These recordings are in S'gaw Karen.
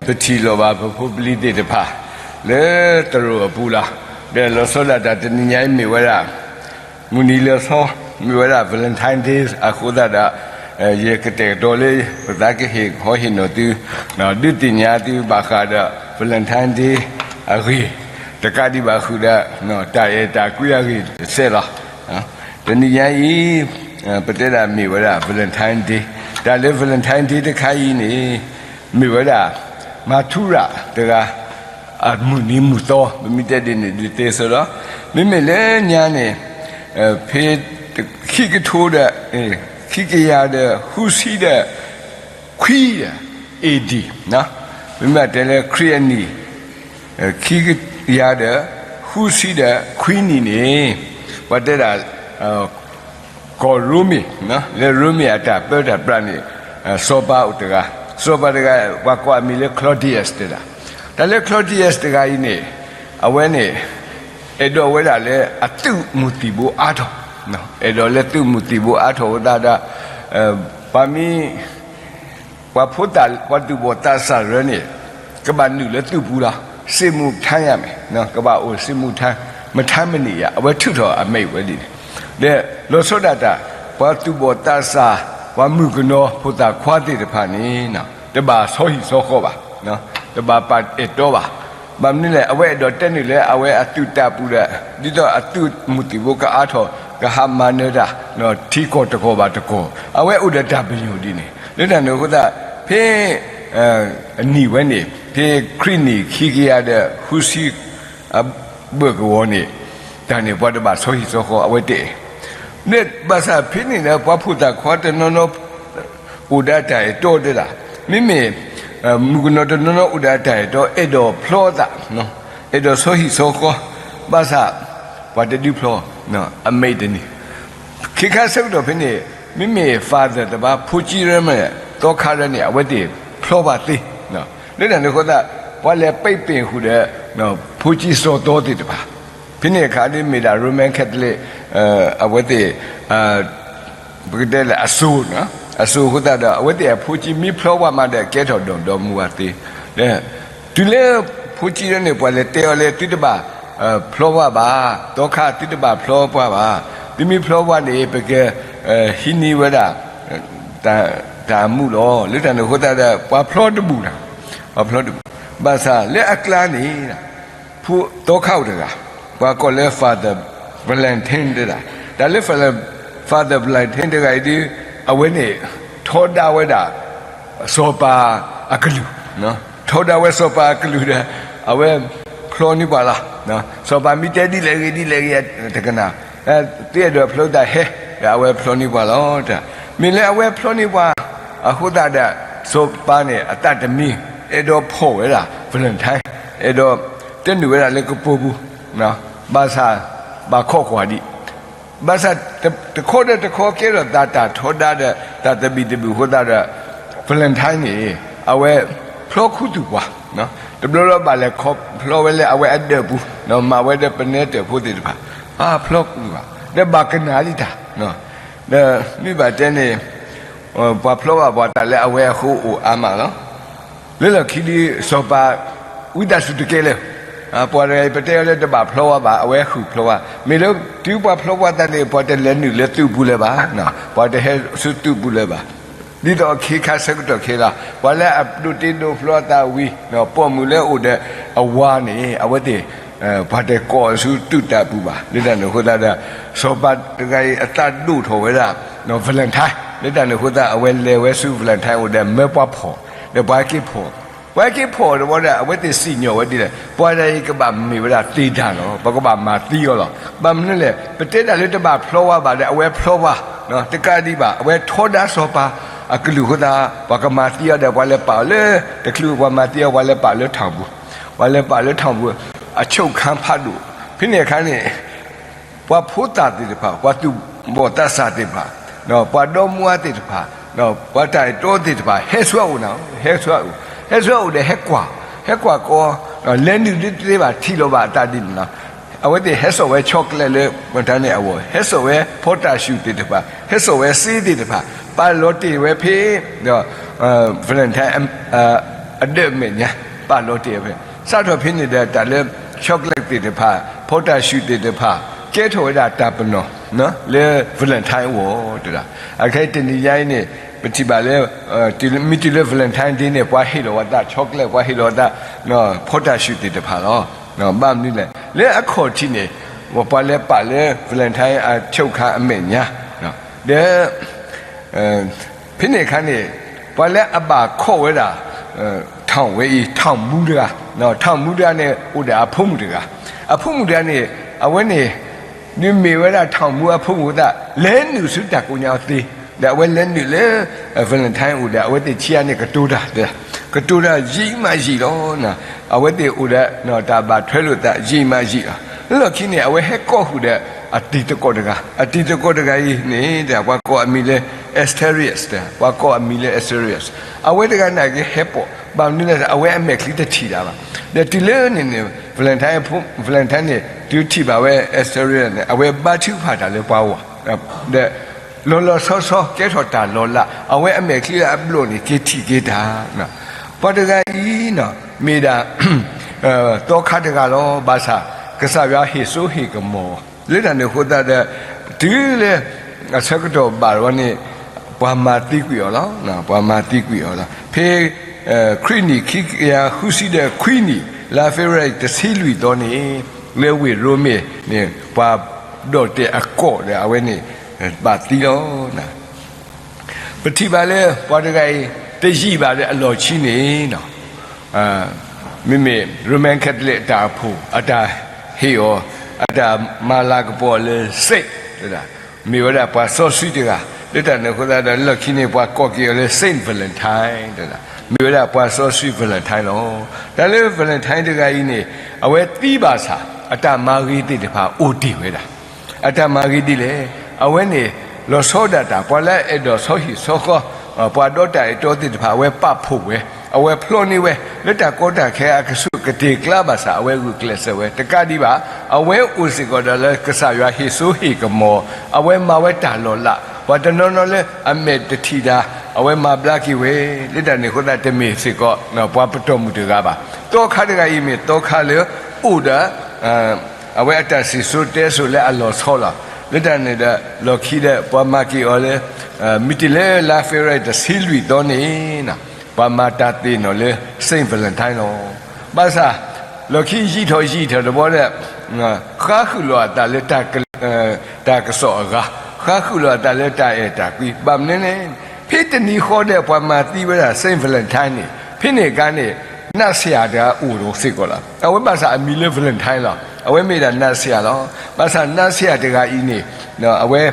ပထံၣ်လိာ်ဘၣ်ပဖိပလံၤသ့ၣ်တဖၣ် လၢသရိာ်အပူၤလီၤ. ဒီးလီၤဆီဒၣ်တၢ်တနံၤညါအံၤမ့ၢ်ဝဲဒၣ် မုၢ်နံၤလၢအသီ မ့ၢ်ဝဲဒၣ် Valentine Day အဃိသတးဒီး ယကတဲာ်ကတီၤလၢ ပသးကဟ့ၣ်ခီဟ့ၣ်နီၤသု ဒုးသ့ၣ်ညါသုဘၣ်ဃးဒီး Valentine Day အဂ့ၢ် တကးဒံးဘၣ်ဃုာ်ဒီး တၢ်အဲၣ်တၢ်ကွံအဂ့ၢ်တစဲးလီၤ. တနံၤညါအံၤ ပတဲဒၣ်မ့ၢ်ဝဲဒၣ် Valentine Day တၢ်လၢ Valentine Day တခါအံၤန့ၣ် မ့ၢ်ဝဲဒၣ် မၤထူရၤတဂၤ အမုၢ်နံၤမုၢ်သီ ပမ့ၢ်တဲဒ်န့ၣ်ဒ်သ့စ့ၢ်ဒီး မ့မ့ၢ်လၢညါန့ၣ် ဖဲခံကထိဒီး ခံကယၤဒီးဃုဆံဒီးခွံဒီး A D မ့မ့ၢ်တဲလၢခရံာ်အနံၣ် ခံကယၤဒီး ဃုဆံဒီးခွံနံၣ်န့ၣ် ပှၤတဲဒၣ် ကီၢ်ရိမ့ၤ လၢရိမ့ၤအတၢ်ပၢတၢ်ပြးန့ၣ် စီၤပၤအိၣ်တဂၤ, စီၤပၤတဂၤ ပှၤကိးအမံၤလၢ Claudius တဲဒၣ်, တၢ်လၢ Claudius တဂၤအံၤန့ၣ် အဝဲန့ၣ် အဲၣ်ဒိးဝဲဒၣ်လၢအသုးမုၢ်သံၣ်ဘိအါထီၣ်, အဲၣ်ဒိးလၢသုးမုၢ်သံၣ်ဘိအါထီၣ်ဝဲဒၣ်ဒီး ပှၤမ့ၢ် ပှၤဖိသၣ် ပှၤသူၣ်ဘီၣ်သးစၢ်ရၢန့ၣ် ကဘၣ်နုာ်လၢသုးပူၤလီၤ. စစ်မှုထမ်းရမယ်, ကဘၣ်အိၣ် စစ်မှုထမ်း, မထမ်းမနေရ အဝဲထုးထီၣ်အမဲာ်ဝဲဒ်န့ၣ်, ဒီးလီၤဆီဒၣ်တၢ် ပှၤသူၣ်ဘီၣ်သးစၢ် ပှၤမုၣ်ကနီၤဖိသၣ်ခွါသ့ၣ်တဖၣ်န့ၣ် တဘၣ်ဆီဟံၣ်ဆီဃီဘၣ်, တဘၣ်ပာ်အဲၣ်တီဘၣ်. ဘၣ်မနုၤလဲၣ် အဝဲအဲၣ်ဒိးတဲနုာ်လၢအဝဲအသုးတၢ်ပူၤဒီး ဒ်သိးအသုးမုၢ်သံၣ်ဘိကအါထီၣ် ကဟးမၤနၢၤတၢ် ထံကီၢ်တကီၢ်ဘၣ်တကီၢ် အဝဲအိၣ်ဒီးတၢ်ပညိၣ်ဒ်န့ၣ် လၢတၢ်န့ၣ်အဃိသတး ဖဲ အနံၣ်ဝဲန့ၣ် ဖဲခရံာ်နံၣ်ခံကယၤဒီးဃုဆံ အဘၢၣ်ကဝီၤန့ၣ် တၢ်န့ၣ်ပှၤတဘၣ်ဆီဟံၣ်ဆီဃီ အဝဲတအဲၣ်, ဒီးဘၣ်ဆၣ်ဖဲန့ၣ်ဒီး ပှၤဖိသၣ်ခွါတနီၤနီၤ အိၣ်ဒီးတၢ်အဲၣ်တီတဲဒၣ်, မ့မ့ၢ် မုၣ်ကနီၤတနီၤနီၤအိၣ်ဒီးတၢ်အဲၣ်တီ အဲၣ်ဒိးဖျီသး အဲၣ်ဒိးဆီဟံၣ်ဆီဃီ, ဘၣ်ဆၣ် ပှၤတဒုးဖျီ အမဲာ်တန့ၢ် ခ့ခါဆၢကတီၢ်ဖဲန့ၣ် မ့မ့ၢ် father တဘၣ် ဖိကံရၢမ့ၢ် သီခါရၢန့ၣ် အဝဲသ့ၣ်ဖျီဘၣ်သ့, လၢတၢ်န့ၣ်အဃိသတး ပှၤလဲၤပဲပ့ၣ်ဃုာ်ဒီး ဖိကံစီၤသီသ့ၣ်တဖၣ်, ဖဲန့ၣ်အခါဒ်မ့ၢ်ဒၣ် Roman Catholic အဝဲသ့ၣ် ပကတဲလၢအစိၤ အစိၤအဃိသတးဒီး အဝဲသ့ၣ်အဖိကံမ့ၢ်ဖျီဝဲမးဒီး ကဲထီၣ်ဒီးဒီမါဝၤသ့, တုၤလၢဖိကံရၢန့ၣ် ပှၤလဲၤတဲအီၤလၢ သုတဘၣ်ဖျီဝဲဘၣ်, သီခါသုတဘၣ်ဖျီပှၤဘၣ်, သုမ့ၢ်ဖျီဝဲန့ၣ် ပကဟံးန့ၢ်ဝဲဒၣ် တၢ်အမူးလီၤ. လၢတၢ်န့ၣ်အဃိသတးဒီး ပှၤဖျီတဘူၣ်, ပှၤဖျီတဘူၣ်, ဘၣ်ဆၣ်လၢအကျါန့ၣ် ဖိသီခါအိၣ်တဂၤ ပှၤကိးလၢ Father Valentine တဲဒၣ်, တၢ်လၢ Father Valentine တဂၤအံၤဒ် အဝဲန့ၣ် ထီဒါဝဲဒၣ် စီၤပၤအကလုၢ်, ထီဒါဝဲစီၤပၤအကလုၢ်ဒီး အဝဲဖျီန့ၢ်ပှၤလီၤ. စီၤပၤမ့ၢ်တဲဒ်လဲၣ်ဂ့ၤဒ်လဲၣ်ဂ့ၤတကနၣ်, သုအဲၣ်ဒိးဖျီသးဟဲ, ဒီးအဝဲဖျီန့ၢ်ပှၤလီၤ. မ့ၢ်လၢအဝဲဖျီန့ၢ်ပှၤ အဃိသတးဒီး စီၤပၤန့ၣ် အသးတမံ အဲၣ်ဒိးဖီၣ်ဝဲဒၣ် Valentine, အဲၣ်ဒိးတဲနုာ်ဝဲဒၣ်လၢကပိာ်ပူၤ, ဘၣ်ဆၣ် ဘၣ်ခိးကွၢ်ဒံး, ဘၣ်ဆၣ်တခီဒီးတခီကဲထီၣ်သးတၢ်ထီဒါဒီး တၢ်သဘံၣ်သဘုၣ်အဃိသတးဒီး Valentine န့ၣ် အဝဲဖျီခူသူၣ်ပှၤ, တဘျီလၢဘၣ်လဲၤခီဖျီဝဲလၢအဝဲအဒၢးပူၤ, မၤဝဲဒီးပနဲတၢၣ်ဖိသ့ၣ်တဖၣ်, ဖျီခူသူၣ်ပှၤ ဒီးဘၣ်ကနၣ်လံတၢ်, ဒီးမ့ၢ်ဘၣ်တဲန့ၣ် ပှၤဖျီဘၣ်ပှၤတၢ်လၢအဝဲအဃိအိၣ်အါမးလီၤ. လၢလီၢ်ခံဒ်စီၤပၤ ဝံသးစူၤတကဲလၢာ်, ပှၤတဂၤအံၤ ပတဲအီၤလၢတဘၣ်ဖျီဝဲဘၣ် အဝဲဃုာ်ဖျီဝဲ, မ့ၢ်လၢတုၤပှၤဖျီဝဲသးန့ၣ် ပှၤတလဲၤနုာ်လၢသုးပူၤလၢၤဘၣ်, ပှၤတဟဲဆူသုးပူၤလၢၤဘၣ်, ဒ်သိးအခ့ခါဆၢကတီၢ်ခဲလၢာ် ပှၤလၢအဒိးတ့ဒိးဖျီအသးဝံၤ ပိာ်မုၣ်လၢအအိၣ်ဒီးအဝၤန့ၣ် အဝဲသ့ၣ် ပှၤတကိးဆူသုးတၢ်ပူၤဘၣ်. လၢတၢ်န့ၣ်အဃိသတးဒီး စီၤပၤတဂၤအံၤအသးဒိၣ်ထီၣ်ဝဲဒၣ် Valentine, လၢတၢ်န့ၣ်အဃိသတး အဝဲလဲၤဝဲဆူ Valentine အိၣ်ဒီးမၢပှၤဖီၣ်, ဒီးပှၤဟဲက့ၤဖီၣ်, ပှၤဟဲက့ၤဖီၣ်တဘျီဒီး အဝဲသ့ၣ်စံၣ်ညီၣ်ဝဲဒ်လဲၣ် ပှၤတဂၤအံၤကဘၣ်မ့ၢ်ဝဲဒၣ်သ့တၢ်လီၤ, ပကဘၣ်မၤသံအီၤလီၤ. ဘၣ်မနုၤလဲၣ် ပတဲတၢ်လၢတဘၣ်ဖျီဝဲဘၣ်ဒီး အဝဲဖျီဝဲ, တကးဒံးဘၣ် အဝဲထီဒါစီၤပၤအကလုၢ်အဃိသတး ပှၤကမၤသံအီၤဒီး ပှၤလဲၤပာ်အီၤလၢ တချုး ပှၤမၤသံအီၤ ပှၤလဲၤပာ်အီၤလၢထီၣ်ပူၤ, ပှၤလဲၤပာ်အီၤလၢထီၣ်ပူၤ အချုပ်ခန်းဖးဒိၣ်, ဖဲန့ၣ်အခါန့ၣ် ပှၤဖိသၣ်သ့ၣ်တဖၣ် ပှၤသူၣ်ဘီၣ်သးစၢ်သ့ၣ်တဖၣ်, ပှၤဒီမါဝၤသ့ၣ်တဖၣ်, ပှၤတၢ်အဲၣ်တီသ့ၣ်တဖၣ် ဟဲဆူအအိၣ်နၤ, ဟဲဆူအအိၣ်, ဟဲဆူအအိၣ်ဒီးဟဲကွၢ်, ဟဲကွၢ်ကီ, လဲၤနုာ်ဒ်တသ့ဘၣ် ထံၣ်လီၤဘၣ်အသးဒ်န့ၣ်လီၤ. အဝဲသ့ၣ်ဟဲစိာ်ဝဲ chocolate လၢ မတၤန့ၣ်အဂီၢ်, ဟဲစိာ်ဝဲ ဖီတၢ်ၡူၣ်သ့ၣ်တဖၣ်, ဟဲစိာ်ဝဲစ့သ့ၣ်တဖၣ်, ပာ်လီၤတ့ၢ်ဝဲဖဲ Valentine အ အဒၢးအမဲာ်ညါ ပာ်လီၤတဲာ်ဝဲ, စးထီၣ်ဖဲန့ၣ်ဒီး တၢ်လၢ chocolate သ့ၣ်တဖၣ်, ဖီတၢၣ်ရှူၣ်သ့ၣ်တဖၣ် ကဲထီၣ်ဝဲဒၣ်တၢ်ပနီၣ် လၢ Valentine အဂီၢ်တဒၣ်. အခဲအံၤတနံၤညါအံၤန့ၣ် ပထံၣ်ဘၣ်လၢ မ့ၢ်တုၤလၢ Valentine Day န့ၣ် ပှၤဟ့ၣ်လီၤဝဲသး chocolate, ပှၤဟ့ၣ်လီၤဝဲသး ဖီတၢၣ်ရှူၣ်သ့ၣ်တဖၣ်လီၤ. ဘၣ်မနုၤလဲၣ်, လၢအခီၣ်ထံးန့ၣ် ပှၤလဲၤပာ်လၢ Valentine အ chocolate အမဲာ်ညါ ဒီး ဖဲန့ၣ်အခါန့ၣ် ပှၤလၢအဘၣ်ခီၣ်ဝဲဒၣ် ထောင်ဝဲအံၤ ထောင်မူတဂၤ, ထောင်မူတဂၤန့ၣ် အိၣ်ဒီးအဖိမုၣ်တဂၤ, အဖိမုၣ်တဂၤန့ၣ် အဝဲန့ၣ် ဒုးမ့ၢ်ဝဲဒၣ် ထောင်မူ အဖိမုၣ်အသး လဲၤနုာ်ဆူတၢ်ကိးညါအီၤသ့, ဒီးအဝဲလဲၤနုာ်လၢ Valentine အိၣ်ဒီး အဝဲသ့ၣ်ခံဂၤန့ၣ် ကတိၤတၢ်, ကတိၤတၢ်ယံာ်မးယံာ်လီၤ. အဝဲသ့ၣ်အိၣ်ဒီး တၢ်ဘၣ်ထွဲလိာ်သး ယံာ်မးယံာ်လီၤ. လၢလီၢ်ခံန့ၣ် အဝဲဟဲကိးဃုာ်ဒီး အတံၤသကိးတဂၤ, အတံၤသကိးတဂၤအံၤန့ၣ် ပှၤကိးအမံၤလၢ Asterius, ပှၤကိးအမံၤလၢ Asterius, အဝဲတဂၤန့ၣ်က့ၤဟဲပိာ်, ဘၣ်မနုၤလဲၣ် အဝဲအမဲာ်ချံတထံၣ်တၢ်ဘၣ်. ဒီးတုၤလၢန့ၣ်န့ၣ် Valentine, Valentine န့ၣ် တုၤထံၣ်ဘၣ်ဝဲ Asterius န့ၣ် အဝဲဘါထုကဖၣ်တၢ်လၢပှၤဂီၢ်, ဒီး လီၤလီၤဆီဆီ ကဲထီၣ်တၢ်လီၤလး, အဝဲအမဲာ်ချံလၢအဘျီၣ်န့ၣ် က့ၤထံၣ်က့ၤတၢ်. ပှၤတဂၤအံၤ မ့ၢ်ဒၣ် သီခါတဂၤလီၤ. ဘၣ်ဆၣ် ကစၢ်ယွၤဟ့ၣ်စိဟ့ၣ်ကမီၤ, လၢတၢ်န့ၣ်အဃိသတးဒီး တုၤလၢအဆၢကတီၢ်ဘၣ်ဝဲန့ၣ် ပှၤမၤသံကွံာ်အီၤလီၤ. ပှၤမၤသံကွံာ်အီၤလီၤ. ဖဲ ခရံာ်နံၣ်ခံကယၤဃုဆံဒီးခွံနံၣ် လါဖ့ၤဘြူၤအါရံၤ တဆံလွံၢ်သီန့ၣ် လၢဝ့ၢ်ရိမ့ၤန့ၣ် ပှၤဒီၣ်တဲာ်အကီၢ်ဒီးအဝဲန့ၣ် ဘၣ်သံလီၤ. ပထံၣ်ဘၣ်လၢပှၤတဂၤအံၤ တယံာ်ဘၣ်ဒီးအလီၢ်ခံန့ၣ် မ့မ့ၢ် Roman Catholic အတၢ်အိၣ်ဖှိၣ် အတၢ်ဟ့ၣ်အီၤ အတၢ်မၤလၤကပီၤအီၤလၢ Saint တဒၣ်, မ့ၢ်ဝဲဒၣ်ပှၤစီဆှံတဂၤ, လၢတၢ်န့ၣ်အဃိသတးဒီး လၢလီၢ်ခံန့ၣ် ပှၤကိးက့ၤအီၤလၢ Saint Valentine တဒၣ်, မ့ၢ်ဝဲဒၣ်ပှၤစီဆှံ Valentine လီၤ. တၢ်လၢ Valentine တဂၤအံၤန့ၣ် အဝဲသံဘၣ်ဆၣ် အတၢ်မၤဂ့ၤသ့ၣ်တဖၣ်အိၣ်တ့ၢ်ဝဲဒၣ်. အတၢ်မၤဂ့ၤဒ်လဲၣ်, အဝဲန့ၣ် လီၤဆီဒၣ်တၢ် ပှၤလၢအအဲၣ်ဒိးဆီဟံၣ်ဆီဃီ ပှၤဒီးတၢ်အဲၣ်တီသ့ၣ်တဖၣ် အဝဲပာ်ဖှိၣ်ဝဲ, အဝဲဖျီန့ၢ်ဝဲ လၢတၢ်ကီတၢ်ခဲအကဆူးကတ့ၢ်ကျါဘၣ်ဆၣ် အဝဲဂုာ်ကျဲးစၢးဝဲ တကးဒံးဘၣ်, အဝဲအိၣ်စ့ၢ်ကီးဒီးလၢကစၢ်ယွၤဟ့ၣ်စိဟ့ၣ်ကမီၤ, အဝဲမၤဝဲတၢ်လီၤလး, ပှၤတနီၤနီၤလၢအမဲာ်တထံၣ်တၢ် အဝဲမၤဘျါက့ၤဝဲ, လၢတၢ်န့ၣ်အဃိသတး တမ့ၢ်စ့ၢ်ကီး ပှၤပတီၢ်မုၢ်တဂၤဘၣ်. သီခါတဂၤအံၤမ့ၢ်သီခါလၢအိၣ်ဒီး အဝဲအတၢ်စံၣ်စိၤတဲစိၤလၢအလီၤဆီလီၤ. လၢတၢ်န့ၣ်ဒီး လီၢ်ခံဒီး ပှၤမၤက့ၤအီၤလၢ မ့ၢ်တုၤလၢလါဖ့ၤဘြူၤအါရံၤ တဆံလွံၢ်သီန့ၣ် ပှၤမၤတၢ်သ့ၣ်နီၣ်လၢ Saint Valentine လီၤ. ဘၣ်ဆၣ် လီၢ်ခံယံာ်ထီၣ်ယံာ်ထီၣ်တဘျီဒီး ဃါဃုာ်လီၤအသးလၢ တၢ်ကစီၣ်အဂၤ, ဃါဃုာ်လီၤအသးလၢတၢ်အဲၣ်တၢ်ကွံ, ဘၣ်မနုၤလဲၣ်, ဖဲတနံၤဃီဒီး ပှၤမၤသံဝဲဒၣ် Saint Valentine န့ၣ် ဖဲန့ၣ်အခါန့ၣ် နးဆရာတဂၤအိၣ်ဒီးစ့ၢ်ကီးလီၤ. အဝဲဘၣ်ဆၣ်အမံၤလၢ Valentine လီၤ. အဝဲမ့ၢ်ဒၣ်နးဆရာလီၤ. ဘၣ်ဆၣ်နးဆရာတဂၤအံၤန့ၣ် အဝဲ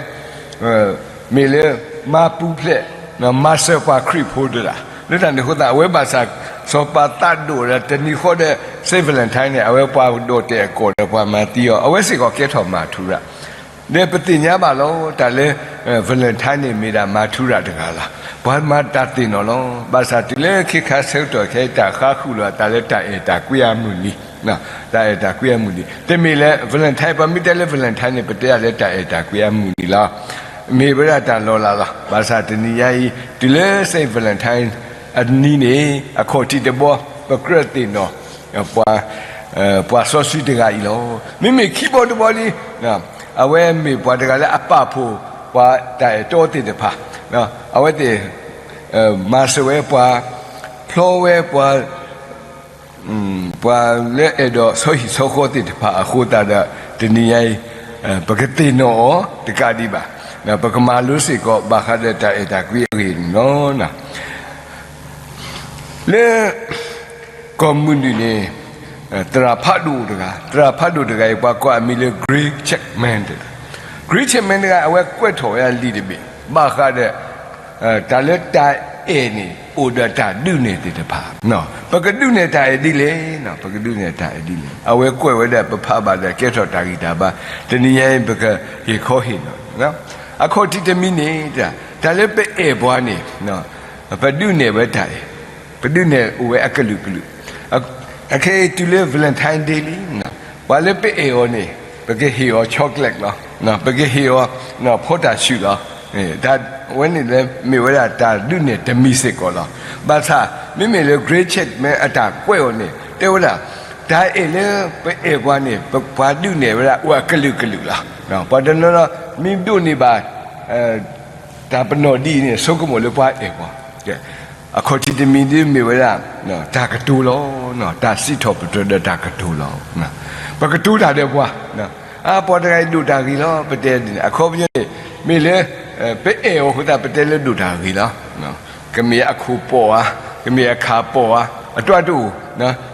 မ့ၢ်လၢ မၤပူၤဖျဲး မၤစၢၤပှၤခရံာ်ဖိတဒၣ်, လၢတၢ်န့ၣ်အဃိသတး အဝဲဘၣ်ဆၣ် စီၤပၤသးဒိၣ်ဒီးတနံၤဃီဒီး Saint Valentine န့ၣ် အဝဲပှၤဒိးတဲာ်အကီၢ်ဒီး ပှၤမၤသံအီၤ, အဝဲစ့ၢ်ကီးကဲထီၣ်မၤထူရၤ ဒီးပသ့ၣ်ညါဘၣ်လီၤ. တၢ်လၢ Valentine န့ၣ် မ့ၢ်ဒၣ်မၤထူရၤတဂၤလီၤ. ပှၤမၤတၢ်သ့ၣ်နီၣ်လီၤ. ဘၣ်ဆၣ်တုၤလၢခဲခါဆၢကတီၢ်ခဲအံၤ တၢ်ဃါဃုာ်လီၤအသးလၢတၢ်အဲၣ်တၢ်ကွံအမုၢ်နံၤ, တၢ်အဲၣ်တၢ်ကွံအမုၢ်နံၤ, တမ့ၢ်လၢ Valentine, ပမ့ၢ်တဲလၢ Valentine န့ၣ် ပတဲဒၣ်လၢတၢ်အဲၣ်တၢ်ကွံအမုၢ်နံၤလီၤ. မ့ၢ်ဝဲဒၣ်တၢ်လီၤလးလီၤ. ဘၣ်ဆၣ်တနံၤညါအံၤ တုၤလၢ Saint Valentine အနံၤန့ၣ် အခီၣ်ထံးတဘျီ ပကြၢးသ့ၣ်နီၣ် ပှၤစီဆှံတဂၤအံၤလီၤ. မ့မ့ၢ်ခံဘျီတဘျီလံ အဝဲမ့ၢ်ပှၤတဂၤလၢအပာ်ဖှိၣ်ပှၤတၢ်အဲၣ်တီသ့ၣ်တဖၣ်, အဝဲသ့ၣ် မၤစၢၤဝဲပှၤ, ဖျီဝဲပှၤ, ပှၤလၢအဲၣ်ဒိးဆီဟံၣ်ဆီဃီသ့ၣ်တဖၣ်အဃိသတးဒီး တနံၤညါအံၤ ပကသ့ၣ်နီၣ်အီၤတကးဒံးဘၣ်, ပကမၤလိစ့ၢ်ကီးဘၣ်ဃးဒီးတၢ်အဲၣ်တၢ်ကွံအဂ့ၢ်န့ၣ်လီၤ. လၢ ကီၢ်မုၢ်နုာ်န့ၣ် သရၣ်ဖးဒိၣ်တဂၤ, သရၣ်ဖးဒိၣ်တဂၤအံၤ ပှၤကိးအမံၤလၢ Gray Chapman တဂၤ, Gray Chapman တဂၤ အဝဲကွဲးထီၣ်ဝဲဒၣ်လံာ်တဘ့ၣ် ဘၣ်ဃးဒီး တၢ်လၢတၢ်အဲၣ်န့ၣ် အိၣ်ဒီးတၢ်ဒုးနဲၣ်သ့ၣ်တဖၣ်, ပကဒုးနဲၣ်တၢ်အဲၣ်ဒ်လဲၣ်, ပကဒုးနဲၣ်တၢ်အဲၣ်ဒ်လဲၣ်. အဝဲကွဲးဝဲဒၣ် ပဖးဘၣ်ဒီးကဲထီၣ်တၢ်ဂံၢ်တၢ်ဘါ, တနံၤညါအံၤ ပကဟ့ၣ်ခီဟ့ၣ်နီၤ အခီၣ်ထံးတမံၤန့ၣ် တၢ်လၢပအဲၣ်ပှၤန့ၣ် ပဒုးနဲၣ်ဝဲတၢ်အဲၣ်, ပဒုးနဲၣ်အိၣ်ဝဲအကလုာ်ကလုာ်, အခဲအံၤတုၤလၢ Valentine Day လံ, ပှၤလၢပအဲၣ်အီၤန့ၣ် ပကဟ့ၣ်အီၤ chocolate လီၤ, ပကဟ့ၣ်အီၤ ဖီတၢ်ဆူၣ်လီၤ. တၢ်ဝဲန့ၣ်လၢမ့ၢ်ဝဲဒၣ်တၢ်ဒုးနဲၣ်တမံၤစ့ၢ်ကီးလီၤ. ဘၣ်ဆၣ် မ့မ့ၢ်လၢ Gray Church မ့ၢ်အတၢ်ကွဲးအီၤန့ၣ် တဲဝဲဒၣ် တၢ်အဲၣ်လၢပအဲၣ်ပှၤန့ၣ် ပပှၤဒုးနဲၣ်ဝဲဒၣ်အိၣ်အကလုာ်ကလုာ်လီၤ. ပှၤတနီၤနီၤ မ့ၢ်ဒိးန့ၢ်ဘၣ် တၢ်ပနီၣ်ဒ်အံၤန့ၣ် ဆိကမိၣ်လၢပှၤအဲၣ်ပှၤ အခီၣ်ထံးတမံၤဒ်မ့ၢ်ဝဲဒၣ် တၢ်ကတိၤလီၤ. တၢ်စံးထီၣ်ပတြၢၤဒီးတၢ်ကတိၤလီၤ. ပကတိၤတၢ်ဒီးပှၤ, အါ ပှၤတဂၤအံၤဒိၣ်တၢ်ဂ့ၤလီၤ ပတဲဒ်န့ၣ် အခီပညီန့ၣ် မ့ၢ်လၢ ပအဲၣ်အီၤအဃိသတး ပတဲလၢဒိၣ်တၢ်ဂ့ၤလီၤ. ကမ့ၢ်အခိၣ်ပီၣ်ဧါ, ကမ့ၢ်အခၣ်ပီၣ်ဧါ, အတၢ်တအိၣ်,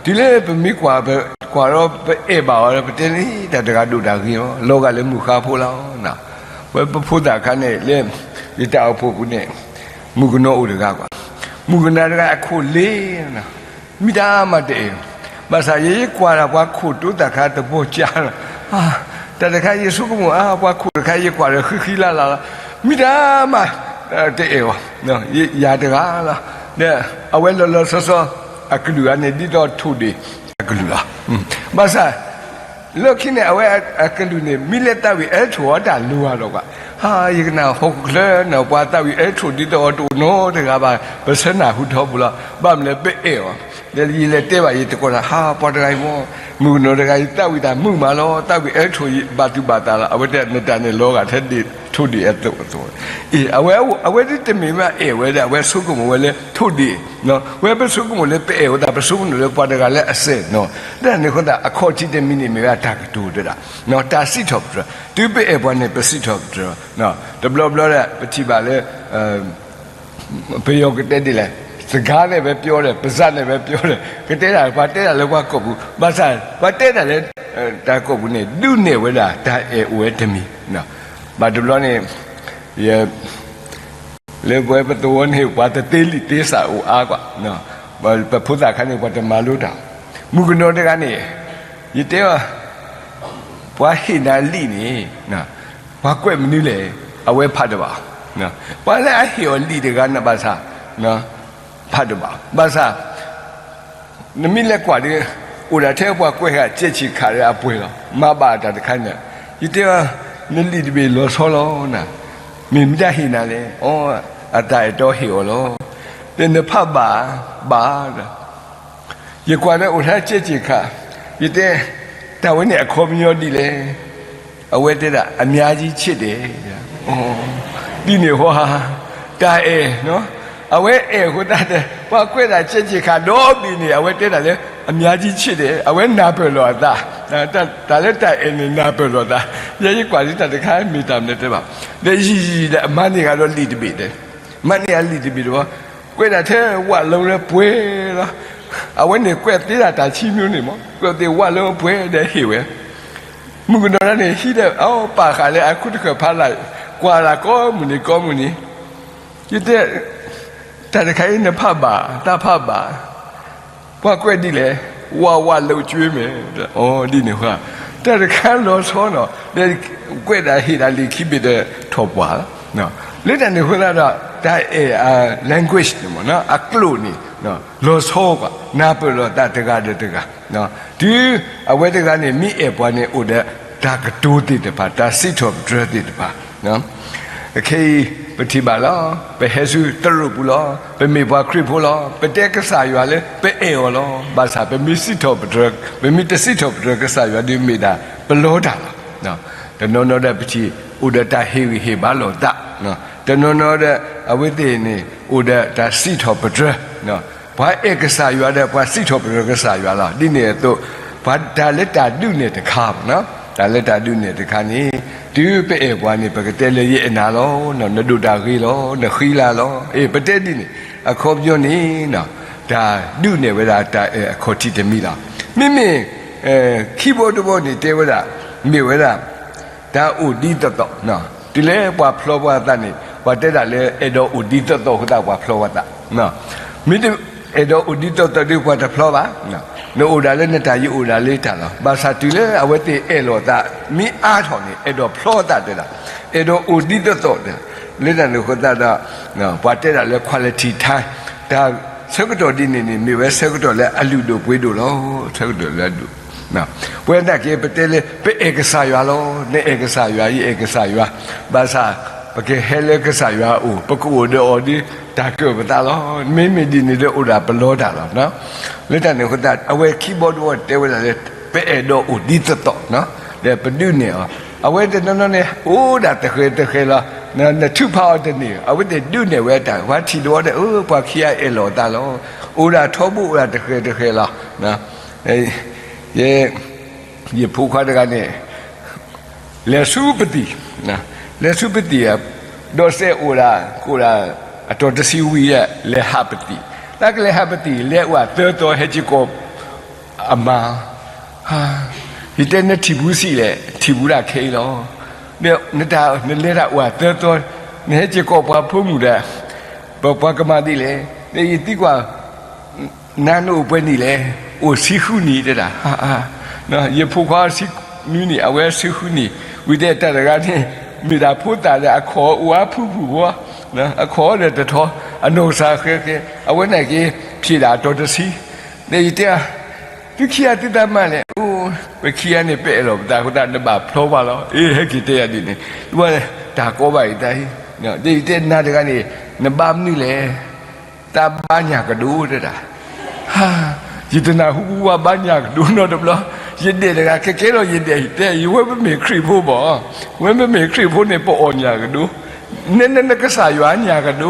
တုၤလၢပမ့ၢ်ကွၢ် ပကွၢ်ဒီးပအဲၣ်ဘၣ်အီၤဒီး ပတဲလၢတၢ်တဂၤဒိၣ်တၢ်ဂ့ၤလီၤ. လီၤဂာ်လၢမုၢ်ဃါဖိလီၤ. ဝဲပဖိသၣ်ခါန့ၣ် လၢယတၢ်အိၣ်ဖှိၣ်ပူၤန့ၣ် မုၣ်ကနီၤအိၣ်တဂၤကွၢ်, မုၣ်ကနီၤတဂၤအခိၣ်လ့ၤ မ့ၢ်တၢ်မၤတအဲၣ်, ဘၣ်ဆၣ်ယဲယကွၢ်ဒီးပှၤခိၣ်တိသၣ်ခါတဘီကၢလီၤ. တၢ်တခါယဆိကမိၣ်အါ ပှၤခိၣ်တခါယကွၢ်ဒီးဃံဃံလၢ်လၢ်လီၤ. မ့ၢ်တၢ်မၤတအဲၣ်အီၤ, ယၤတဂၤလီၤ. ဒီးအဝဲလီၤလီၤဆီဆီ အကလုာ်ဂၤန့ၣ် ဒ်သိးထိၣ်ဒ့ၣ်အကလုာ်လီၤ. ဘၣ်ဆၣ် လၢခံန့ၣ် အဝဲအကလုာ်န့ၣ် မ့ၢ်လဲၤသးဝံၣ်အဲထိၣ်အီၤတၢ်လိၤဂၤဒီးကွၢ်, ယကနၣ်ဟီၣ်ခိၣ်ချၢန့ၣ် ပှၤသးဝံၣ်အဲထိၣ်ဒ်သိးအီၤတအိၣ်နီတဂၤဘၣ် ပဆၢနၢ်ဟူထီဘိလီၤ. ဘၣ်မနုၤလဲၣ် ပအဲၣ်အီၤ, ဒီးယလဲၤတဲဘၣ်ယတံၤသကိးတၢ် ဟါ ပှၤတဂၤအံၤမ့ၢ် မုၣ်ကနီၤတဂၤအံၤ သးဝံၣ်တၢ်မုာ်မးလီၤ သးဝံၣ်အဲထိၣ်ဘၣ်သူၣ်ဘၣ်သးလီၤ. အဝဲတဲနတၢ်န့ၣ်လီၤဂာ်ထဲဒ့ၣ် ထိၣ်ဒ့ၣ်အသိးအသိး, အဝဲဒ်တမ့ၢ်ဘၣ်အဲၣ်ဝဲဒီး အဝဲဆိကမိၣ်ဝဲလၢထိၣ်ဒ့ၣ်, ဝဲပဆိကမိၣ်လၢပအဲၣ်ဝဲသး ပဆိကမိၣ်လၢပှၤတဂၤလၢအစဲၣ်နီၤ, တၢ်န့ၣ်အဃိသတး အခီၣ်ထံးတမံၤန့ၣ်မ့ၢ်ဝဲဒၣ်တၢ်ကတိၤတဒၣ်, တၢ်စံးထီၣ်ပတြၢၤ, တုၤပအဲၣ်ပှၤန့ၣ် ပစံးထီၣ်ပတြၢၤ, တဘျီဘျီဒီး ပထံၣ်ဘၣ်လၢ ပယီၤကတဲဒ်လဲၣ်, စကားနဲ့ပဲပြောတယ်, ပါးစပ်နဲ့ပဲပြောတယ်, ကတဲတၢ် ပှၤတဲတၢ်လၢပှၤကိာ်ပူၤ, ဘၣ်ဆၣ် ပှၤတဲတၢ်လၢ တၢ်ကိာ်ပူၤန့ၣ် ဒုးနဲၣ်ဝဲဒၣ် တၢ်အဲၣ်အိၣ်ဝဲတမံၤ, ဘၣ်တဘျီန့ၣ် ယ လၢပဝဲပသဝီန့ၣ် ပှၤတသ့လံာ်သ့စးအိၣ်အါကွၢ်, ပဖိသၣ်ခါန့ၣ် ပှၤတမၤလိတၢ်, မုၣ်ကနီၤတဂၤန့ၣ် ယတဲအီၤ ပှၤဟ့ၣ်နၤလံာ်န့ၣ် ပှၤကွဲးမနုၤလဲၣ်, အဝဲဖးတဘၣ်, ပှၤလၢအဟ့ၣ်အီၤလံာ်တဂၤန့ၣ်ဘၣ်ဆၣ် ဖးတဘၣ်, ဘၣ်ဆၣ် နမ့ၢ်လဲၤကွၢ်ဒီး အိၣ်ဒၣ်ထဲပှၤကွဲးဃာ် စဲးဆံးခးဒီးအပှဲၤလီၤ. မၤဘၣ်တၢ်တခါန့ၣ် ယတဲအီၤ နလံာ်တဘ့ၣ်လီၤဆီလီၤနၤ, မ့ၢ်မတၤဟ့ၣ်နၤလဲၣ်. အီ အတၢ်အဲၣ်တီဟ့ၣ်အီၤလီၤ. တဲနဖးဘၣ်, ဘၣ်ဒီး ယကွၢ်ဒီးအိၣ်ထဲစဲးဆံးခး, ယတဲ တၢ်ဝဲန့ၣ်အခီပညီဒ်လဲၣ်. အဝဲတဲဒၣ် အများကြီးချစ်တယ်, ဒ်န့ၣ်ဟီ တၢ်အဲၣ်, အဝဲအဲၣ်အဃိသတးဒီး ပှၤကွဲးဒၣ်စဲးဆံးခးဒီဘ့ၣ်န့ၣ် အဝဲတဲဒၣ်လၢ အများကြီးချစ်တယ်, အဝဲနၢ်ပၢၢ်လီၤအသး, တၢ်လၢတၢ်အဲၣ်န့ၣ် နၢ်ပၢၢ်လီၤအသး, ယဲယကွၢ်ဒ်တၢ်တခါမ့ၢ်တၢ်မနုၤတဲဘၣ်, ဒီးယံာ်ယံာ်ဒီး အမၤန့ၢ်ဂၤဒီးလံာ်တဘ့ၣ်ဒီး မၤန့ၢ်အလံာ်တဘ့ၣ်တဘီ, ကွဲးဒၣ်ထဲဝၣ်လၢပှဲၤလီၤ. အဝဲန့ၣ်ကွဲးသ့ဒၣ်တၢ်ဆံမံၤန့ၣ်မး, ကွဲးသ့ဝၣ်လၢပှဲၤဒီးဟ့ၣ်ဝဲ, မုၣ်ကနီၤတဂၤန့ၣ် ဟံးဒီး အပာ်ဃာ်လၢအခိၣ်တဃၢၤဖးလၢ်, ကွၢ်လၢကိးမုၢ်နံၤကိးမုၢ်နံၤ, ယတဲ တၢ်တခါအံၤနဖးဘၣ်, တၢ်ဖးဘၣ်, ပှၤကွဲးဒ်လဲၣ်, ဝၣ်ဝၣ်လၢကၠွ့မဲာ်, အီ ဒ်န့ၣ်ဃီ, တၢ်တခါလီၤဆီနီၤ, ဒီးကွဲးဒၣ်ဟ့ၣ်ဒၣ်လံာ်ခံဘ့ၣ်ဒီးထီၣ်ပှၢ်လီၤ. လၢတၢ်န့ၣ်အဃိသတးဒီး တၢ်အဲၣ် language န့ၣ်မ့ၢ် အကျိာ်န့ၣ် လီၤဆီကွၢ်, နၢ်ပၢၢ်လီၤသးတဂၤဒီးတဂၤ, တုၤအဝဲတဂၤန့ၣ် မ့ၢ်အဲၣ်ပှၤန့ၣ် အိၣ်ဒီးတၢ်ကတိၤသ့ၣ်တဖၣ်, တၢ်စံးထီၣ်ပတြၢၤသ့ၣ်တဖၣ်, ခဲအံၤ ပထံၣ်ဘၣ်လီၤ, ပဟဲဆူသရိာ်ပူၤလီၤ, ပမ့ၢ်ပှၤခရံာ်ဖိလီၤ, ပတဲကစၢ်ယွၤလၢပအဲၣ်အီၤလီၤ. ဘၣ်ဆၣ်ပမ့ၢ်စံးထီၣ်ပတြၢၤ, ပမ့ၢ်တစံးထီၣ်ပတြၢၤကစၢ်ယွၤဒီးမ့ၢ်ဒၣ်ပလီတၢ်လီၤ. တနီၤနီၤဒီးပထံၣ်အိၣ်ဒီးတၢ်ဟ့ၣ်ဂံၢ်ဟ့ၣ်ဘါလိာ်သး, တနီၤနီၤဒီးအဝဲသ့ၣ်န့ၣ် အိၣ်ဒီးတၢ်စံးထီၣ်ပတြၢၤ, ပှၤအဲၣ်ကစၢ်ယွၤဒီးပှၤစံးထီၣ်ပတြၢၤကစၢ်ယွၤလီၤ. ဒ်န့ၣ်အသိး ပှၤတၢ်လၢတၢ်ဒုးနဲၣ်တခါ, တၢ်လၢတၢ်ဒုးနဲၣ်တခါန့ၣ် တုၤပအဲၣ်ပှၤန့ၣ် ပကတဲလၢယအဲၣ်နၤလီၤ, နဒိၣ်တၢ်ဂ့ၤလီၤ, နဃံလၤလီၤ, အ့ ပတဲဒ်န့ၣ်, အခီပညီန့ၣ် တၢ်ဒုးနဲၣ်ဝဲဒၣ်တၢ်အဲၣ်အခီၣ်ထံးတမံၤလီၤ. မ့မ့ၢ် ခံဘီတဘီန့ၣ်တဲဝဲဒၣ် မ့ၢ်ဝဲဒၣ် တၢ်အိၣ်ဒ်သိးသိး, တုၤလၢပှၤဖျီပှၤသးန့ၣ် ပှၤတဲဒၣ်လၢအဲၣ်ဒိးအိၣ်ဒ်သိးသိးအဃိသတးပှၤဖျီပှၤသး, မ့ၢ်တအဲၣ်ဒိးအိၣ်ဒ်သိးသိးဒီးပှၤတဖျီဘၣ်, နအိၣ်ဒၣ်လၢနတၢ် ယအိၣ်ဒၣ်လၢတၢ်လီၤ. ဘၣ်ဆၣ်တုၤလၢအဝဲသ့ၣ်အဲၣ်လိာ်သး မ့ၢ်အါထီၣ်န့ၣ် အဲၣ်ဒိးဖျီသးတဲဒၣ်, အဲၣ်ဒိးအိၣ်ဒ်သိးသိး, လၢတၢ်န့ၣ်အဃိသတးဒီး ပှၤတဲဒၣ်လၢ quality time, တၢ်ဆၢကတီၢ်ဒ်န့ၣ်န့ၣ် မ့ၢ်ဝဲဆၢကတီၢ်လၢအလုၢ်ဒိၣ်ပှ့ၤဒိၣ်လီၤ. ဆၢကတီၢ်လၢအဒိၣ် ပဝဲဒၣ်က့ၤ ပတဲလၢ ပအဲၣ်ကစၢ်ယွၤလီၤ, နအဲၣ်ကစၢ်ယွၤ, ယအဲၣ်ကစၢ်ယွၤ, ဘၣ်ဆၣ် ပကဟဲလၢကစၢ်ယွၤအအိၣ် ပကအိၣ်ဒီးအီၤဒီး တၢ်ကၢၣ်ပသးလီၤ. မ့မ့ၢ်ဒ်န့ၣ်ဒီးအိၣ်ဒၣ်ပလီတၢ်လီၤ. လၢတၢ်န့ၣ်အဃိသတး အဝဲခံဘီတဝီတဲဝဲဒၣ်လၢ ပအဲၣ်ဒိးအိၣ်ဒ်သိးသိး ဒီးပဒုးနဲၣ်အီၤ. အဝဲတနီၤနီၤန့ၣ် အိၣ်ဒၣ်တဃဲၤတဃဲၤလီၤ. နထုးဖးအီၤတန့ၢ် အဝဲသ့ၣ်ဒုးနဲၣ်ဝဲတၢ် ပှၤထံၣ်တဝီဒီး အၢ ပှၤခံဂၤအဲၣ်လီၤအသးလီၤ. အိၣ်ဒၣ်ထီဘိအိၣ်ဒၣ်တဃဲၤတဃဲၤလီၤ. ယ ယဖိခွါတဂၤန့ၣ် လဲၤဆူပသံၣ်, လဲၤဆူပသံၣ်, ဒီးစဲးအိၣ်ဒၣ် ကအိၣ်ဒၣ် အတီၤတဆံဝံၤ လဲၤဟးပသံၣ်, တၢ်ကလဲၤဟးပသံၣ် လဲၤအိၣ်သၢသီ ဟဲက့ၤကိးအမါ, ယတဲနထံၣ်ဘူးဆံးလဲၣ်, ထံၣ်ဘူးဒၣ်ခဲအံၤလီၤ. နတၢ်နလဲၤတၢ်အိၣ်သၢသီ နဟဲက့ၤကိးပှၤဖိမုၣ်ဒီး ပပှၤကမၤဒ်လဲၣ်, ဒီးယသံကွၢ် နၤနအိၣ်ပှဲၤနံၣ်လဲၣ်, အိၣ်ဆံဃုနံၣ်တဲဒၣ်, ယဖိခွါဆံနွံနံၣ် အဝဲဆံဃုနံၣ်, ဝံၤတဲတၢ်တဂၤန့ၣ် မ့ၢ်ဒၣ်ဖိသၣ်ဒီးအခီၣ်အိၣ်အါဖုၣ်ဖုၣ်ဖိ, အခီၣ်ဒီးတထီ, အနီၢ်ကစၢ်ဃဲဃဲ, အဝဲန့ၣ်က့ၤ ဖျဲးဒၣ်အတီၤတဆံ, ဒီးယတဲ သုခံဂၤသုသးမၤလဲၣ်, အိ ပခံဂၤန့ၣ် ပအဲၣ်လီၤပသးအဃိသတး နဘၣ်ဖျီဘၣ်လီၤ, အ့ ဟဲက့ၤတဲယၤဒ်န့ၣ်, တၢ်ကီဘၣ်အံၤတၢ်အံၤ, ဒီးယတဲနၤတဂၤန့ၣ် နဘါမနုၤလဲၣ် တၢ်ဘါညၣ်ကဒိတဲဒၣ်, ယတနၢ်ဟူဝဲဘါညၣ်ကဒိနီတဘျီ, ယဒဲၣ်တဂၤကကဲထီၣ်ယဒဲၣ်တဲ ယဝဲပမ့ၢ်ခရံာ်ဖိဘၣ်, ဝဲပမ့ၢ်ခရံာ်ဖိန့ၣ် ပအီၣ်ညၣ်ကဒိ, နနကစၢ်ယွၤညၣ်ကဒိ,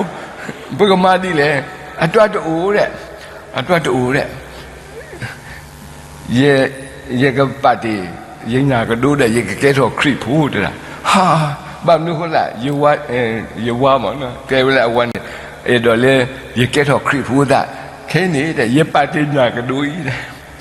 ပကမၤဒ်လဲၣ်, အတၢ်တအိၣ်ဒီး, အတၢ်တအိၣ်ဒီး ယ ယကပာ်တ့ၢ် ယညၣ်ကဒိဒီး ယကကဲထီၣ်ခရံာ်ဖိတဲဒၣ်, ဟါ, ဘၣ်မနုၤအဃိသတး ယဝါမး တဲဝဲလၢအဝၤန့ၣ် အဲၣ်ဒိးလၢ ယကဲထီၣ်ခရံာ်ဖိသး, ခဲအံၤန့ၣ် ယပာ်တ့ၢ်ညၣ်ကဒိအံၤ,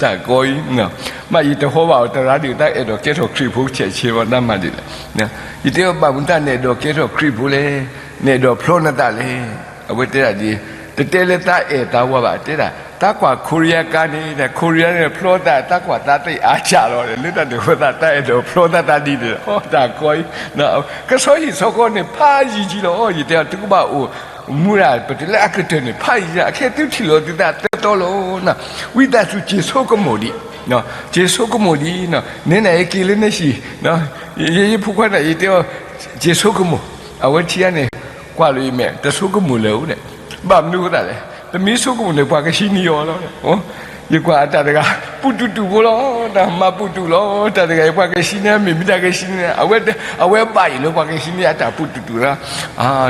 တၢ်ကီအံၤ, မ့ၢ်ယတဟီဘၣ်အီၤတရါဒံး တၢ်အဲၣ်ဒိးကဲထီၣ်ခရံာ်ဖိဆဲးဆဲးဘၣ်တၢ်မၤဒ်လဲၣ်, ယတဲအီၤ ဘၣ်မနုၤတၢ်နအဲၣ်ဒိးကဲထီၣ်ခရံာ်ဖိလဲၣ်, နအဲၣ်ဒိးဖျီနသးလဲၣ်, အဝဲတဲဒၣ်ဒ် တတဲလၢတၢ်အဲၣ်တၢ်ဝါဘၣ် တဲဒၣ်, တၢ်ကွၢ်ခိရံယါကါန့ၣ် ခိရံယါန့ၣ်ဖျီသး တၢ်ကွၢ်သးသ့ၣ်အါစှၤလီၤ, လၢတၢ်န့ၣ်အဃိသတး တၢ်အဲၣ်ဒိးဖျီသးတၢ်ဒ်န့ၣ် တၢ်ကီအံၤ, ကဆီဟံၣ်ဆီဃီန့ၣ် ဖးယံာ်ယံာ်လီၤ, ယတဲအီၤ သုကဘၣ်အိၣ်မူဒၣ် ပတုၤလၢအကတၢၢ်န့ၣ် ဖးယံာ်လီၤ, အခဲသုထံၣ်လိာ်သုသးသၢသီလီၤ, ဝံသးစူၤစ့ၤဆိကမိၣ်ဒံး, စ့ၤဆိကမိၣ်ဒံး, နဲနၤယက့ၤလၢနဟံၣ်, ယဖိခွါန့ၣ် ယတဲအီၤ စ့ၤဆိကမိၣ်, အဝဲထံၣ်ဧါန့ၣ် ကွၢ်လိာ်အမဲာ် တဆိကမိၣ်လၢၤဧိၤဒီး, ဘၣ်မနုၤအဃိသတးလဲၣ်, ပမ့ၢ်ဆိကမိၣ်န့ၣ် ပှၤကဟံးန့ၢ်အီၤလီၤ, ယကွၢ်အတၢ်တဂၤ ပူၤတူာ်တူာ်ဖိလီၤ, တၢ်မၤပူၤတူာ်လီၤ, တၢ်တဂၤအံၤ ပှၤကဟံးန့ၢ် မ့ၢ်မ့ၢ်တၢ်ကဟံးန့ၢ် အဝဲ, အဝဲဘၣ်အံၤလၢပှၤကဟံးန့ၢ်အတၢ်ပူၤတူာ်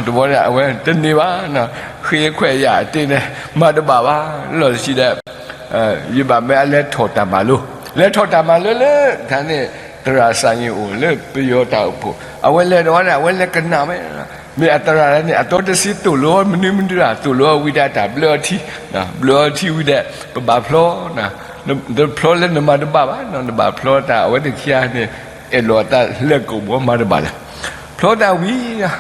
တူာ်လီၤ, တဘျီဒီး အဝဲတန့ၢ်ဘၣ်, ဃ့ခွဲးယာ်အတ့န့ၣ် မၤတဘၣ်ဘၣ်, လီၢ်တဆံဒီး ယဘၣ်မၢအလဲၤထီၣ်တၢ်မၤလိ, လဲၤထီၣ်တၢ်မၤလိလၢ တၢ်န့ၣ် သရၣ်စၢ်ယ့ၣ်အိၣ်လၢပယီၤတၢ်အိၣ်ဖှိၣ်, အဝဲလဲၤဒီးဝဲဒၣ် အဝဲလဲၤကနၣ်ဝဲ, မ့ၢ်အသရၣ်န့ၣ် အတီတဆံသိၣ်လိအီၤ မနုၤမနုၤဒၣ် သိၣ်လိအီၤဝံၤဒီးတၢ်ဘျၢအီၤထံ, ဘျၢအီၤထံဝံၤဒီး ပဘၣ်ဖျီ, တဖျီလၢနမၤတဘၣ်ဘၣ်, နဘၣ်ဖျီတၢ် အဝဲသ့ၣ်ခံဂၤန့ၣ် အဲၣ်လိာ်အသးလဲၤကိာ်ဘီမၤတဘၣ်လၢၤ, ဖျီတၢ်ဝံၤ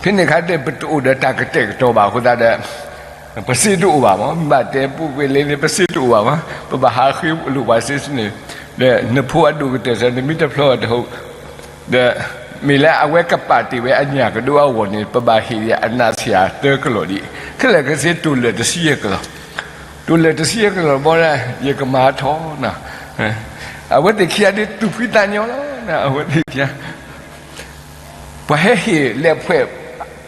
ဖဲန့ၣ်အခါဒီး ပတအိၣ်ဒီးတၢ်ကတဲာ်ကတီၤဘၣ်အဃိသတးဒီး ပစ့တအိၣ်ဘၣ်မး, မ့ၢ်ဘၣ်တဲပူၤကွံာ်လၢန့ၣ် ပစ့တအိၣ်ဘၣ်မး, ပဘၣ်ဟးဃ့လိာ်ပှၤစ့န့ၣ်, ဒီးနဖိအဒိၣ်ကတၢၢ်စ့ၢ် နမ့ၢ်တဖျီတဟူး, ဒီးမ့ၢ်လၢအဝဲကပာ်တ့ၢ်ဝဲအညၣ်ကဒိအဂီၢ်န့ၣ် ပဘၣ်ဟ့ၣ်အနးဆံးအသၢကလီၢ်ဒံး, ခဲလၢာ်ခဲဆ့တိၢ်လၢာ်တဆံယဲၢ်ကလီၢ်, တိၢ်လၢာ်တဆံယဲၢ်ကလီၢ်ဘီဒီး ယကမၤထီၣ်, အဝဲသ့ၣ်ခံဂၤဒ်သူၣ်ဖှံသးညီလီၤ, အဝဲသ့ၣ်ခံဂၤ ပှၤဟဲဟ့ၣ်လၢအဖှဲး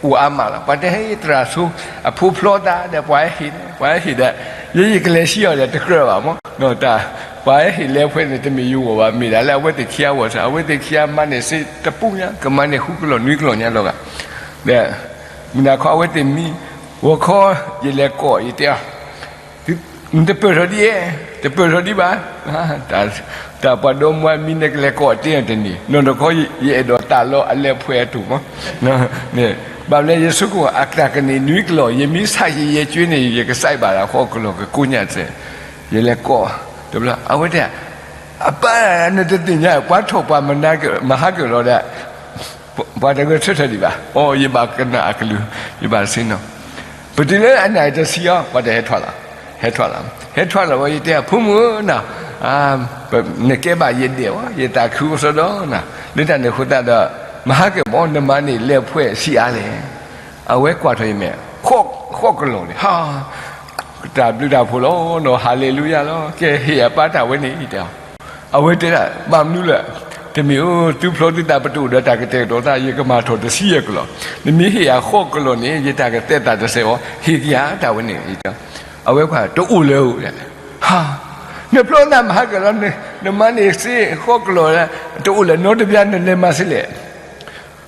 အိၣ်အါမးလီၤ. ပှၤတဟဲဟ့ၣ်သရၣ်ဆိ အဖိဖျီသးဒီး ပှၤဟဲဟ့ၣ်န့ၣ် ပှၤဟဲဟ့ၣ်ဒီး ယဲယကလဲၤဆံးအီၤဒီးတကြၢးဘၣ်မး, တၢ် ပှၤဟဲဟ့ၣ်လၢအဖှဲးန့ၣ် တမ့ၢ်ယဂီၢ်ဘၣ်, မ့ၢ်ဒၣ်လၢအဝဲသ့ၣ်ခံဂၤအဂီၢ်စ့ၢ်, အဝဲသ့ၣ်ခံဂၤမၤန့ၢ်စ့တပူၤညါ ကမၤန့ၢ်ဃုကလီၢ်နွံကလီၢ်ညါလီၤဂာ်, ဒီး မုၢ်နၤခီအဝဲသ့ၣ်မံ, ဂီၤခီ ယလဲၤကိး ယတဲအီၤ နတပၢၢ်ထီၣ်ဒံးဧါ, တပၢၢ်ထီၣ်ဒံးဘၣ်, တၢ်ပှၤဒီမါမံ နကလဲၤကိးတ့ၢ်အီၤတန့ၢ်, နီၢ်နီၢ်ခီ ယအဲၣ်ဒိးသးလီအလၢအဖှဲးအထူၣ်မး, ဘၣ်မနုၤလဲၣ် ယဆိကမိၣ် အတၢ်ကန့ၢ်နွံကလီၢ် ယမ့ၢ်ဆါဟံၣ်ယဲၢ်ကၠွ့န့ၣ် ယကစဲးဘၣ်ဒီးဃီကလီၢ်ကကိးညါစ့ၢ်, ယလဲၤကိး တဘျီ အဝဲတဲ အပၢ် နတသ့ၣ်ညါ ပှၤထီၣ်ပှၤမၤနၤက့ၤ မၤဟးက့ၤလီၤဒီး ပှၤတဂဲၤဆၢထၢၣ်ဒံးဘၣ်, အိ ယဘၣ်ကနၣ်အကလုၢ်, ယဘၣ်ဆ့ၣ်နီၤ, ပတုၤလၢအနၣ်ရံၣ်တဆံအီၤ ပှၤတဟဲထီၣ်လီၤ, ဟဲထီၣ်လီၤ, ဟဲထီၣ်လီၤဝဲ ယတဲ ဖိမုၣ်ဧၢနီၤ, နကဲဘၣ်ယဒဲးဝဲ ယသးခုအိၣ်စီဒီးနီၤ, လၢတၢ်န့ၣ်အဃိသတးဒီး မၤဟးက့ၤဘၣ် နမၤန့ၢ်လၢအဖှဲးဆံးအါလဲၣ်, အဝဲကွၢ်ထီၣ်ယမဲာ် ဃိးကလီၢ်န့ၣ် ဟါ တၢ်ဘျုးတၢ်ဖှိၣ်လီၤနီၤ, ဟၤလ့လူယၤလီၤ, ကဲဟ့ၣ်အပၢ်တၢ်ဝဲန့ၣ် တဲ, အဝဲတဲဒၣ် ဘၣ်မနုၤလဲၣ် တမ့ၢ်ဧၢ, သုဖျီသုသး ပတအိၣ်ဒီးတၢ်ကတဲာ်ကတီၤသး, ယကမၤထီၣ်တဆံယဲၢ်ကလီၢ်, နမ့ၢ်ဟ့ၣ်ယၤဃိးကလီၢ်န့ၣ် ယတၢ်ကတဲာ်သးတစဲးအီၤ, ဟ့ၣ်ကယၤတၢ်ဝဲန့ၣ်. အဝဲကွၢ်တအိၣ်လၢၤဧိၤ, ဟါ, နဖျီသးမၤဟါကလီၢ်, နမၤန့ၢ်စ့ဃိးကလီၢ်, တအိၣ်လၢၤ, နီတဘျီနလဲၤမၤစ့လဲၣ်.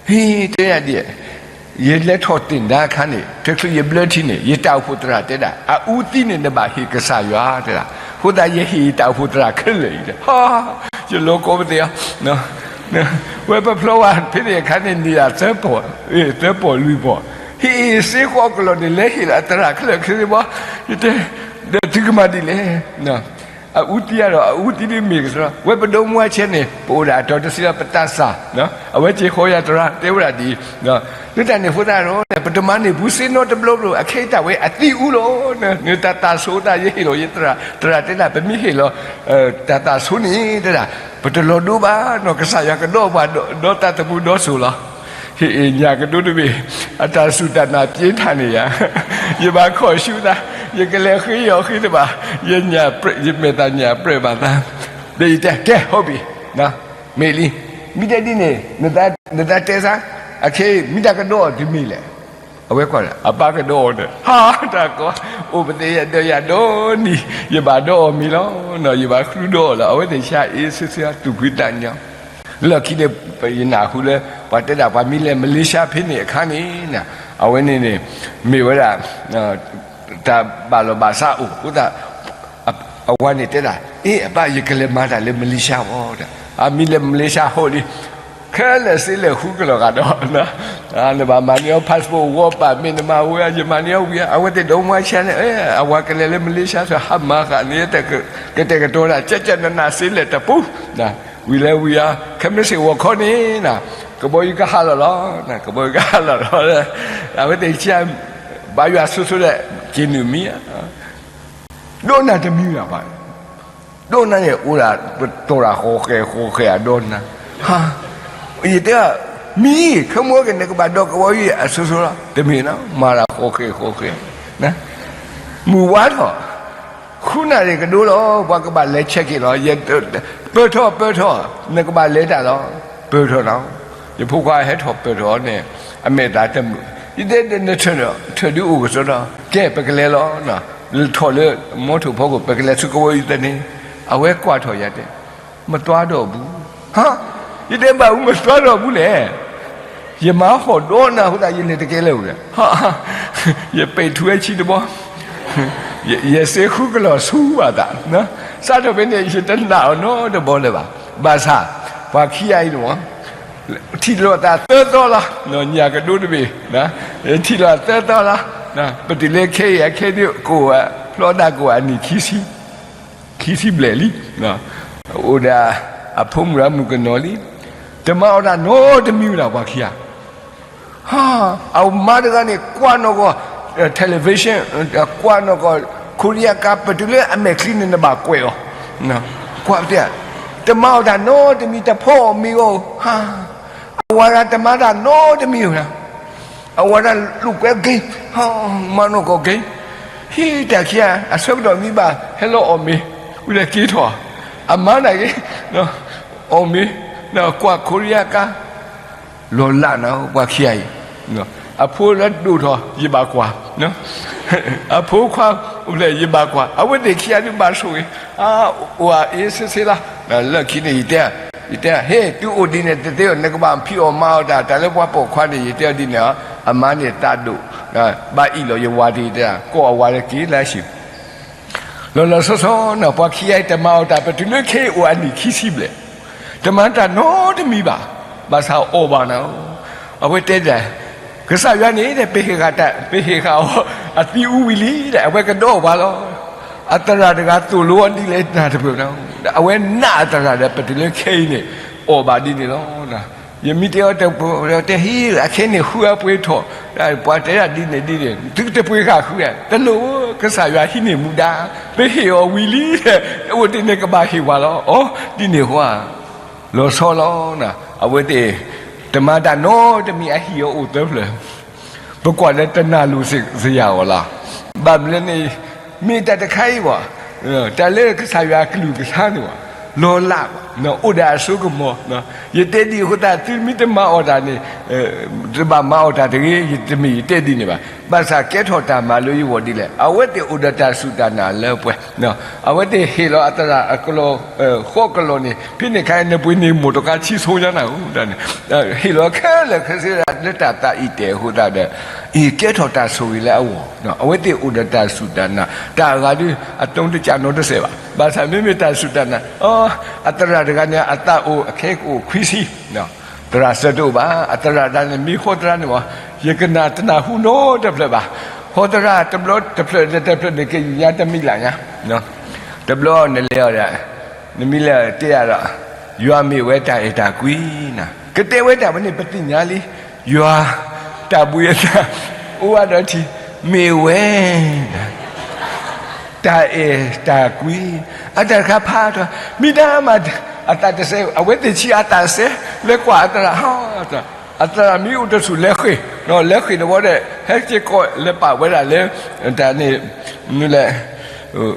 ဟ့ၣ်တဲယၤဒ်, ယလဲၤထီၣ်သ့ၣ်ဒါအခါန့ၣ် တချုးယဘျၢထံန့ၣ် ယတၢ်အိၣ်ဖှိၣ်သရၣ်တဲဒၣ်, အအူသံန့ၣ်နဘၣ်ဟ့ၣ်ကစၢ်ယွၤတဲဒၣ်, အဃိသတးယဟ့ၣ်ယတၢ်အိၣ်ဖှိၣ်သရၣ်ခဲလၢာ်အံၤ, ဟါ, ယလီၤကီပသ့ၣ်အီၤ, ဝဲပဖျီဝဲဖဲန့ၣ်အခါန့ၣ် န့ၢ်ယၤသၢပီၢ်, သၢပီၢ်လွံၢ်ပီၢ်, ဟ့ၣ်စ့ဃိးကလီၢ်န့ၣ် လဲၤဟ့ၣ်လီၤအသရၣ်ခဲလၢာ်ခဲဆ့ဘၣ်, ယတဲ, ဒီးသုကမၤဒ်လဲၣ် အအူသံဒီး အအူသံဒ်မ့ၢ်ကစၢ်, ဝဲပဒိမူအဆဲန့ၣ် ပအိၣ်ဒၣ်အတီၤတဆံလီၤ ပတၢ်စၢ်, အဝဲစ့ၢ်ဃီယၤသရၣ်တဲဝဲဒၣ်ဒ်အံၤ, လၢတၢ်န့ၣ်အဃိသတးဒီး ပတမၤန့ၢ်ဘူးစ့နီတဘျီဘျီ အခဲအံၤတၢ်ဝဲအသံအူလီၤ, နတၢ်သးဆိသးယဟ့ၣ်လီၤယသရၣ်, သရၣ်တဲဒၣ် ပမ့ၢ်ဟ့ၣ်လီၤ တၢ်သးဆိန့ၣ်တဲဒၣ်, ပတလီၤဒိဘၣ်နီၤ, ကစၢ်ယွၤကဒီးပှၤဒီးတၢ်သမူဒီစိၤလီၤ. ဟ့ၣ်အ့ၣ်ညၣ်ကဒိတဘ့ၣ်, အတၢ်စူၢ်တၢ်နာ်ပျ့ထၣ်န့ၢ်ယၤ, ယဘၣ်ခီၣ်ဆူသး, ယကလဲၤဃ့ယီၤဃ့တဘၣ်, ယညၣ်ပြဲး, ယမဲာ်သၣ်ညၣ်ပြဲးဘၣ်သး, ဒီးယတဲ ကဲ ဟီဘ့ၣ်, မ့ၢ်လံ, မ့ၢ်တဲဒ်န့ၣ်, နသးတဲစ့, အခဲအံၤ မ့ၢ်တၢ်ကဒီးအီၤတမ့ၢ်လဲၣ်. အဝဲကွၢ်လၢ အပၢ်ကဒီးအီၤဒီး, ဟါ, တၢ်ကီ, အိၣ်ပသ့ၣ်ညါဒီးယၤဒီနံၤ, ယဘၣ်ဒီးအီၤမ့ၤလီၤ, ယဘၣ်ဃုဒီးအီၤလီၤ, အဝဲသ့ၣ်ဆါအ့စ့စ့ သူၣ်ဖှံသးညီ, လၢခံန့ၣ် ယနၢ်ဟူလၢ ပှၤတဲဒၣ်ပှၤမ့ၢ်လဲၤမလ့ၡါဖဲန့ၣ်အခါန့ၣ်, အဝဲန့ၣ်န့ၣ် မ့ၢ်ဝဲဒၣ် တၢ်ဘၣ်လီၢ်ဘၣ်စးအိၣ်အဃိသတး, အဝၤန့ၣ်တဲဒၣ်, အ့ အပၢ် ယကလဲၤမၤတၢ်လၢမလ့ၡါဝဲ, အမ့ၢ်လဲၤမလ့ၡါဟီၣ်လံ, ခဲလၢာ်စ့လဲၣ်ဃုကလီၢ်ဂၤဒီး, နဘၣ်မၤန့ၢ်အီၤ passport ဝီပာ်မ့ၢ်နမၤဝဲ ယမၤန့ၢ်အီၤဝံၤဧါ, အဝဲသ့ၣ်ဒီမါဆါန့ၣ်, အဝၤကလဲၤလၢမလ့ၡါ ဟးမၤဃာ်န့ၢ် ကတဲာ်ကတီၤဒၣ် ကကနနၢ်စ့လဲၣ်တပူၤ, ဝံၤလၢဝံၤဧါ, ခဲမုၢ်ဆ့ၣ်ဂီၤခီန့ၣ်, ကဘီယူၤကဟးလီၤလီၤ, ကဘီယူၤကဟးလီၤလီၤ, အဝဲသ့ၣ်ဆါ, ဘါယွၤဆိဆိဒီး က့ၤနုာ်မံ, ဒီးနၤတမံၤနၤဘၣ်, ဒီးနၤန့ၣ် အိၣ်ဒၣ်ပတီၢ်တၢ်ဃီဃဲၤဃီဃဲၤအဒီးနၤ, ယတဲ, မံ, ခဲမုၢ်က့ၤ နကဘၣ်ဒီးကဘီယူၤအဆိဆိလီၤ, တမ့ၢ်နီၤ မၤတၢ်ဃီဃဲၤဃီဃဲၤ, မုၢ်ဝါထီၣ်, ဃုနၣ်ရံၣ်ကဒိလီၤ ပှၤကဘၣ်လဲၤဆဲးက့ၤလီၤ, ပၢၢ်ထီၣ်ပၢၢ်ထီၣ်, နကဘၣ်လဲၤတၢ်လီၤ, ပၢၢ်ထီၣ်နီၤ, ယဖိခွါဟဲထီၣ်ပၢၢ်ထီၣ်န့ၣ်, အမဲာ်သးတမုာ်, ယတဲနထၢၣ်, ထၢၣ်ဒုးအိၣ်ကစီဒီး, ကဲပကလဲၤလီၤ, ထီၣ်လၢမီထိၣ်ဖီခိၣ် ပကလဲၤဆူကဝီၤယုၤသန့, အဝဲကွၢ်ထီၣ်ယၤတဲ, မသွားတော့ဘူး, ဟါ, ယတဲဘၣ်အူ မသွားတော့ဘူးလဲၣ်, ယမၤဟီၣ်ဒီးနၤအဃိသတး ယလဲၤတကဲလၢၤဝဲ, ယပဲာ်ထူဝဲဆံတဘီ, ယစ့ဃုကလီၢ်ဆူဘၣ်သး, စးထီၣ်ဖဲန့ၣ် ယတနာ်အီၤနီတဘီလၢၤဘၣ်, ဘၣ်ဆၣ်, ပှၤခံဂၤအံၤန့ၣ် ထံၣ်လိာ်သးသၢသီလီၤ, ညၣ်ကဒိတဘ့ၣ်, ထံၣ်လိာ်သၢသီလီၤ, ပတုၤလၢခဲအံၤ အခဲဒုးကအိၣ်, ဖျီဒၣ်ကအိၣ်အနံၣ်ခံဆံ, ခံဆံဘျဲၣ်လံ, အိၣ်ဒီးအဖိမုၣ်အမုၣ်ကနီၤလံ, တမၤအီၣ်တၢ်နီတမံၤဝဲဒၣ်ပှၤခံဂၤ အမါတဂၤန့ၣ် ကွၢ်နီၢ်ကီၢ် television, ကွၢ်နီၢ်ကီၢ် ခိရံယါကါ ပတုၤလၢအမဲာ်ချံန့ၣ် နဘၣ်ကွဲးအီၤ, ကွၢ်ပတဲ, တမၤအီၣ်တၢ်နီတမံၤ တဖီအီၣ်မ့ၤအီၤ, အဝၤဒၣ်တမၤတၢ်နီတမံၤ, အဝၤဒၣ်လိာ်ကွဲက့ၤ, မၤနီၢ်ကီၢ်က့ၤ, ဟံးတၢ်ခံဂၤ အဆၢကတီၢ်မံဘၣ် ဟဲလီၤအီၣ်မ့ၤ, ဝံၤဒီးက့ၤထီၣ်, အမါန့ၣ်က့ၤ, အီၣ်မ့ၤ, ကွၢ်ခိရံယါကါ လီၤလးနၤ ပှၤခံဂၤအံၤ, အဖိလၢဒိၣ်ထီၣ် ယဘၣ်ကွၢ်, အဖိခွါအိၣ်ဖျဲၣ် ယဘၣ်ကွၢ်, အဝဲသ့ၣ်ခံဂၤဒုးဘၣ်ဆိၣ်ဂ့ၤ, အိၣ်အအ့စ့စ့လီၤ, လၢခံန့ၣ် ယတဲ, ယတဲ, ဟ့ၣ် သုအိၣ်ဒ်န့ၣ်တသ့အီၤ နကဘၣ်ဖံးအီၣ်မၤအီၣ်တၢ် တၢ်လၢပှၤပိာ်ခွါန့ၣ် ယတဲအီၤဒ်န့ၣ်, အမါန့ၣ်သးဒိၣ်, ဘၣ်အ့ၣ်လီၤယဝၤတဂ့ၤတဂၤ ကိးအဝၤလၢက့ၤလၢအဟံၣ် လီၤလီၤဆီဆီနၤ ပှၤခံဂၤအံၤတမၤအီၣ်တၢ် ပတုၤလၢခဲအံၤအိၣ်အနံၣ်ခံဆံဘျဲၣ်, တမၤတၢ်နီတမံၤဘၣ်, ဘၣ်ဆၣ်အီၣ်ဘၣ်နၤ, အဝဲတဲဒၣ်, ကစၢ်ယွၤန့ၣ် ပဟ့ၣ်ဃာ်တၢ်, ပဟ့ၣ်ဃာ်အီၤ အသံအူဝံၤလံဒီး အဝဲကဒီးပှၤလီၤ, အသရၣ်တဂၤသိၣ်လိအီၤဒ်လဲၣ်နၤတပၢၢ်နၤ, အဝဲနာ်အသရၣ်ဒီး ပတုၤလၢခဲအံၤန့ၣ် အီၣ်ဘၣ်ဒ်န့ၣ်လီၤ. ယမ့ၢ်တဲအီၤတပှဲၤ တဲဟ့ၣ် အခဲန့ၣ်ဃုအပှ့ၤထီၣ်, ပှၤတဲဒၣ်ဒ်န့ၣ်ဒ်န့ၣ် သုတပှ့ၤဃာ်ဃုဧါ, တလိၣ်ဧၢ, ကစၢ်ယွၤဟံးန့ၢ်မူဒါ, ပဟ့ၣ်အီၤဝံၤလံ, အိၣ်တ့ၢ်န့ၣ်ကဘၣ်ဟ့ၣ်ပှၤလီၤ, အီ ဒ်န့ၣ်ဃီဧါ, လီၤဆီလီၤ, အဝဲသ့ၣ် တမၤတၢ်နီတမံၤ အဟံၣ်အအိၣ်သၢဖျၢၣ်, ပကွၢ်လၢတနၢ်လိၤစ့ၢ်ကီးအီၤလီၤ, ဘၣ်မနုၤလဲၣ်န့ၣ် မ့ၢ်တၢ်တခါအံၤဘၣ်, တၢ်လၢကစၢ်ယွၤအကလုၢ်ကထါန့ၣ်ဘၣ်, လီၤလးဘၣ်, အိၣ်ဒီးအစိကမီၤ, ယတဲဒ်အဃိသတး သုမ့ၢ်တမၤအီၣ်တၢ်န့ၣ်, တဘၣ်မၤအီၣ်တၢ်တဂ့ၤ, ယတမ့ၢ်ယတဲဒ်န့ၣ်ဘၣ်. ဘၣ်ဆၣ်ကဲထီၣ်တၢ်မၤလၢယဂီၢ်ဒ်လဲၣ်, အဝဲသ့ၣ်အိၣ်ဒီးတၢ်စူၢ်တၢ်နာ်လၢပှဲၤ, အဝဲသ့ၣ်ဟ့ၣ်လီၤအသရၣ်အကလီၢ်, ဃိးကလီၢ်န့ၣ် ဖဲန့ၣ်ခါ နပှ့ၤန့ၢ်မိၢ်တကါဆံဆိညါနၤဧိၤ, ဟ့ၣ်လီၤခဲလၢာ်ခဲဆ့လၢတၢ်သးအံၤတဲာ်အဃိသတးဒီး, အံၤကဲထီၣ်တၢ်ဆိၣ်ဂ့ၤလၢအဂီၢ်, အဝဲသ့ၣ်အိၣ်ဒီးတၢ်စူၢ်တၢ်နာ်, တၢ်အဂၤဒုး အတုံးတကးနီတစဲးဘၣ်. ဘၣ်ဆၣ်မ့မ့ၢ်တၢ်စူၢ်တၢ်နာ်, အသရၣ်တဂၤန့ၣ် အသးအိၣ်အခဲကအိၣ်ခွံဆံ, သရၣ်စၢတအိၣ်ဘၣ်, အသရၣ်တဂၤန့ၣ် မ့ၢ်ဃီသရၣ်န့ၣ်မး, ယကနၣ်တနၢ်ဟူနီတဖျၢၣ်ဘၣ်. ဃီသရၣ်တဘျီတဖျၢၣ်လၢတဖျၢၣ်န့ၣ် ကညါတမံၤလၢ်ညါ, တဘျီနလဲၤအီၤဒီး, နမံၤလၢတဲအါဒီး, ယွၤမ့ၢ်ဝဲတၢ်အဲၣ်တၢ်ကွံနၤ, ကတဲဝဲတၢ်ဝဲန့ၣ် ပသ့ၣ်ညါလံ, ယွၤ, တၢ်ဘှံးအသး, အိၣ်အါဒီးထံ, မ့ၢ်ဝဲ တၢ်အဲၣ်တၢ်ကွံ, အတၢ်တခါဖးထီၣ်, မ့ၢ်တၢ်မၤ, အသးတစဲး, အဝဲသ့ၣ်ဆံးအသးတစဲး, လဲၤကွၢ်အသရၣ်ဟီ, အသရၣ်မ့ၢ်အိၣ်တဆူၣ်လဲၤဃ့ၢ်, လဲၤဃ့ၢ်တဝီဒီး ဟဲက့ၤကိးလဲၤပာ်ဝဲဒၣ်လၢ, တၢ်န့ၣ်, လဲၤ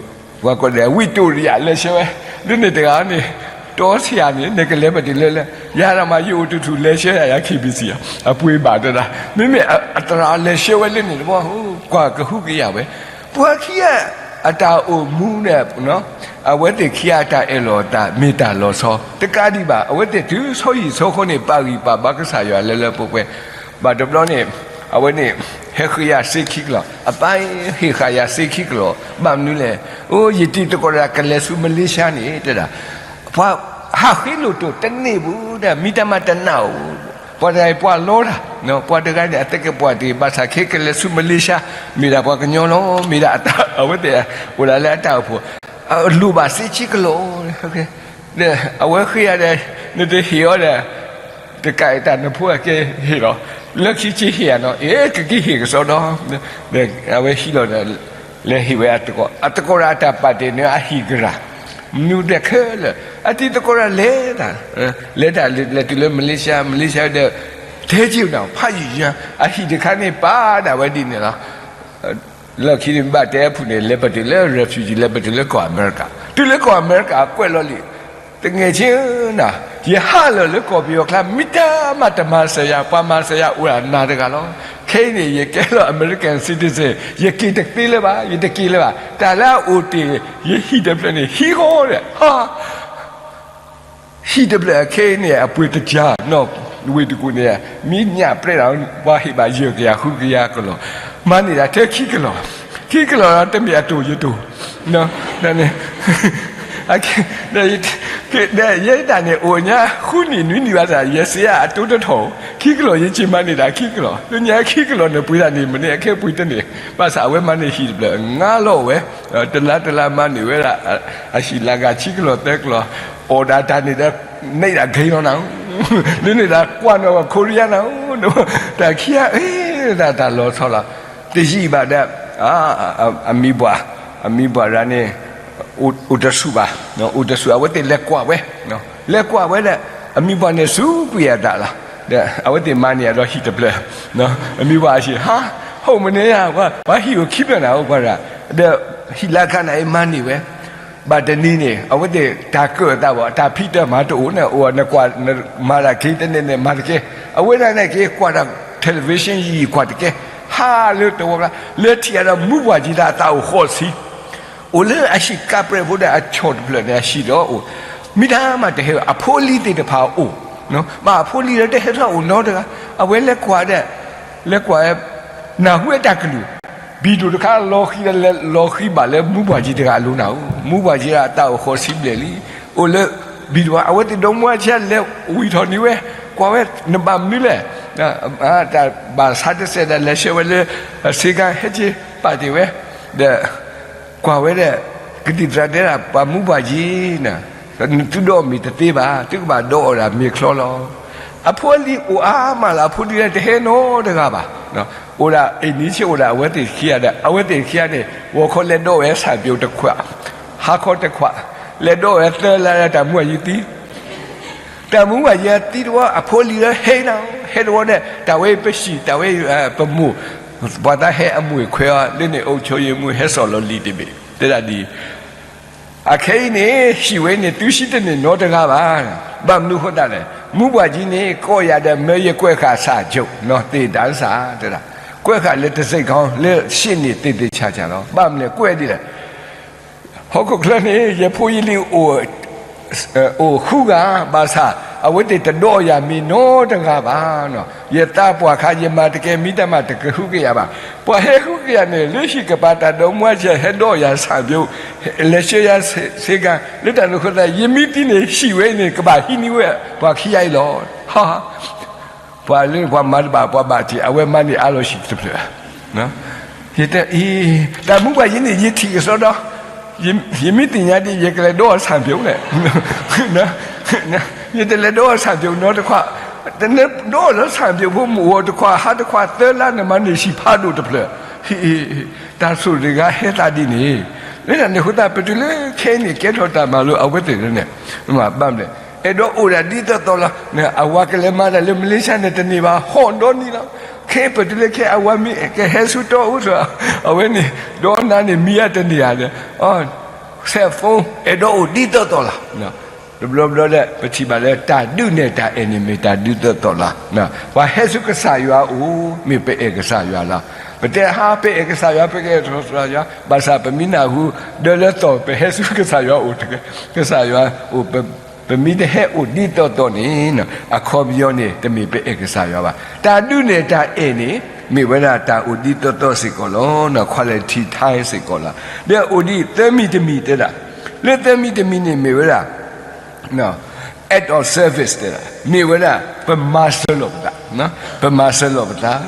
ပှၤကိးဒီး ဝံတူရံယၤ လဲၤဆှၢဝဲ, ဒ်န့ၣ်တဂၤန့ၣ်, တီဆံးယၤန့ၣ် နကလဲၤပတုၤလၢလဲၣ်, ယၤဒၣ်မး ယအိၣ်တဆူၣ်လဲၤဆှၢယၤ ယၤ ခ့ဘံစံယၤ, အပှ့ၤဘၣ်တဒၣ်, မ့မ့ၢ်အသရၣ်လဲၤဆှၢဝဲလၢန့ၣ်တဘျီ, ကွၢ်ကဟုကယာ်ဝဲ, ပှၤခံဂၤအတၢ်အိၣ်မူန့ၣ်, အဝဲသ့ၣ်ခံဂၤအတၢ်အဲၣ်လီၤအသး မ့ၢ်တၢ်လီၤဆီ, တကးဒံးဘၣ် အဝဲသ့ၣ်တုၤဆီဟံၣ်ဆီဃီန့ၣ် ပာ်ဂံၢ်ပာ်ဘါကစၢ်ယွၤလၢလၢပှဲၤပှဲၤ, ဘၣ်တဘျီန့ၣ်, အဝဲန့ၣ်, ဟဲဃ့ယၤစ့ခံကလီၢ်, အပၢ်ဟ့ၣ်ဃာ်ယၤစ့ခံကလီၢ်, ဘၣ်မနုၤလဲၣ်, အိ ယတံၤသကိးတၢ်ကလဲၤဆူမလ့ၡါန့ၣ် တဲဒၣ်, ပှၤဟးဃ့လိာ်တိာ်တန့ၢ်ဘူးဒီး မ့ၢ်တၢ်မၤတနာ်ဧိၤ, ပှၤတဂၤအံၤပှၤလီတၢ်, ပှၤတဂၤန့ၣ် အသကဲးပှၢ်တဂ့ၤ ဘၣ်ဆၣ်ခဲကလဲၤဆူမလ့ၡါ, မ့ၢ်ဒၣ်ပှၤကညီလီၤ, မ့ၢ်ဒၣ်အဝဲသ့ၣ်, အိၣ်ဒၣ်လၢအတၢ်အိၣ်ဖှိၣ်, လိၣ်ဘၣ်စ့ခံကလီၢ်, အဝဲဃ့ယၤဒီး, နတဟ့ၣ်အီၤဒီး, တကးအံၤတၢ်နဖိအကဲဟ့ၣ်လီၤ, လၢခံက့ၤဟ့ၣ်ယၤနီၤ, အ့ ကက့ၤဟ့ၣ်ကစီဒီ, အဝဲဟံးလီၤဒီး, လဲၤဟ့ၣ်ဝဲအသကိး, အသကိးတၢ်အတၢ်ပာ်တ့ၢ်န့ၣ်အဟံၣ်ကရၢ်, မနုၤဒဲးခဲလၢာ်, အတံၤသကိးတၢ်လဲၤတၢ်, လဲၤတၢ်လဲၤတုၤလၢမလ့ၡါ, မလ့ၡါဒီး, ထဲက့ၤနၤ ဖးယံာ်ယံာ်, အဟံၣ်တခါန့ၣ်ပာ်ဒၣ်ဝဲဒ်န့ၣ်လီၤ လီၢ်ခံန့ၣ်ဘၣ်တဲအဖုၣ်န့ၣ် လဲၤပတုၤလၢ refugee လဲၤပတုၤလၢကီၢ်အမဲရကၤ, တုၤလၢကီၢ်အမဲရကၤကွဲးလီၤလံ, တငဲၢ်ဆ့နၤ, ယဟးလၢာ်လၢကီၢ်ပယီၤကျါ မ့ၢ်တၢ်မၤတမၤစၢၤယၤ, ပှၤမၤစၢၤယၤအိၣ်ဒၣ်နၤတဂၤလီၤ. ခဲအံၤန့ၣ် ယကဲလီၤ American citizen, ယက့ၤတသ့လၢၤဘၣ်, ယတက့ၤလၢၤဘၣ်, တၢ်လၢအအိၣ်တ့ၢ် ယဟံၣ်တဖျၢၣ်န့ၣ် ဟံးဃီဒီး, ဟံၣ်တဖျၢၣ်အခဲအံၤန့ၣ် အပှ့ၤတကၠၢ်နီၣ်, ဝ့ၢ်တကူၣ်န့ၣ်, မ့ၢ်ညၣ်ပြဲးဒီး ပှၤဟ့ၣ်ဘၣ်ယဲၢ်ကယၤဃုကယၤကလီၢ်, မၤန့ၢ်ဒၣ်ထဲခံကလီၢ်, ခံကလီၢ်ဒီးတမ့ၢ်အတိၢ်ယတိၢ်, န့ၣ်, ယဲဒၣ်န့ၣ် အိၣ်ညါဃုနံၣ်နွံနံၣ်ဘၣ်ဆၣ် ယဲစ့အတိတထီၣ်, ခံကလီၢ်ယက့ၤမၤန့ၢ်ဒၣ်ခံကလီၢ်, လၢညါခံကလီၢ်န့ၣ်ပှ့ၤဒၣ်န့ၣ် မ့ၢ်န့ၣ်အခဲပှ့ၤတန့ၢ်, ဘၣ်ဆၣ်အဝဲမၤန့ၢ်ဟံၣ်တဖျၢၣ် ငါလီၤဝဲ, တလါတလါမၤန့ၢ်ဝဲဒၣ်, အဟံၣ်လၢဂၤခံကလီၢ်သၢကလီၢ်, အီၣ်ဒၣ်တၢ်န့ၣ်ဒီး, န့ၢ်ဒၣ်ဂ့ၤလီၤနၤ, လၢန့ၣ်ဒၣ်ကွၢ်နီၣ်ဝဲ Korea နၤ, တၢ်ခံဂၤအံၤ, တၢ်လီၤဆီလီၤ, တယံာ်ဘၣ်ဒီး, အမံၤဘၣ်, အမံၤဘၣ်ရၤန့ၣ်, အိၣ်တဆူၣ်ဘၣ်, အိၣ်တဆူၣ် အဝဲသ့ၣ်လဲၤကွၢ်ဝဲ, လဲၤကွၢ်ဝဲဒီး, အမံၤဘၣ်န့ၣ်စူးကွံာ်အသးလီၤ, ဒီးအဝဲသ့ၣ်မၤန့ၢ်အဒီးဟံၣ်တဖျၢၣ်, အမံၤဘၣ်အဟံၣ် ဟး, ဟီၣ်မနုၤယၤ, ပှၤဟံၣ်အိၣ်ခံဖျၢၣ်နၤအိၣ်ပှၤရၤ, ဒီးဟံၣ်လၢခါနၤအံၤမၤန့ၢ်ဝဲ, ဘၣ်တနံၤန့ၣ် အဝဲသ့ၣ်တၢ်ကၢၣ်အသးဘၣ် တၢ်ဖံးတၢ်မၤတအိၣ်န့ၣ် အိၣ်နကွၢ်, မၤတၢ်က့ၤတန့ၢ်န့ၣ် မၤတကဲ, အဝဲဒၣ်န့ၣ်က့ၤကွၢ်ဒီး television ယံာ်ကွၢ်တကဲ, ဟးလၢတဝီကျါ လဲၤထံၣ်အဒီးမူပှၢ်ကံတၢ်အသးအိၣ်ဃိးဆံ, အိၣ်လၢအဟံၣ်ကးပြဲးဖိဒီးအဆီၣ်တဖျၢၣ်န့ၣ် အဟံၣ်ဒီးအိၣ်, မ့ၢ်တၢ်မၤတဟဲ အဖိအလံၤသ့ၣ်တဖၣ်အိၣ်, ဘၣ်အဖိအလံၤဒီးတဟဲထီၣ်အိၣ်နီတဂၤ, အဝဲလဲၤကွၢ်ဒီး, လဲၤကွၢ်, နၢ်ဟူအတၢ်ကလုၢ်, ဘံၣ်ဒိၣ်တခါလီၤဃံၤဒီး လီၤဃံၤဘၣ်လၢမူပှၢ်ကံတဂၤအလိၤနၤဧိၤ, မူပှၢ်ကံအသးအိၣ်ဃိးဆံဘျဲၣ်လံ, အိၣ်လၢ, ဘံၣ်ဒိၣ် အဝဲသ့ၣ်ဒီမါဝၤဆံးလဲၤဝံၣ်ထီၣ်န့ၢ်ဝဲ, ကွၢ်ဝဲ, နဘၣ်မနုၤလဲၣ်, တၢ်ဘၣ်ဆါတစဲးဒီးလဲၤဆှၢဝဲလၢ, စ့ကၤဟဲက့ၤပာ်တ့ၢ်ဝဲ, ဒီး, ကွၢ်ဝဲဒီး, ကသံၣ်သရၣ်တဲဒၣ် ပှၤမူပှၢ်ကံန့ၣ်, သုဒီးမ့ၢ်တသ့ဘၣ် သုကဘၣ်ဒီးအီၣ်ဒၣ်မ့ၤချီလီၤ, အဖိအလံၤအိၣ်အါမးလၢအဖိဒုးတဟဲနီတဂၤဘၣ်, အိၣ်ဒၣ်အ့ၣ်နံၤဆ့အိၣ်ဒၣ်အဝဲသ့ၣ်ခံဂၤဒီး အဝဲသ့ၣ်ခံဂၤန့ၣ် ဂီၤခီလဲၤဒီးဝဲဆၣ်ပျိတခွး, ဟါခီတခွး, လဲၤဒီးဝဲသၢလါဒီးတၢ်မူပှၢ်ကံသံ တၢ်မူပှၢ်ကံသံတဝီ အဖိအလံၤလၢဟဲနၤ, ဟဲတဝီဒီး တၢ်ဝဲအံၤပဟံၣ် တၢ်ဝဲအံၤပမိၢ်, ပှၤသးဟဲအမိၢ်ခွဲးအီၤ လၢန့ၣ်အုပ်ချုပ်ရေးမှူး ဟဲစိာ်လီၤလံာ်တဘ့ၣ် တဲဒၣ်ဒ်အံၤ, အခဲအံၤန့ၣ် ဟံၣ်ဝဲန့ၣ် သုဟံးတန့ၢ်နီတဂၤဘၣ်. ဘၣ်မနုၤအဃိသတးလဲၣ်, မူဘၣ်ကံန့ၣ် ကိးယၤဒီး မၢယကွဲးဃာ်ဆၣ်ကၠိၣ်နီၤ သ့ၣ်တၢ်စၢ်တဲဒၣ်, ကွဲးဃာ်လၢတစ့ၢ်ကီး လၢရှ့ၣ်န့ၣ်သ့ၣ်သ့ၣ်ဆၣ်ဆၣ်လီၤ. ဘၣ်မနုၤလဲၣ် ကွဲးဒ်လဲၣ် ဟီၣ်ခိၣ်ချၢန့ၣ် ယဖိယလံၤအိၣ်ဃုဂၤ, ဘၣ်ဆၣ် အဝဲသ့ၣ်တဒီးယၤမ့ၢ်နီတဂၤဘၣ်. ယသးပှၢ်ခါ ယမၤတကဲမံတၢ်မၤ တကဟုကယာ်ဘၣ်. ပှၤဟဲဟုကယာ်န့ၣ် လၢဟံၣ်ကပၤတၢ်ဒီမါဝၤ ဟဲဒီးယၤဆၣ်ဘျိး, လဲၤဆှၢယၤဆ့ကၤ, လၢတၢ်န့ၣ်အဃိသတး ယမ့ၢ်သံန့ၣ် ဟံၣ်ဝဲအံၤန့ၣ် ကဘၣ်ဟံးန့ၢ်ဝဲပှၤခံဂၤအံၤလီၤ. ပှၤလၢပှၤမၤတဘၣ် ပှၤဘၣ်တ့ၢ် အဝဲမၤန့ၢ်အါလီၤဆံးတဖျၢၣ်. ယတအံၤ တၢ်မူဘၣ်ယံၤန့ၣ် ယထံၣ်ကစီဒီ, ယမ့ၢ်သ့ၣ်ညါဒ် ယကလဲၤဒီးအီၤဆၣ်ဘျိးလဲၣ်. ယတလဲၤဒီးအီၤဆၣ်ဘျိးနီတခွး, တနဒီးအီၤလၢဆၣ်ဘျိးဖိ မုၢ်အိၣ်တခွး ဟါတခွး သၢလါန့ၣ် မၤန့ၢ်ဆံးဖးဒိၣ်တဖျၢၣ်. တၢ်ဆိၣ်တဂၤဟဲသးဒ်န့ၣ်, လၢတၢ်န့ၣ်အဃိသတး ပတုၤလၢခဲအံၤန့ၣ် ကဲထီၣ်တၢ်မၤလိအဝဲသ့ၣ်န့ၣ်, ဘၣ်မနုၤလဲၣ် အဲၣ်ဒိးအိၣ်ဒၣ်ဒ်သိးသိးလီၤ. အဝၤကလဲၤမၤတၢ်လၢမလ့ၡါန့ၣ်တန့ၢ်ဘၣ် ဟီၣ်ဒီနံၤလီၤ. ခဲအံၤပတုၤလၢခဲအံၤ အဝၤမ့ၢ်ကဟဲဆူတီအူသး အဝဲန့ၣ် ဒီနၤန့ၣ် မံအတန့ၢ်ဧါဒီး cell phone အဲၣ်ဒိးအိၣ်ဒ်သိးသိးလီၤ. တဘျီဘျီဒီး ပထံၣ်ဘၣ်လၢတၢ်ဒုးနဲၣ်တၢ်အဲၣ်န့ၣ် မ့ၢ်တၢ်ဒ်သိးသိးလီၤ. ပှၤဟဲဆူကစၢ်ယွၤအအိၣ် မ့ၢ်ပအဲၣ်ကစၢ်ယွၤလီၤ. ပတဲဟါ ပအဲၣ်ကစၢ်ယွၤ ပကအဲၣ်ကစၢ်ယွၤ ဘၣ်ဆၣ်ပမ့ၢ်နၢ်ဟူ ဒီးလၢသီၣ် ပဟဲဆူကစၢ်ယွၤအိၣ်, ကစၢ်ယွၤအိၣ် ပမ့ၢ်တဟဲအိၣ်ဒ်သိးသိးန့ၣ် အခီပညီန့ၣ် တမ့ၢ်ပအဲၣ်ကစၢ်ယွၤဘၣ်. တၢ်ဒုးနဲၣ်တၢ်အဲၣ်န့ၣ် မ့ၢ်ဝဲဒၣ်တၢ်အိၣ်ဒ်သိးသိးစ့ၢ်ကီးလီၤ. quality time စ့ၢ်ကီးလီၤ. ဒီးအိၣ်ဒ်သၢမံၤတမံၤတဲဒၣ်, လၢသၢမံၤတမံၤန့ၣ်မ့ၢ်ဝဲဒၣ် act of service တဲဒၣ်, မ့ၢ်ဝဲဒၣ် ပမၤစၢၤလီၤပသး, ပမၤစၢၤလီၤပသး.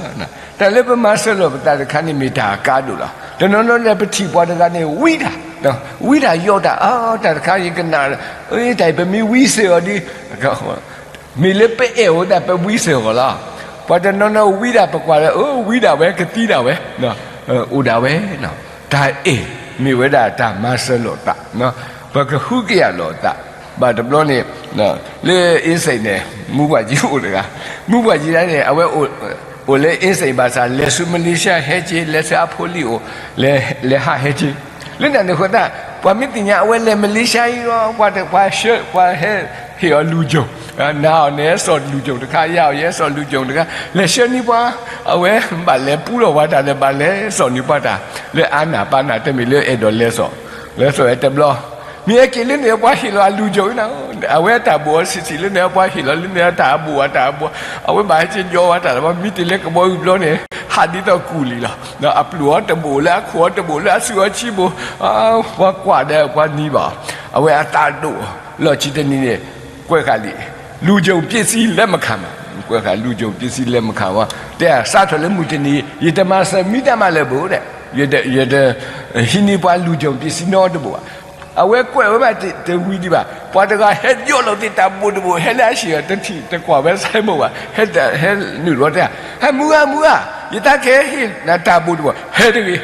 တၢ်လၢပမၤစၢၤလီၤပသးတခါန့ၣ် မ့ၢ်တၢ်အကါဒိၣ်လီၤ. တနီၤနီၤန့ၣ် ပထံၣ်ပှၤတဂၤန့ၣ် ဝံတၢ်, ဝံတၢ်ယီၢ်တၢ်, တၢ်တခါယကနၣ်, တၢ်အံၤပမ့ၢ်ဝံစၢၤအီၤဒီး မ့ၢ်လၢပအဲၣ်အဃိသတး ပဝံစၢၤအီၤလီၤ. ပှၤတနီၤနီၤဝံဒၣ် ပကွၢ်လၢ အၢ ဝံဒၣ်ဝဲ ကသံဒၣ်ဝဲ, အိၣ်ဒၣ်ဝဲ. တၢ်အဲၣ် မ့ၢ်ဝဲဒၣ်တၢ်မၤစၢၤလိာ်သး, ပကဟုကယာ်လိာ်သး. ဘၣ်တဘျီန့ၣ် လၢအ့စ့းန့ၣ် မူပှၢ်ကံအိၣ်တဂၤ, မူပှၢ်ကံဒၣ်န့ၣ် အဝဲအိၣ်လၢအ့စ့းဘၣ်ဆၣ် လဲၤဆူမလ့ၡါဟဲက့ၤ, လဲၤဆူအဖိလံၤအိၣ် လဲၤဟးဟဲက့ၤ. လၢတၢ်န့ၣ်အဃိသတး ပှၤမ့ၢ်သ့ၣ်ညါအဝဲလဲၤမလ့ၡါအံၤဒီး ပှၤတပှၤဆှၢ ပှၤဟဲဟ့ၣ်အီၤလူၤကၠိၣ်, နၤအီၤန့ၣ်ဟဲစိာ်လူၤကၠိၣ်တခါ, ယၤအီၤယဟဲစိာ်လူၤကၠိၣ်တခါ, လဲၤဆှၢန့ၢ်ပှၤ, အဝဲဘၣ်လဲၤပူထီၣ်ပှၤတၢ်ဒီး ဘၣ်လဲၤစိာ်န့ၢ်ပှၤတၢ် လၢအါနၢ်ပၢ်နၢ် တမ့ၢ်လၢအဲၣ်ဒိးလဲၤစိာ်, လဲၤစိာ်ဝဲတဘျီ မ့ၢ်ဟဲက့ၤလၢန့ၣ် ပှၤဟ့ၣ်လီၤအလူၤကၠိၣ်အံၤန့ၣ်, အဝဲအတၢ်ဘိၣ်အီၤဆံးဆံးလၢန့ၣ် ပှၤဟ့ၣ်လီၤလၢန့ၣ်အတၢ်အဘိၣ်အတၢ်အဘိၣ်, အဝဲဘၣ်ဟဲက့ၤယီဝဲတၢ်လၢ ပှၤမ့ၢ်တ့ၢ်လၢကဘီယူၤဘျီန့ၣ် ဟးဒ်သိးကူၣ်လံလီၤ. အပျုၢ်အီၤတဘိၣ်လၢအခိၣ်အီၤတဘိၣ်လၢအစုအီၤဆံးဘိၣ်, ပှၤကွၢ်ဒီးပှၤနံၤဘၣ်, အဝဲအသးဒိၣ်လီၤ. ခံတနံၤန့ၣ် ကွဲးဃာ်လံ လူၤကၠိၣ်ပစံးလက်မခံဘၣ်, ကွဲးဃာ်လူၤကၠိၣ်ပစံးလက်မခံဘၣ်, တဲစးထီၣ်လၢမုၢ်တနံၤ ယတမၤစၢၤမံတၢ်မၤလၢၤဘၣ်ဒီး ယတဟံးန့ၢ်ပှၤလူၤကၠိၣ်ပစံးနီတဘိၣ်ဘၣ်. အဝဲကွဲးဝဲဘၣ်တဝံၤဒံးဘၣ်, ပှၤတဂၤဟဲယီၢ်လီၤသ့ၣ်တၢ်ဘိၣ်တဘိၣ် ဟဲလၢအဟံၣ်အီၤ တထံၣ်တကွၢ်ဝဲစဲမိၣ်ဘၣ်, ဟဲနုာ်လီၤတဲ, ဟဲမုၢ်ဂၤမုၢ်ဂၤ, ယတၢ်ကဟ့ၣ်နၤတၢ်ဘိၣ်တဘိၣ်, ဟဲတဂ့ၤ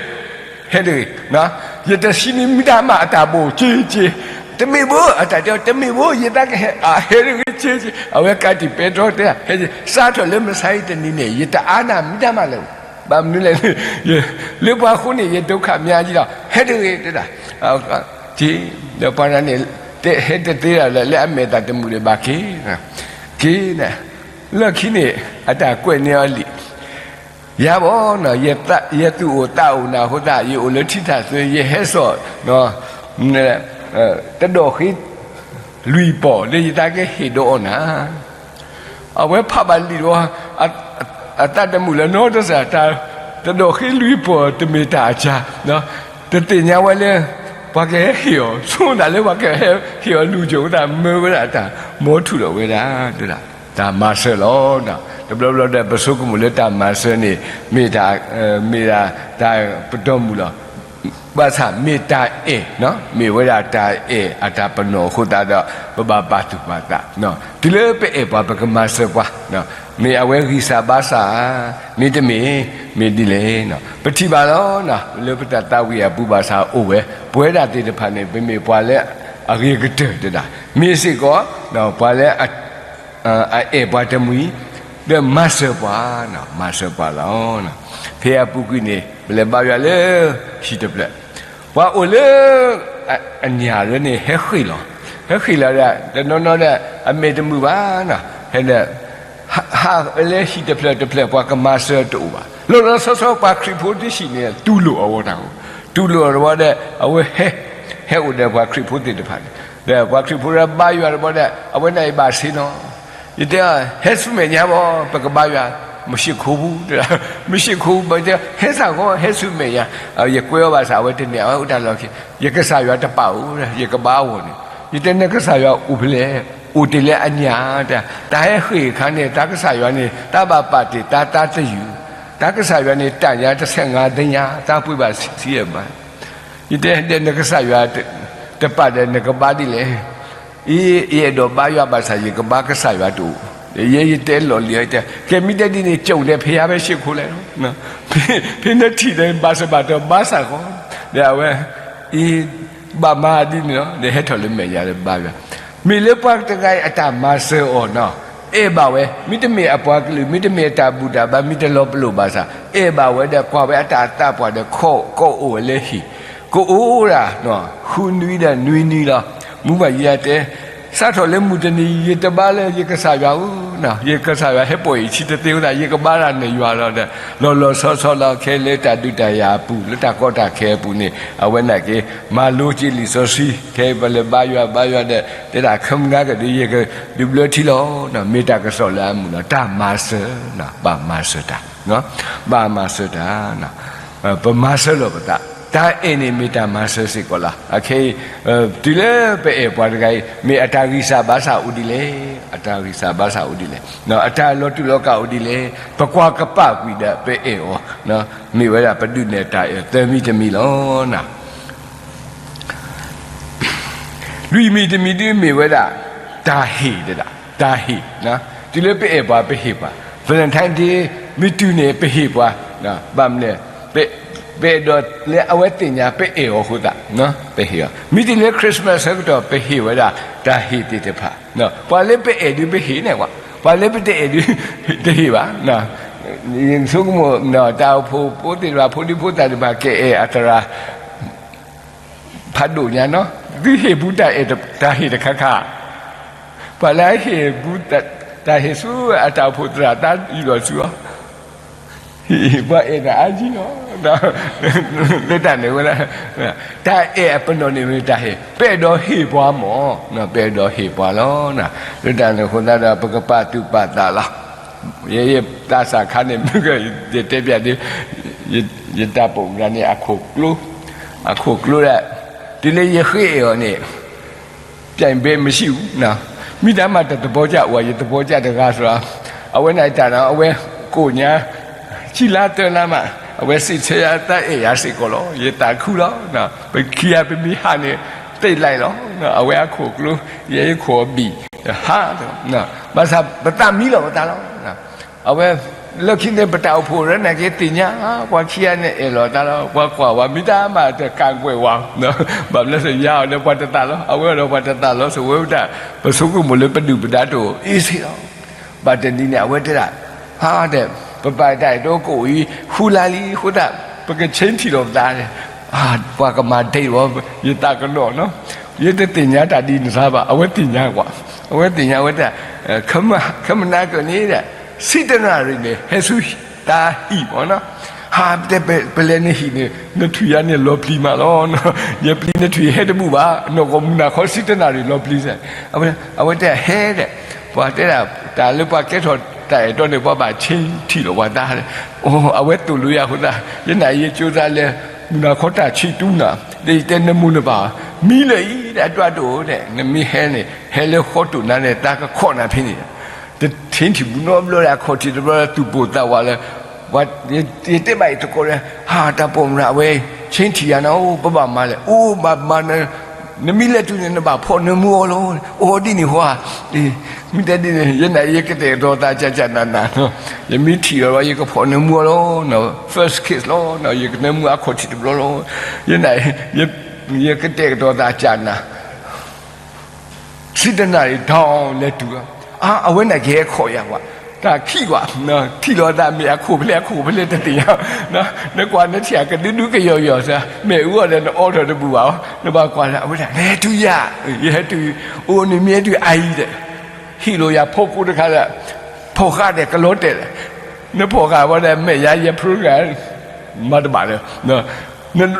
ဟဲတဂ့ၤ, ယတဟံးန့ၢ်မံတၢ်မၤအတၢ်ဘိၣ်က့ၤက့ၤ, တမ့ၢ်ဘၣ်, အတၢ်တဲအီၤ တမ့ၢ်ဘၣ်, ယတၢ်ကဟဲ အဟဲတဂ့ၤက့ၤက့ၤ, အဝဲကးတံာ်ပဲတြီတဲ ဟဲ, စးထီၣ်လၢမုၢ်ဆါအံၤတနံၤန့ၣ် ယတအါနၢ်မံတၢ်မၤလၢၤဘၣ်. ဘၣ်မနုၤလဲၣ်, လၢပှၤအဃိန့ၣ် ယဒုက္ခများကြီးလီၤ, ဟဲတဂ့ၤတဲဒၣ်, က့ၤ, ဒီးပှၤတဂၤန့ၣ် တဲဟဲတသ့ဒၣ်လဲာ် လၢအမဲာ်သးတမုာ်ဒီးဘၣ်က့ၤ, က့ၤန့ၣ်, လၢခံန့ၣ် အတၢ်ကွဲးန့ၢ်အီၤလံ ယၤဘၣ်, ယသူၣ်အိၣ်သးအိၣ်နၤအဃိသတး ယအိၣ်လၢထံထၣ်သွ့ ယဟဲစိာ် တဒီၣ်ဃ့လွံၢ်ပီၢ် လၢယတၢ်ကဟ့ၣ်ဒီးအီၤနၤ. အဝဲဖးဘၣ်လံဒီး အသးတမုာ်လၢၤနီတစဲး, တဒီၣ်ဃ့လွံၢ်ပီၢ်တမ့ၢ်တၢ်အစှၤ, တသ့ၣ်ညါဝဲလၢ ပှၤကဟဲဟ့ၣ်အီၤ, ဆိကမိၣ်လၢပှၤကဟဲဟ့ၣ်အီၤလူၤကၠိၣ်အသး မၢဝဲဒၣ်တၢ် မ်ထူၣ်ဒီးဝဲဒၣ် တၢ်မၤစၢၤလီၤ. တဘျီဘျီဒီး ပဆိကမိၣ်လၢတၢ်မၤစၢၤန့ၣ် မ့ၢ်တၢ်, မ့ၢ်ဒၣ်တၢ်ပတီၢ်မုၢ်လီၤ. ဘၣ်ဆၣ်မ့ၢ်တၢ်အဲၣ်, မ့ၢ်ဝဲဒၣ်တၢ်အဲၣ်အတၢ်ပနီၣ်အဃိသတးဒီး ပဘၣ်ပာ်သူၣ်ပာ်သး, တုၤလၢပအဲၣ်ပှၤ ပကမၤစၢၤပှၤ, မ့ၢ်အဝဲဂံၢ်စၢ်ဘါစၢ်ဧါ, မ့တမ့ၢ်, မ့ၢ်ဒ်လဲၣ်. ပထံၣ်ဘၣ်လီၤ, လၢပတၢ်သးဝံၣ်အပူၤဘၣ်ဆၣ်အိၣ်ဝဲ, ပဝဲဒၣ်သ့ၣ်တဖၣ်န့ၣ် ပမ့ၢ်ပှၤလၢအဂ့ၤကတၢၢ်တဒၣ်, မ့ၢ်စ့ၢ်ကီး ပှၤလၢ အအဲၣ်ပှၤတမှံၤ, ဒီးမၤစၢၤပှၤ, မၤစၢၤပှၤလီၤ. ဖဲအပူၤကွံာ်န့ၣ် ပလဲၤဘါယွၤလၢဟံၣ်တဖျၢၣ်, ပှၤအိၣ်လၢ အညၣ်လၢန့ၣ် ဟဲဃ့ၢ်လီၤ, ဟဲဃ့ၢ်လီၤဒီး တနီၤနီၤဒီး အမဲာ်တမုာ်ဘၣ်နီၤ, ဟဲဒီး ဟးလၢဟံၣ်တဖျၢၣ်တဖျၢၣ် ပှၤကမၤစၢၤတအိၣ်ဘၣ်. လီၤလီၤဆီဆီ ပှၤခရံာ်ဖိတဆံးန့ၣ် တူၢ်လိာ်အဝဲတၢ်အိၣ်, တူၢ်လိာ်အဝဲဒီး အဝဲဟဲ, ဟဲအိၣ်ဒီးပှၤခရံာ်ဖိသ့ၣ်တဖၣ်န့ၣ်, ဒီးပှၤခရံာ်ဖိဒီးဘါယွၤတဘီဒီး အဝဲန့ၣ်အံၤဘၣ်ဆ့နီၤ, ယတဲ ဟဲဆူမဲာ်ညါဘၣ် ပကဘါယွၤ, မုၢ်ဆ့ၣ်ခိပူၤ, မုၢ်ဆ့ၣ်ခိပူၤ ပတဲ ဟဲစ့ၢ်ကီး ဟဲဆူမဲာ်ညါ, ယကွဲးအီၤဘၣ်ဆၣ် အဝဲတန့ၢ် အဝဲအိၣ်တၢ်လီၢ်ခံ, ယကစၢ်ယွၤတပာ်အိၣ်, ယကဘါအဂီၢ်န့ၣ်, ယတဲ နကစၢ်ယွၤအိၣ်ဖဲလဲၣ်, အိၣ်တ့ၢ်လၢအညၣ်, တၢ်ဟဲဃ့ၢ်အခါန့ၣ် တၢ်ကစၢ်ယွၤန့ၣ် တၢ်ဘၣ်ပာ်တ့ၢ်တၢ်တၢ်တယုၢ်, တၢ်ကစၢ်ယွၤန့ၣ် တၢ်ညါတဆဲးငါဒညါ တၢ်ပှ့ၤဘၣ်ဆံးဆံးဘၣ်, ယတဲဒီး နကစၢ်ယွၤတပာ်ဒီး နကဘါဒ်လဲၣ် အံၤ ယအဲၣ်ဒိးဘါယွၤဘၣ်ဆၣ် ယကဘါကစၢ်ယွၤတအိၣ်, ယဲယတဲလီၢ်လံၤအီၤ ယတဲ ကဲမ့ၢ်တဲဒ်န့ၣ် ကၠိၣ်န့ၣ် ဖဲယါဖဲဆ့ၣ်ခိလဲၣ်, ဖဲနထံၣ်ဒီး ဘၣ်စဘၣ်တဘါစ့ၢ်ကီး, ဒီးအဝဲ အံၤ ဘၣ်မၤဒ်န့ၣ်လီၤ, ဒီးဟဲထီၣ်လၢမဲာ်ညါဒီးဘါယွၤ, မ့ၢ်လၢပှၤတဂၤအံၤအတၢ်မၤစၢၤအီၤနီၤ, အဲၣ်ဘၣ်ဝဲ မ့တမ့ၢ်အပှၤကလုာ် မ့တမ့ၢ်အတၢ်ဘူၣ်တၢ်ဘါ မ့ၢ်တလီၤပလိာ်ဘၣ်ဆၣ် အဲၣ်ဘၣ်ဝဲဒီး ကွၢ်ဝဲအတၢ်အသးပှၢ်ဒီး ခိးကိးအိၣ်ဝဲလၢဟံၣ်, ကိးအိၣ်ဒၣ် ဃုနွံဒီးနွံနွံလီၤ, မူဘၣ်ယၤတဲ စးထီၣ်လၢမုၢ်တနံၤ ယတဘါလၢယကစၢ်ယွၤဧၢ, ယကစၢ်ယွၤဟဲပိာ်ယခံတသ့အဃိသတး ယကဘါဒၣ်နယွၤလီၤဒီး လီၤလီၤဆီဆီလီၤ ခဲလၢတၢ်ဒုးတၢ်ယၤအပူၤ လၢတၢ်ကီတၢ်ခဲအပူၤန့ၣ် အဝဲန့ၣ်က့ မၤလိက့ၤလံာ်စီဆှံ ခဲအံၤပလဲၤဘါယွၤဘါယွၤဒီး တဲဒၣ် ခမနၤကဒီး ယကဒုးဘျၢထံလီၤ, မ့ၢ်တၢ်ကစီၣ်လၢအမုာ်လီၤ, တၢ်မၤစၢၤ, ဘၣ်မၤစၢၤတၢ်, ဘၣ်မၤစၢၤတၢ် ပမၤစၢၤလီၤပသး, တၢ်အဲၣ်န့ၣ်မ့ၢ်တၢ်မၤစၢၤစ့ၢ်ကီးလီၤ. အခဲအံၤ တုၤလၢပအဲၣ်ပှၤတဂၤအံၤ မ့ၢ်အတၢ်ဂံၢ်စၢ်ဘါစၢ်အိၣ်ဒ်လဲၣ်, အတၢ်ဂံၢ်စၢ်ဘါစၢ်အိၣ်ဒ်လဲၣ်, အတၢ်လီၤတူာ်လီၤကာ်အိၣ်ဒ်လဲၣ်, ပကွၢ်ကပာ်ကွံာ်ဒီးပအဲၣ်အီၤ, မ့ၢ်ဝဲဒၣ်ပဒုးနဲၣ်တၢ်အဲၣ်သၢမံၤတမံၤလီၤ. လွံၢ်မံၤတမံၤဒ်မ့ၢ်ဝဲဒၣ် တၢ်ဟ့ၣ်တဒၣ်, တၢ်ဟ့ၣ်, တုၤလၢပအဲၣ်ပှၤပဟ့ၣ်ပှၤ, Valentine Day မ့ၢ်တုၤန့ၣ် ပဟ့ၣ်ပှၤ, ဘၣ်မနုၤလဲၣ်, ပအဲၣ်ဒိးလၢအဝဲသ့ၣ်ညါ ပအဲၣ်အီၤအဃိသတး ပဟ့ၣ်အီၤ, မ့ၢ်တုၤလၢ Christmas ဆၢကတီၢ် ပဟ့ၣ်ဝဲဒၣ်တၢ်ဟ့ၣ်သ့ၣ်တဖၣ်, ပှၤလၢပအဲၣ်ဒုးပဟ့ၣ်န့ၣ်ကွၢ်, ပှၤလၢပတအဲၣ်ဒုး တဟ့ၣ်ဘၣ်. ယဆိကမိၣ် တၢ်အိၣ်ဖှိၣ်ဖိသ့ၣ်တဖၣ် ဖိဒံဖိသၣ်တဖၣ် ကအဲၣ်အသရၣ် ဖးဒိၣ်ညါနီၤ, သုဟ့ၣ်ဘူးတၢ်အဲၣ်တၢ်ဟ့ၣ်တခါခါ, ပှၤလၢအဟ့ၣ်ဘူးတၢ်ဟ့ၣ်ဆူအတၢ်အိၣ်ဖှိၣ်သရၣ် တၢ်ယူၢ်လီၤဆူအီၤ, ပှၤအဲၣ်တၢ်အါကံလီၤ. လၢတၢ်န့ၣ်ဝဲဒၣ် တၢ်အဲၣ်အပနီၣ်န့ၣ်မ့ၢ်တၢ်ဟ့ၣ်, ပအဲၣ်ဒိးဟ့ၣ်ပှၤမၢ်, ပအဲၣ်ဒိးဟ့ၣ်ပှၤလီၤ. လၢတၢ်န့ၣ်အဃိသတးဒီး ပကပာ်သူၣ်ပာ်သးလီၤ. ယဲယသးစၢ်ခါန့ၣ် မ့ၢ်ကယတဲပျးဒ် ယတၢ်ပိာ်မုၣ်န့ၣ် အခိၣ်ကျိ, အခိၣ်ကျိဒၣ် တုၤလၢယဃ့အဲၣ်အီၤန့ၣ် ပြိုင်ဘက်မရှိဘူး, မ့ၢ်တၢ်မၤတၢ်သဘောကျ အိၣ် ယသဘောကျတဂၤစှၤ, အဝဲန့ၣ်တၢ်နီၤ အဝဲကိၣ်ညါ ဆံလါသၢလါမး အဝဲစံးဆၢယၤ တၢ်အဲၣ်ယၤစ့ၢ်ကီးလီၤ. ယသးခုလီၤ. ပခံဂၤပမ့ၢ်ဟးန့ၣ် သ့ၣ်လဲၣ်လီၤ. အဝဲအခိၣ်ကျိ ယဲယခိၣ်အဘံၣ် ဟး, ဘၣ်ဆၣ်ပသးမံလီၤပသးလီၤ. အဝဲ လၢခံန့ၣ် ပတၢ်အိၣ်ဖှိၣ်ရၢနာ်က့သ့ၣ်ညါ ပှၤခံဂၤန့ၣ်အဲၣ်လီၤသးလီၤ. ပှၤကွၢ်ဝဲ မ့ၢ်တၢ်မၤတကးကွဲးဝဲ, ဘၣ်မနုၤလဲၣ် ယၤအီၤဒီးပှၤတသးလီၤ, အဝဲအီၤဒီးပှၤတသးလီၤ, ဆိဝဲဒၣ် ပဆိကမိၣ်လၢပဒုၣ်ပဒါတအိၣ် easy လီၤ. ဘၣ်တနံၤန့ၣ် အဝဲတဲဒၣ် ဟါဒီး ပပာ်တၢ်အဲၣ်တအိၣ်ကအိၣ်အံၤ ဃုလါလံအဃိသတး ပက change ထံၣ်လိာ်ပသးန့ၣ်, ပှၤကမၤဒ့ၣ်ဝဲ ယသးကနီၤနီၤ, ယတသ့ၣ်ညါတၢ်ဒ်န့ၣ်ဘၣ်, အဝဲသ့ၣ်ညါကွၢ်, အဝဲသ့ၣ်ညါဝဲဒၣ် ခမနၤကၢၣ်န့ၣ်ဒီး ဆံတနၣ်ရံၣ်န့ၣ် ဟဲဆူတၢ်ဟံၣ်မၢ်နီၤ, ဟါတဲ ပလဲၤနဟံၣ်န့ၣ် နထွံၣ်ယၤန့ၣ်လီၤပျံၤမးလီၤ, ယပျံၤနထွံၣ်ဟဲတဘူၣ်ဘၣ်, နီၢ်ကီၢ်မုၢ်နၤခီဆံတနၣ်ရံၣ်လီၤပျံၤစ့ၢ်, အဝဲတဲဟဲဒီး ပှၤတဲဒၣ် တၢ်လၢပှၤကဲထီၣ်တၢ်အဲၣ်တီန့ၣ် ပှၤဘၣ် change ထံၣ်လိာ်ပှၤသးန့ၣ်, အဝဲသိၣ်လိယၤအဃိသတး ယနၤယကၠိသးလဲၤ မုၢ်နၤခီတၢ်ဆံးတူနၤ, ဒီးယတဲနမိၢ်နပၢ် မံလၢာ်အံၤ တၢ်ဒွးတအိၣ်ဒီး နမ့ၢ်ဟဲန့ၣ် ဟဲလၢဃီတိၢ်နၤန့ၣ် သးကခီၣ်နၤဖဲန့ၣ်, တ change ထံၣ်ဘူးနီတဘျီဒီး အခီၣ်ထံးတဘျီဒီး သူၣ်ပိၢ်သးဝးလၢ ယတဲဘၣ်အံၤတကိးဒီး ဟါ တၢ်ပိာ်မုၣ်အဝဲ change ထံၣ်ယၤနီၤ အိၣ် ပဘၣ်မၤလဲၣ်, အိၣ် ဘၣ်မၤနၤ, နမ့ၢ်လဲၤတုၤန့ၣ် နဘၣ်ဖီၣ်နၢမူအီၤလီၤ, အိၣ်ဒ်န့ၣ်ဟါ, မ့ၢ်တဲဒ်န့ၣ် ယနၤယကတဲာ်ကတီၤသးကၢ်ကၢ်နးနးနီၤ, ယမ့ၢ်ထံၣ်လီၤဒီး ယကဖီၣ်နၢမူအီၤလီၤ, first kiss လီၤ, ယကနၢမူအခီၣ်ထံးတဘျီလီၤ, ယနၤ ယကတဲာ်ကတီၤသးကၢ်နး ဆံတနၣ်ရံၣ် ဒီလဲၤတုၤ, အါ အဝဲန့ၣ်ကဟဲခီၣ်ယၤကွၢ်, တၢ်ခံးကွၢ်, ထံၣ်လီၤသးမ့ၢ်အခိၣ်ဖျဲးအခိၣ်ဖျဲးတသ့ၣ်ညါ, နကွၢ်နထံၣ်အကဒုဒုကယီၤကယီၤစ့ၢ်, မ့ၣ်အူအီၤဒီးနအီထီၣ်တဘူၣ်ဘၣ်အီၤ, နဘၣ်ကွၢ်လၢအဝဲဒၣ် လဲၤတုၤယၤ, ယဟဲတုၤ, အိၣ်န့ၣ်မ့ၢ်ဟဲတုၤအအံၤဒီး, ဟ့ၣ်လီၤယၤဖီကိးတခါဒီး, ဖီၣ်ဃာ်ဒီးကလီၤတဲာ်လဲၣ်, နဖီၣ်ဃာ်ဝဲဒီး မဲာ်ယါယဲဖျိတဂၤ မၤတဘၣ်လၢၤ,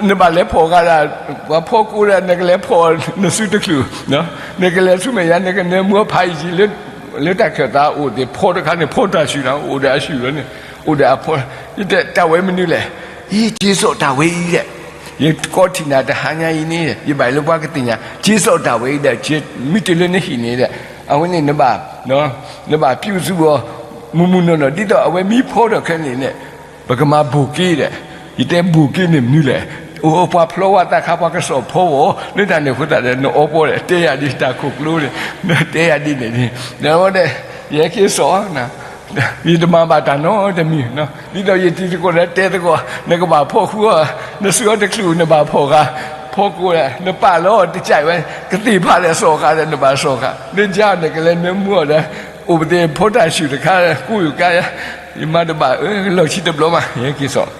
နဘၣ်လဲၤဖီၣ်ဃာ်ဒီး ပှၤဖီကိးဒီး နကလဲၤဖီၣ်နစုတချုး, နကလဲၤဆူမဲာ်ညါ နကနၢမူအဖးအံၤကံ လၢတၢ်ခၢၣ်သးအိၣ်သ့ၣ် ဖီတခါန့ၣ် ဖီတၢ်ဆူၣ်န့ၣ် အိၣ်ဒီးအဆူၣ်လီၤန့ၣ်, အိၣ်ဒီးအဖီ, ယတဲတၢ်ဝဲမနုၤလဲၣ်, ယ့ၢ်က့ၤစိာ်တၢ်ဝဲအံၤဒီး, ယကီထံၣ်နၤတဟါညါအံၤန့ၣ် ယဘၣ်လၢပှၤကသ့ၣ်ညါ က့ၤစိာ်တၢ်ဝဲအံၤဒီး မ့ၢ်တုၤလၢနဟံၣ်န့ၣ်ဒီး, အဝဲန့ၣ်နဘၣ်, နဘၣ်ပျုၢ်စုအီၤ မုၢ်မုၢ်နီၢ်နီၢ် ဒ်သိးအဝဲမ့ၢ်ဖီထီၣ်ခဲန့ၣ်န့ၣ် ပကမၤဘိၣ်က့ဒီး, ယတဲဘိၣ်က့န့ၣ်မနုၤလဲၣ်, အိၣ်ပှၤဖျီဝဲသးခါ ပှၤကစီၣ်ဖီဝဲ, လၢတၢ်န့ၣ်အဃိသတးဒီး နအီပီဒီး တဲယၤဒ်တၢ်ခိၣ်ကျိန့ၣ်, နတဲယၤဒ်န့ၣ်, ဒီးဝဲဒီး ယဟဲက့ၤစိာ်, ယတမၤဘၣ်တၢ်နီတမံၤ, ဒ်သိးယတံၤသကိးဒီးတဲသကိး နကဘၣ်ဖီဃုအီၤ, နစုအီၤတချုး နဘၣ်ဖီၣ်ဃာ်, ဖီကိးဒီး နပာ်လီၤတကးဝဲ, ကသ့ၣ်ဖးဒီးစီၣ်ဃာ်ဒီး နဘၣ်စီၣ်ဃာ်, နကါနကလဲၤနၢမူအီၤဒီး အိၣ်ပသ့ၣ်ဖီတၢ်ဆူၣ်တခါ ကူယိၤကါ, ယမၤတဘၣ်အၢ လီၢ်ခံတဘျီမး ယဟဲက့ၤစိာ်,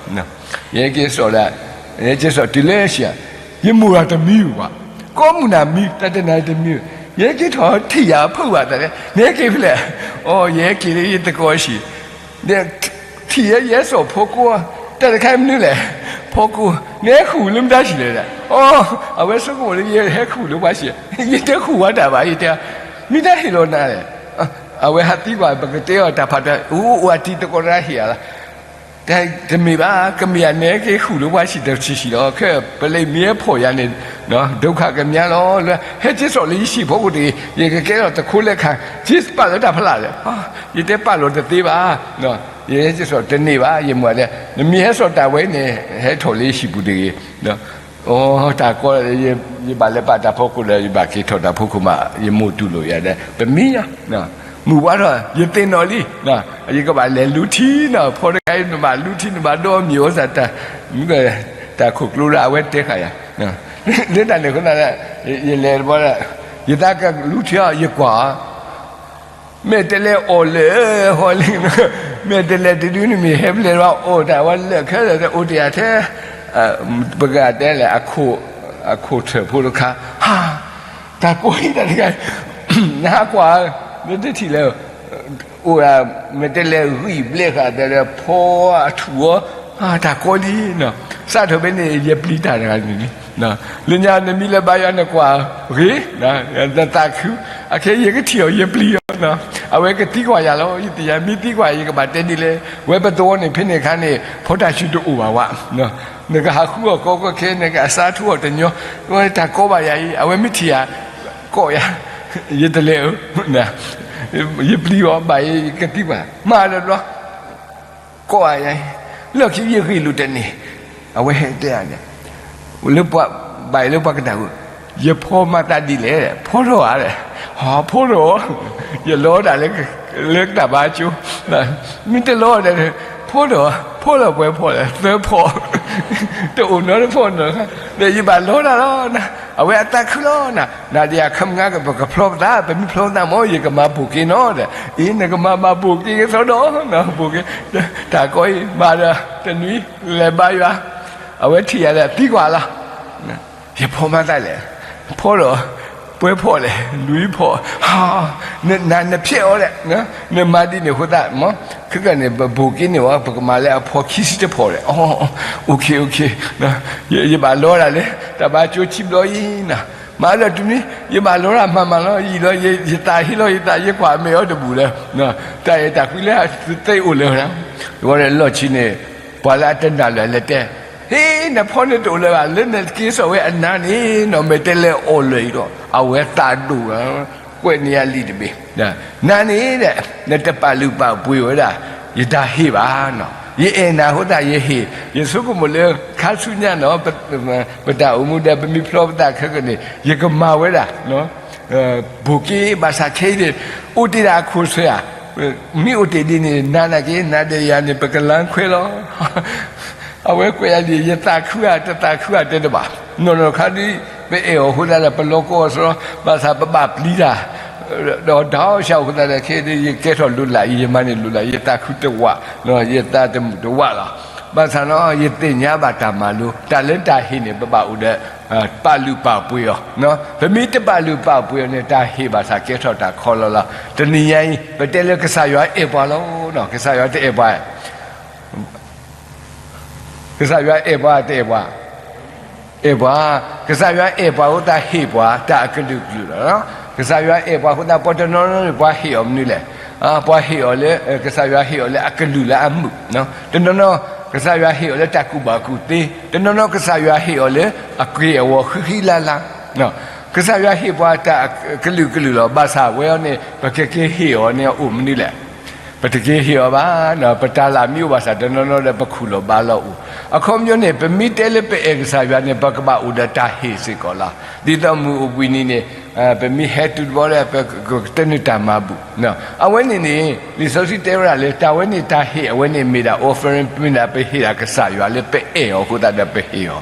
ယဟဲက့ၤစိာ်ဒီး, ယဟဲက့ၤစိာ်တုၤလၢဆံး, ယမိၢ်တၢ်တမံၤဘၣ်, ကိးမုၢ်နၤမံၤ တၢ်တနၤတမံၤ, ယဟဲက့ၤထီၣ်ထံၣ်ယၤအဖုၣ်ဘၣ်တၢ်လဲၣ်, နဟဲက့ၤဖဲလဲၣ်, အိ ယဟဲက့ၤလၢယသကိးဆံး, ဒီး ထံၣ်ယဲယဟဲစိာ်ဖီကိး, တၢ်တခါမနုၤလဲၣ်, ဖီကိး, နဟဲဃုာ်လၢမတၤဆံးလဲၣ်ဒီး, အိ အဝဲဆိကမိၣ်လၢယဟဲဃုာ်လၢပှၤဆံး, ယတဃုာ်ဝဲတၢ်ဘၣ် ယတဲ, မ့ၢ်တၢ်ဟ့ၣ်လီၤနၤလဲၣ်, အဝဲဟးသံကွၢ် ပကတဲအီၤတၢ်ဖးတၢ် အိ အိၣ်အတံၤသကိးတၢ်ဟ့ၣ်ယၤလီၤ, တမ့ၢ်ဘၣ် ကမ့ၢ်အန့ၣ် ကဟဲဃုာ်လၢပှၤဆံးတဆံးဆံးလီၤ, ခဲပလံးမ့ၢ်ဟဲဖီၣ်ယၤန့ၣ် ဒုက္ခကများလီၤ, လၢဟဲက့ၤစိာ်လၢယဆံးဖီကိးတဂ့ၤ, ယကကဲထီၣ်တခိလၢခါ, က့ၤပာ်လၢတၢ်ဖးလၢ်လဲၣ်, ယတဲပာ်လီၤတသ့ဘၣ်, ယဟဲက့ၤစိာ်တန့ၢ်ဘၣ်, ယမိၢ်တဲ နမ့ၢ်ဟဲစိာ်တၢ်ဝဲန့ၣ် ဟဲထီၣ်လၢယဆံးပူၤတဂ့ၤ, အိ တၢ်ကီ, ယဘၣ်လဲၤပာ်တၢ်ဖီခိၣ်ဒီး ယဘၣ်က့ၤထီၣ်တၢ်ဖီခိၣ်မး ယမိၢ်တူၢ်လိာ်ယၤဒီး ပမံယၤ, မုၢ်ဝါထီၣ် ယသ့ၣ်နီၣ်လံ, ယကဘၣ်လဲၤလူထံနီၤ, ဖီတခါအံၤ နဘၣ်လူထံ နဘၣ်ဒီမ့ၢ်အီၣ်စၢ်တၢ်, တၢ်ခိၣ်ကျိဒီး အဝဲတဲဃာ်ယၤ, လၢတၢ်န့ၣ်အဃိသတးဒီး ယလဲၤတဘျီဒီး ယသးကလူထံအီၤ ယကွၢ်အီၤ မဲာ်တဲးလဲးအီၣ်လၢာ်ဟီလံ, မဲာ်တဲးလဲးတဒုန့ၣ်မ့ၢ်ဟဲဖျဲးဝဲအီၣ်တၢ်ဝဲလၢာ်ခဲလၢာ် အိၣ်တ့ၢ်ထဲ, ပကတဲလဲၣ် အခိၣ်ထၢၣ်ဖိတခါ, ဟါ, တၢ်ကိးအံၤတၢ်တဂၤ, နဟးကွၢ်, နတထံၣ်လၢၤ, အိၣ်ဒၣ် မဲာ်တဲးလဲးဂံၢ်ဘျဲၣ်ဃာ်ဒီး ဖီအထူၣ်အီၤ, တၢ်ကိးလံနီၤ, စးထီၣ်ဖဲန့ၣ် ယပျံၤတၢ်တဂၤန့ၣ်လံ လၢညါနမ့ၢ်လဲၤဘါယွၤနကွၢ်ဂ့ၤ, နသးခု, အခဲအံၤယကထံၣ်အီၤယပျံၤအီၤ, အဝဲကသံကွၢ်ယၤလီၤ, ယသ့ၣ်ညါ မ့ၢ်သံကွၢ်ယကဘၣ်တဲဒ်လဲၣ်, ဝဲပသဝီန့ၣ် ဖဲန့ၣ်အခါန့ၣ် ဖီတၢ်ဆူၣ်တအိၣ်ဘၣ်ဝဲ, နကဟးဃုအီၤကီကီခဲ နကအစါထူအီၤတညီ, ဝဲတၢ်ကိးဘၣ်ယၤအံၤ အဝဲမ့ၢ်ထံၣ်ယၤ, ကိးယၤ, ယတလဲၤအၢ, ယပျံၤအီၤဘၣ်အံၤ ယကသံကွၢ်, မၤလၢဘျီ ကိးယၤအံၤ, လၢခံယဂ့ၢ်လိာ်တန့ၢ်, အဝဲဟဲတဲယၤန့ၣ်, လၢပှၤဘၣ်အံၤလၢပှၤကနၣ်ဝဲ, ယဖီမၤသးဒ်လဲၣ်, ဖီထီၣ်ဧါလဲၣ်, ဟီ ဖီထီၣ်, ယလီတၢ်လၢ လၢတၢ်ဘါကၠိ, မ့ၢ်တလီဒီး ဖီထီၣ်, ဖီထီၣ်ပှဲၤဖီၣ်လဲၣ်, သၢဖီၣ်, တအိၣ်နီတဖီၣ်နီတခါ, ဒီးယဘၣ်လီတၢ်လီၤနၤ, အဝဲအသးခုလီၤနၤ, နၤဒီးယၤခမငါ ပကဖျီပသး, ပမ့ၢ်ဖျီပသးမ့ၢ် ယကမၤဘိၣ်က့ၤနီၤဒီး, အ့ နကမၤဘၣ်ဘိၣ်က့ၤကသီဒီး, ဘိၣ်က့ၤ, တၢ်ကိးအံၤ မၤဒီးတနွံ လဲၤဘါယွၤ, အဝဲထံၣ်ယၤဒီးသံကွၢ်လီၤ ယဖီမၤသးလဲၣ်, ဖီဒီး ပှဲၤဖီၣ်လဲၣ်, လွံၢ်ဖီၣ်, နနဖျဲးအီၤလဲၣ်, နမၤဒ်န့ၣ်အဃိသတးမ့ၢ်, ခဲကနံၣ်န့ၣ် ပဘိၣ်က့ၤန့ၢ်ဝဲ ပကမၤလၢအဖီခံဆံတဖီၣ်လဲၣ်, အိၣ်ခ့ အိၣ်ခ့, ယဘၣ်လီတၢ်လၢ တၢ်ဘါကၠိခံဘျီအံၤနီၤ, မၤဒီးတနွံ ယဘၣ်လီတၢ်မၤမၤလီၤ, ယံာ်လီၤ ယသးဟ့လီၤ ယသး ယကွၢ်မဲာ်အီၤတဘူၣ်လၢၤ, တၢ်အဲၣ်တၢ်ကွံလၢသ့အိၣ်လၢၤ, ဝဲလီၢ်ခံန့ၣ် ပှၤလၢအတနာ်လၢၤလဲၤတဲ, ဟ့ နဖီန့ၣ်တအိၣ်လၢၤဘၣ်, လၢနက့ၤစိာ်ဝဲအနၤန့ၣ်နီၤ မဲာ်တဲးလဲးအီၣ်လၢၤအံၤဒီး အဝဲသးဒိၣ်လီၤ, ကွဲးန့ၢ်ယၤလံာ်တဘ့ၣ်, နၤန့ၣ်ဒီး နတပာ်လုၢ်ပာ်ပှ့ၤဝဲဒၣ် ယတၢ်ဟ့ၣ်ဘၣ်နီၤ, ယအဲၣ်နၤအဃိသတးယဟ့ၣ်, ယဆိကမိၣ်လၢခါဆူညါနီၤ ပတၢ်အိၣ်မူဒီး ပမ့ၢ်ဖျီပသးခဲကနံၣ်န့ၣ် ယကမၤဝဲဒၣ် ဘိၣ်က့ၤဘၣ်ဆၣ်ခဲအံၤန့ၣ် အိၣ်တ့ၢ်ဒၣ်အခိၣ်ဆၢဧါ, မ့ၢ်အိၣ်တ့ၢ်ဒ်န့ၣ် နၤနာ်က့ နၤဒီးယၤန့ၣ် ပကလါခွဲလီၤ, အဝဲကွဲးယၤဒ် ယသးခုဧါ တသးခုဧါတဲတဘၣ်, နီၢ်နီၢ်ခါဒ် ပအဲၣ်အီၤအဃိသတးဒီး ပလီၤကီအီၤစရီ ဘၣ်ဆၣ်ပဘၣ်ပျံၤတၢ် ဒီးတၢ်အီၣ်ဆၣ်အဃိသတးဒီး ခဲအံၤယကဲထီၣ်လိၤလးအံၤ ယမၤန့ၢ်လိၤလး ယသးခုတဝး, ယသးတမုာ်တဝးလီၤ. ဘၣ်ဆၣ်နီၤ ယသ့ၣ်ညါဘၣ်တၢ်မၤလိ, တၢ်လၢတၢ်ဟ့ၣ်န့ၣ် ပဘၣ်အိၣ်ဒီး ပာ်လုၢ်ပာ်ပှ့ၤအီၤ. ပမ့ၢ်တပာ်လုၢ်ပာ်ပှ့ၤအီၤန့ၣ် တၢ်ဟ့ၣ်ဘၣ်ဆၣ်ကဲထီၣ်တၢ်ခီလီၤလီၤ. တနံၤညါအံၤ ပတဲလၢကစၢ်ယွၤအဲၣ်ပှၤလီၤ. ကစၢ်ယွၤတအဲၣ်ပှၤ ကစၢ်ယွၤအဲၣ်ပှၤတအဲၣ်ပှၤ, အဲၣ်ပှၤ, ကစၢ်ယွၤအဲၣ်ပှၤအဃိသတးဟ့ၣ်ပှၤတၢ်အကလုာ်ကလုာ်လီၤ. ကစၢ်ယွၤအဲၣ်ပှၤအဃိသတး ပှၤတနီၤနီၤန့ၣ် ပှၤဟ့ၣ်အီၤမနုၤလဲၣ်. ပှၤဟ့ၣ်အီၤလၢ ကစၢ်ယွၤဟ့ၣ်အီၤလၢအကလုာ်လၢအမုာ်, တနီၤနီၤ ကစၢ်ယွၤဟ့ၣ်အီၤလၢတၢ်ကူၣ်ဘၣ်ကူၣ်သ့, တနီၤနီၤ ကစၢ်ယွၤဟ့ၣ်အီၤလၢအက့ၢ်အဂီၤဃံဃံလၤလၤ ကစၢ်ယွၤဟ့ၣ်ပှၤတၢ်ကလုာ်ကလုာ်လီၤ. ဘၣ်ဆၣ်ဝဲအီၤန့ၣ် ပကက့ၤဟ့ၣ်အီၤန့ၣ်အိၣ်မနုၤလဲၣ်. ပတက့ၤဟ့ၣ်အီၤဘၣ်, ပတၢ်လၢ်မ့ၢ်အိၣ်ဘၣ်ဆၣ် တနီၤနီၤဒီးပခူၣ်လီၤဘါလီၤအိၣ်. အခီပညီန့ၣ် ပမ့ၢ်တဲလၢပအဲၣ်ကစၢ်ယွၤန့ၣ် ပကဘၣ်အိၣ်ဒီးတၢ်ဟ့ၣ်စ့ၢ်ကီးလီၤ. ဒ်သိးမုၢ်အိၣ်ဘှံးနံၤန့ၣ် ပမ့ၢ်ဟဲတုၤတဘျီဒီး ပကကတၢၢ်န့ၢ်တၢ်မၤဘူၣ်. အဝဲန့ၣ်န့ၣ် လံာ်စီဆှံတဲဝဲဒၣ်လၢ တၢ်ဝဲန့ၣ်တၢ်ဟ့ၣ်အဝဲန့ၣ်မ့ၢ်ဒၣ် offering မ့ၢ်ဒၣ်ပဟ့ၣ်ဒၣ်ကစၢ်ယွၤလၢပအဲၣ်အီၤအဃိသတးဒီးပဟ့ၣ်အီၤ,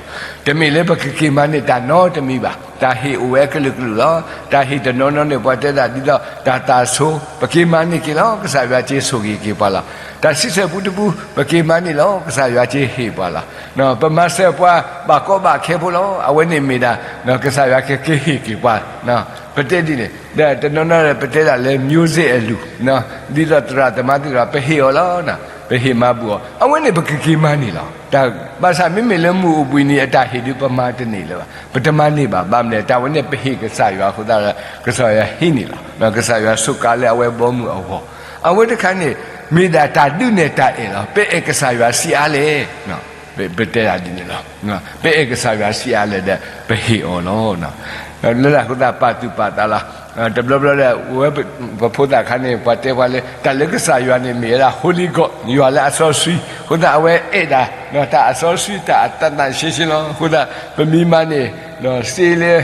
တမ့ၢ်လၢပကက့ၤမၤန့ၢ်တၢ်နီတမံၤဘၣ်. တၢ်ဟ့ၣ်အိၣ်ဝဲကလုာ်ကလုာ်လီၤ. တၢ်ဟ့ၣ်တနီၤနီၤန့ၣ် ပှၤတဲဒၣ်ဒ်သိးတၢ်သးဆိ, ပက့ၤမၤန့ၢ်က့ၤလီၤ. ကစၢ်ယွၤက့ၤဆိၣ်ဂ့ၤက့ၤပှၤလီၤ. တၢ်ဆံဆဲၣ်ပူတပူ ပက့ၤမၤန့ၢ်လီၤ. ကစၢ်ယွၤက့ၤဟ့ၣ်ပှၤလီၤ. ပမၤစၢၤပှၤဘၣ်ကီဘၣ်ခဲဖိလီၤ. အဝဲန့ၣ်မ့ၢ်ဒၣ် ကစၢ်ယွၤကက့ၤဟ့ၣ်က့ၤပှၤ ပတဲဒ်န့ၣ် ဒီးတနီၤနီၤပတဲဒၣ်လၢ music အလုၢ်, ဒ်သိးသရၣ်သမါသ့ၣ်တဖၣ် ပဟ့ၣ်အီၤလီၤ. ပဟ့ၣ်မၤဘူၣ်အီၤ အဝဲန့ၣ်ပကက့ၤမၤန့ၢ်လီၤ. ဘၣ်ဆၣ်မ့မ့ၢ်လၢမုၢ်အိၣ်ဘှံးနံၤအတၢ်ဟ့ၣ်ဒုးပမၤတန့ၢ်လၢၤဘၣ်. ပတမၤန့ၢ်ဘၣ်. ဘၣ်မနုၤလဲၣ်. တၢ်ဝဲန့ၣ်ပဟ့ၣ်ကစၢ်ယွၤအဃိသတးဒီး ကစၢ်ယွၤဟ့ၣ်န့ၢ်လီၤ. ကစၢ်ယွၤစူးကါလၢအဝဲဘီမုၢ်အဂီၢ်. အဝဲတခါန့ၣ် မ့ၢ်ဒၣ်တၢ်ဒုးနဲၣ်တၢ်အဲၣ်လီၤ. ပအဲၣ်ကစၢ်ယွၤဆံးအါလဲၣ် ပတဲဒၣ်ဒ်န့ၣ်လီၤ. ပအဲၣ်ကစၢ်ယွၤဆံးအါလဲၣ်ဒီး ပဟ့ၣ်အီၤလီၤ. လၢတၢ်အဃိသတးပာ်သူၣ်ပာ်သးလီၤ. တဘျီဘျီဒီး ဝဲပဖိသၣ်ခါန့ၣ် ပှၤတဲပှၤလၢ တၢ်လၢကစၢ်ယွၤန့ၣ် မ့ၢ်ဝဲဒၣ် Holy God ယွၤလၢအစီဆှံ, အဃိသတးအဝဲအဲၣ်ဒၣ် တၢ်အစီဆှံ တၢ်အသးသန့်ရှင်းရှင်းလီၤ. အဃိသတး ပမ့ၢ်မၤန့ၣ် စ့လၢ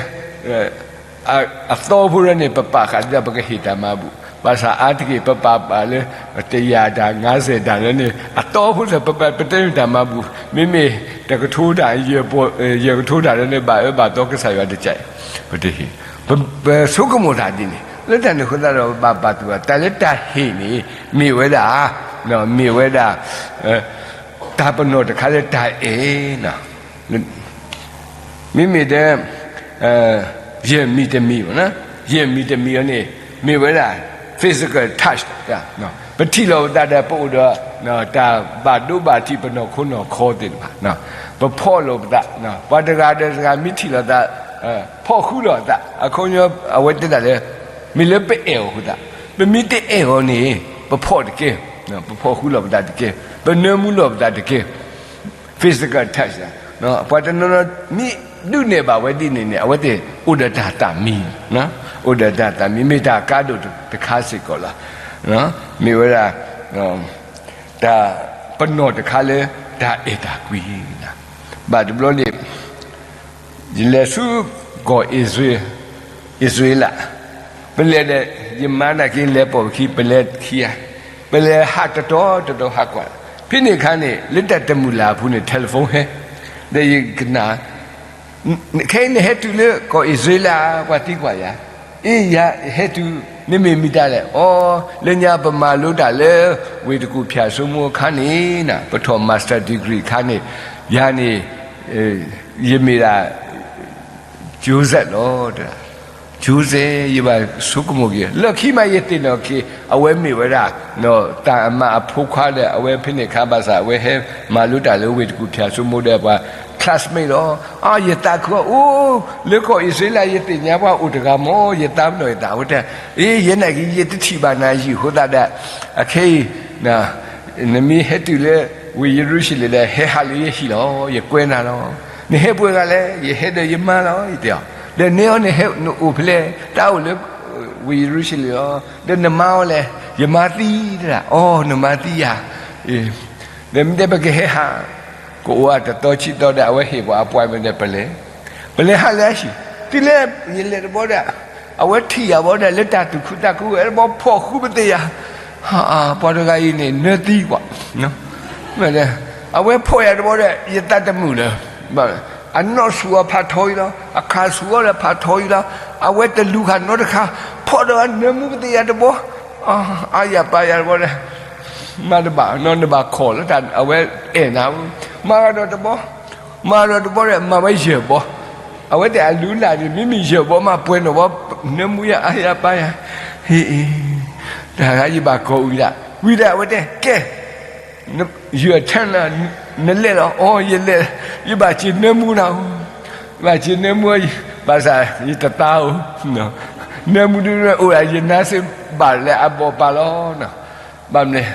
အသီဖိလၢန့ၣ် ပပာ်ဃာ်ဒ်သိးပကဟ့ၣ်တၢ်မၤဘူၣ်, ဘၣ်ဆၣ်အါတက့ၢ် ပပာ်ဘၣ်လၢ တကယၤတၢ် ငါးဆယ်တၢ်လၢန့ၣ် အသီဖိဒီး ပတဲန့ၢ်တၢ်မၤဘူၣ်, မ့မ့ၢ်တကထိတၢ် ယဲၢ်ကထိတၢ်လၢန့ၣ် ဘၣ်အၢဘၣ်သီကစၢ်ယွၤတကးအံၤ, ပတဟ့ၣ်. ပဆိကမိၣ်တၢ်ဒ်န့ၣ် လၢတၢ်န့ၣ်အဃိသတးဒီး ပဘၣ်ပာ်သူၣ်ဘၣ် တၢ်လၢတၢ်ဟ့ၣ်န့ၣ် မ့ၢ်ဝဲဒၣ် မ့ၢ်ဝဲဒၣ် တၢ်ပနီၣ်တခါလၢတၢ်အဲၣ် မ့မ့ၢ်ဒီး ယဲၢ်မံၤတမံၤ, ယဲၢ်မံၤတမံၤအံၤန့ၣ် မ့ၢ်ဝဲဒၣ် physical touch, ပထံၣ်လိာ်ပသးဒီး ပအိၣ်ဒီး တၢ်ဘၣ်ဒိဘၣ်ထံး ပနီၢ်ခိနီၢ်ခီသ့ၣ်တဖၣ်, ပဖီၣ်လိာ်ပသး, ပှၤတဂၤဒီးတဂၤ မ့ၢ်ထံၣ်လိာ်သး ဖီၣ်ဃုလိာ်အသး, အခီပညီ အဝဲတဲဒၣ်လၢ မ့ၢ်လၢပအဲၣ်အီၤအဃိသတး, ပမ့ၢ်တအဲၣ်အီၤန့ၣ် ပဖီၣ်တကဲ, ပဖီၣ်ဃုလိာ်ပသးတကဲ, ပနၢမူလိာ်ပသးတကဲ, physical touch, ပှၤတနီၤနီၤ မ့ၢ်ဒုးနဲၣ်ဘၣ်ဝဲဒ်န့ၣ်န့ၣ် အဝဲသ့ၣ်အိၣ်ဒီးတၢ်သးမံ, အိၣ်ဒီးတၢ်သးမံ မ့ၢ်တၢ်ကါဒိၣ်တခါစ့ၢ်ကီးလီၤ. မ့ၢ်ဝဲဒၣ် တၢ်ပနီၣ်တခါလၢ တၢ်အဲၣ်တၢ်ကွံ, ဘၣ်တဘျီန့ၣ် ယလဲၤဆူကီၢ်အံၣ်စရ့လး, ပလဲၤဒီး ယမါနာ်က့လဲၤပိာ်ပခံ ပလဲၤခံဂၤ, ပလဲၤဟးတတီၤတတီၤဟးကွၢ်, ဖဲန့ၣ်အခါန့ၣ် လၢတၢ်တမုာ်လၢ်အပူၤန့ၣ် telephone ဟဲ, ဒီးယကနၣ် ခဲအံၤနဟဲတုၤလၢကီၢ်အံၣ်စရ့လး ပှၤသံကွၢ်ယၤ, အ့ ယဟဲတုၤ, နမ့ၢ်မတၤလဲၣ်, အိ လၢညါပမၤလိတၢ်လၢ ဝ့ၢ်တကူၣ်ဖၠၣ်စိမိၤအခါန့ၣ်, ပထီၣ် master degree အခါန့ၣ်, ယၤန့ၣ် ယမ့ၢ်ဒၣ် Joseph လီၤ, Joseph ယဘၣ်ဆိကမိၣ်က့ၤ လၢခံမးယသ့ၣ်နီၣ်က့ၤ အဝဲမ့ၢ်ဝဲဒၣ် တၢ်အမါအဖိခွါဒီး အဝဲဖဲန့ၣ်အခါဘၣ်ဆၣ် အဝဲဟဲမၤလိတၢ်လၢဝ့ၢ်တကူၣ်ဖၠၣ်စိမိၤဒီးပှၤ classmate လီၤ. အ ယသးခုအီၤ အိ လၢကီၢ်အံၣ်စရ့လး ယသ့ၣ်ညါပှၤအိၣ်တဂၤမး ယသးပနီၣ်ယသးဝဲတဲ, အ့ ယဲနာ်က့ ယတထံၣ်ဘၣ်နၤယံာ်အဃိသတးဒီး အခဲအံၤ နမ့ၢ်ဟဲတုၤလၢ ဝ့ၢ်ယရူၤၡလ့ၣ်ဒီး ဟဲဟးလၢယဟံၣ်လီၤ, ယကွဲနၤလီၤ. နဟဲပှဲၤဂၤလဲၣ်, ယဟဲဒီးယမါလီၤ, ယတဲအီၤ, ဒီးနဲအီၤန့ၣ် နအိၣ်ဖဲလဲၣ်, တၢ်အိၣ်လၢ ဝ့ၢ်ယရူၤၡလ့ၣ်လီၤ, ဒီးနမါအီၤလဲၣ်, ယမါသံတဒၣ်, အိ နမါသံယၤ, ဒီးမ့ၢ်တဲပကဟဲဟး, ကအိၣ်အတသီဆံသီဒီး အဝဲဟ့ၣ်ပှၤအပှဲၤမ့ၢ်ဒီး ပလဲၤ, ပလဲၤဟးလၢအဟံၣ်, တုၤလၢယလဲၤတဘျီဒီး အဝဲထံၣ်ယၤဘၣ်ဒီး လၢတၢ်သူၣ်ခုသးခု ဝဲတဘျီဖီၣ်ဃုပသ့ၣ်ယၤ, ပှၤတဂၤအံၤန့ၣ် နၢသံကွၢ်, အဝဲဖီၣ်ယၤတဘျီဒီး ယသးတမုာ်လၢၤ, အနီၣ်ဆူၣ်အီၤဖးထီအံၤလီၤ, အခးဆူၣ်အီၤဒီးဖးထီအံၤလီၤ, အဝဲတလူၤဃာ်နီတခါ, ဖီၣ်ဒီးနၢမူပသ့ၣ်ယၤတဘီ, အါယၤပာ်ယၤတဘီဒီး, မၤတဘၣ်နီၤ, နဘၣ်ခိးလၢတၢ်အဝဲအဲၣ်နၤ, မၤဒီးတဘီ, မၤဒီးတဘီဒီး မၤဝဲယဲၢ်ဘီ, အဝဲတဲအလူၤလၢ်န့ၣ် မ့မ့ၢ်ယဲၢ်ဘီမးပှဲၤနီၣ်ဘီ, နၢမူယၤအါယၤပာ်ယၤ, ဟ့ၣ်, တၢ်ယဘၣ်ကိးဝံၤဒၣ်, ဝံၤဒီးအဝဲတဲ ကဲ ယထၢနၤ, နလဲၤလီၤ, အိ ယလဲၤ, ယဘၣ်စံးနၢမူနၤ, ယဘၣ်စံးနၢမူ, ဘၣ်ဆၣ်ယတသါဧိၤ, နၢမူဒုးအိၣ်ဒၣ်ယနါစ့ဘၣ်လၢအဘီၣ်ပာ်လီၤ, ဘၣ်မနုၤလဲၣ်,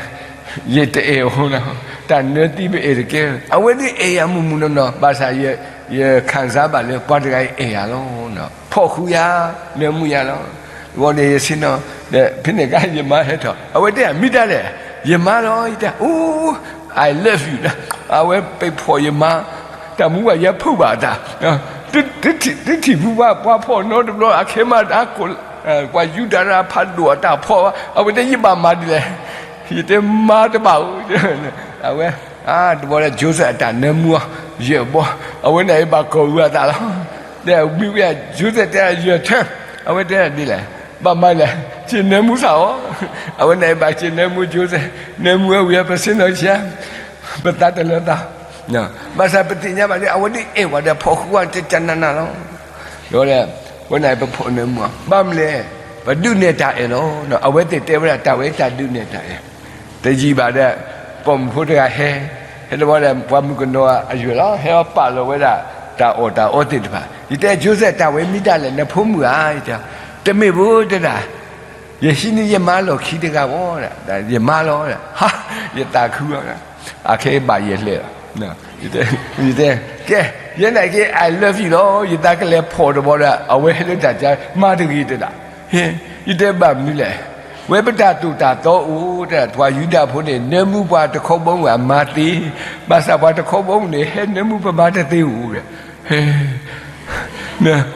ယတအဲၣ်အီၤ, တၢ်နၢသံပအဲၣ်တကဲ, အဝဲဒၣ်အဲၣ်ယၤမုၢ်မုၢ်နီၢ်နီၢ်, ဘၣ်ဆၣ်ယ ခံစားဘၣ်လၢပှၤတဂၤအံၤအဲၣ်ယၤလီၤ, ဖီၣ်ဃုယၤ, နၢမူယၤလီၤ, ဝံၤဒီးယဆ့ၣ်နီၤ, ဒီးဖဲန့ၣ်အခါယမါဟဲထီၣ်, အဝဲတဲ မ့ၢ်ဒ်လဲၣ်, ယမါလီၤ, ယတဲ အိ I love you လီၤ, အဝဲပဖီၣ်ယမါ, တၢ်မူဘၣ်ယဲဖုးဘၣ်အတၢ်, တထံၣ်ဖုပှၤဖီၣ်နီတဘျီ အခဲမးတၢ်ကိး, ပှၤယူဒၤတဖးဒိၣ်အတၢ်ဖီၣ်, အဝဲတဲယဘၣ်မၤဒ်လဲၣ်, ယတဲမၤတဘၣ်ဧိၤ, အဝဲ, တဘျီဒီး Joseph အတၢ်နၢမူအီၤ, ယဲၢ်ဘီ, အဝဲန့ၣ်အဘၣ်ကိးဝံၤအသးလီၤ, ဒီးမ့ၢ်ဝံၤ Joseph တဲ ယထၢ, အဝဲတဲဒ်လဲၣ်, ဘၣ်မၤလဲၣ်, စံးနၢမူသးအီၤ, အဝဲန့ၣ်အဘၣ်စံးနၢမူ Joseph, နၢမူဝဲဝံၤ ပဆ့ၣ်နီၤဆံး, ပသးတလၢသး ဘၣ်ဆၣ်ပသ့ၣ်ညါဘၣ်လၢ အဝဲဒၣ်အဲၣ်ပှၤဒီးဖီၣ်ဃုအီၤ ကကနးနးလီၤ, ဒီး, ဝဲန့ၣ်ပဖီၣ်နၢမူအီၤ ဘၣ်မနုၤလဲၣ်, ပဒုးနဲၣ်တၢ်အဲၣ်လီၤ, အဝဲသ့ၣ်တဲဝဲဒၣ်တၢ်ဝဲတၢ်ဒုးနဲၣ်တၢ်အဲၣ်, တယံာ်ဘၣ်ဒီး, ပိာ်မုၣ်ဖိတဂၤဟဲ, ဟဲတဘျီဒီး ပှၤမုၣ်ကနီၤအယွဲၢ်လီၤ ဟဲအီၤပာ်လီၤဝဲဒၣ်, တၢ်အီၣ်တၢ်အီသ့ၣ်တဖၣ်, ယတဲ Joseph တၢ်ဝဲမ့ၢ်ဒ်လဲၣ် နဖိမုၣ်ဧါ, ယတဲ, တမ့ၢ်ဘၣ်တဲဒၣ် ယဟံးန့ၢ်ယမါလီၢ်ခံတဂၤဘၣ်, ယမါလီၤ, ဟါ, ယသးခုအီၤ, အခဲအံၤဘၣ်ယဲၢ်လဲၣ်လီၤ, ယတဲ, ကဲ, ယဲန့ၣ်က့ I love you လီၤ, ယသးကလဲၤဖီၣ်တဘျီဒီး အဝဲဟဲလၢတၢ်ကါ မၤတဂ့ၤတဲဒၣ်, ယတဲဘၣ်မနုၤလဲၣ်, ဝဲပတၢ်သိၣ်တၢ်သီအိၣ်တဲဒၣ် ပှၤယူဒၤဖိန့ၣ် နၢမူပှၤတခီဘီမုၢ်အမါသ့, ဘၣ်ဆၣ်ပှၤတခီဘီမုၢ်န့ၣ် ဟဲနၢမူပမါတသ့ဧိၤ,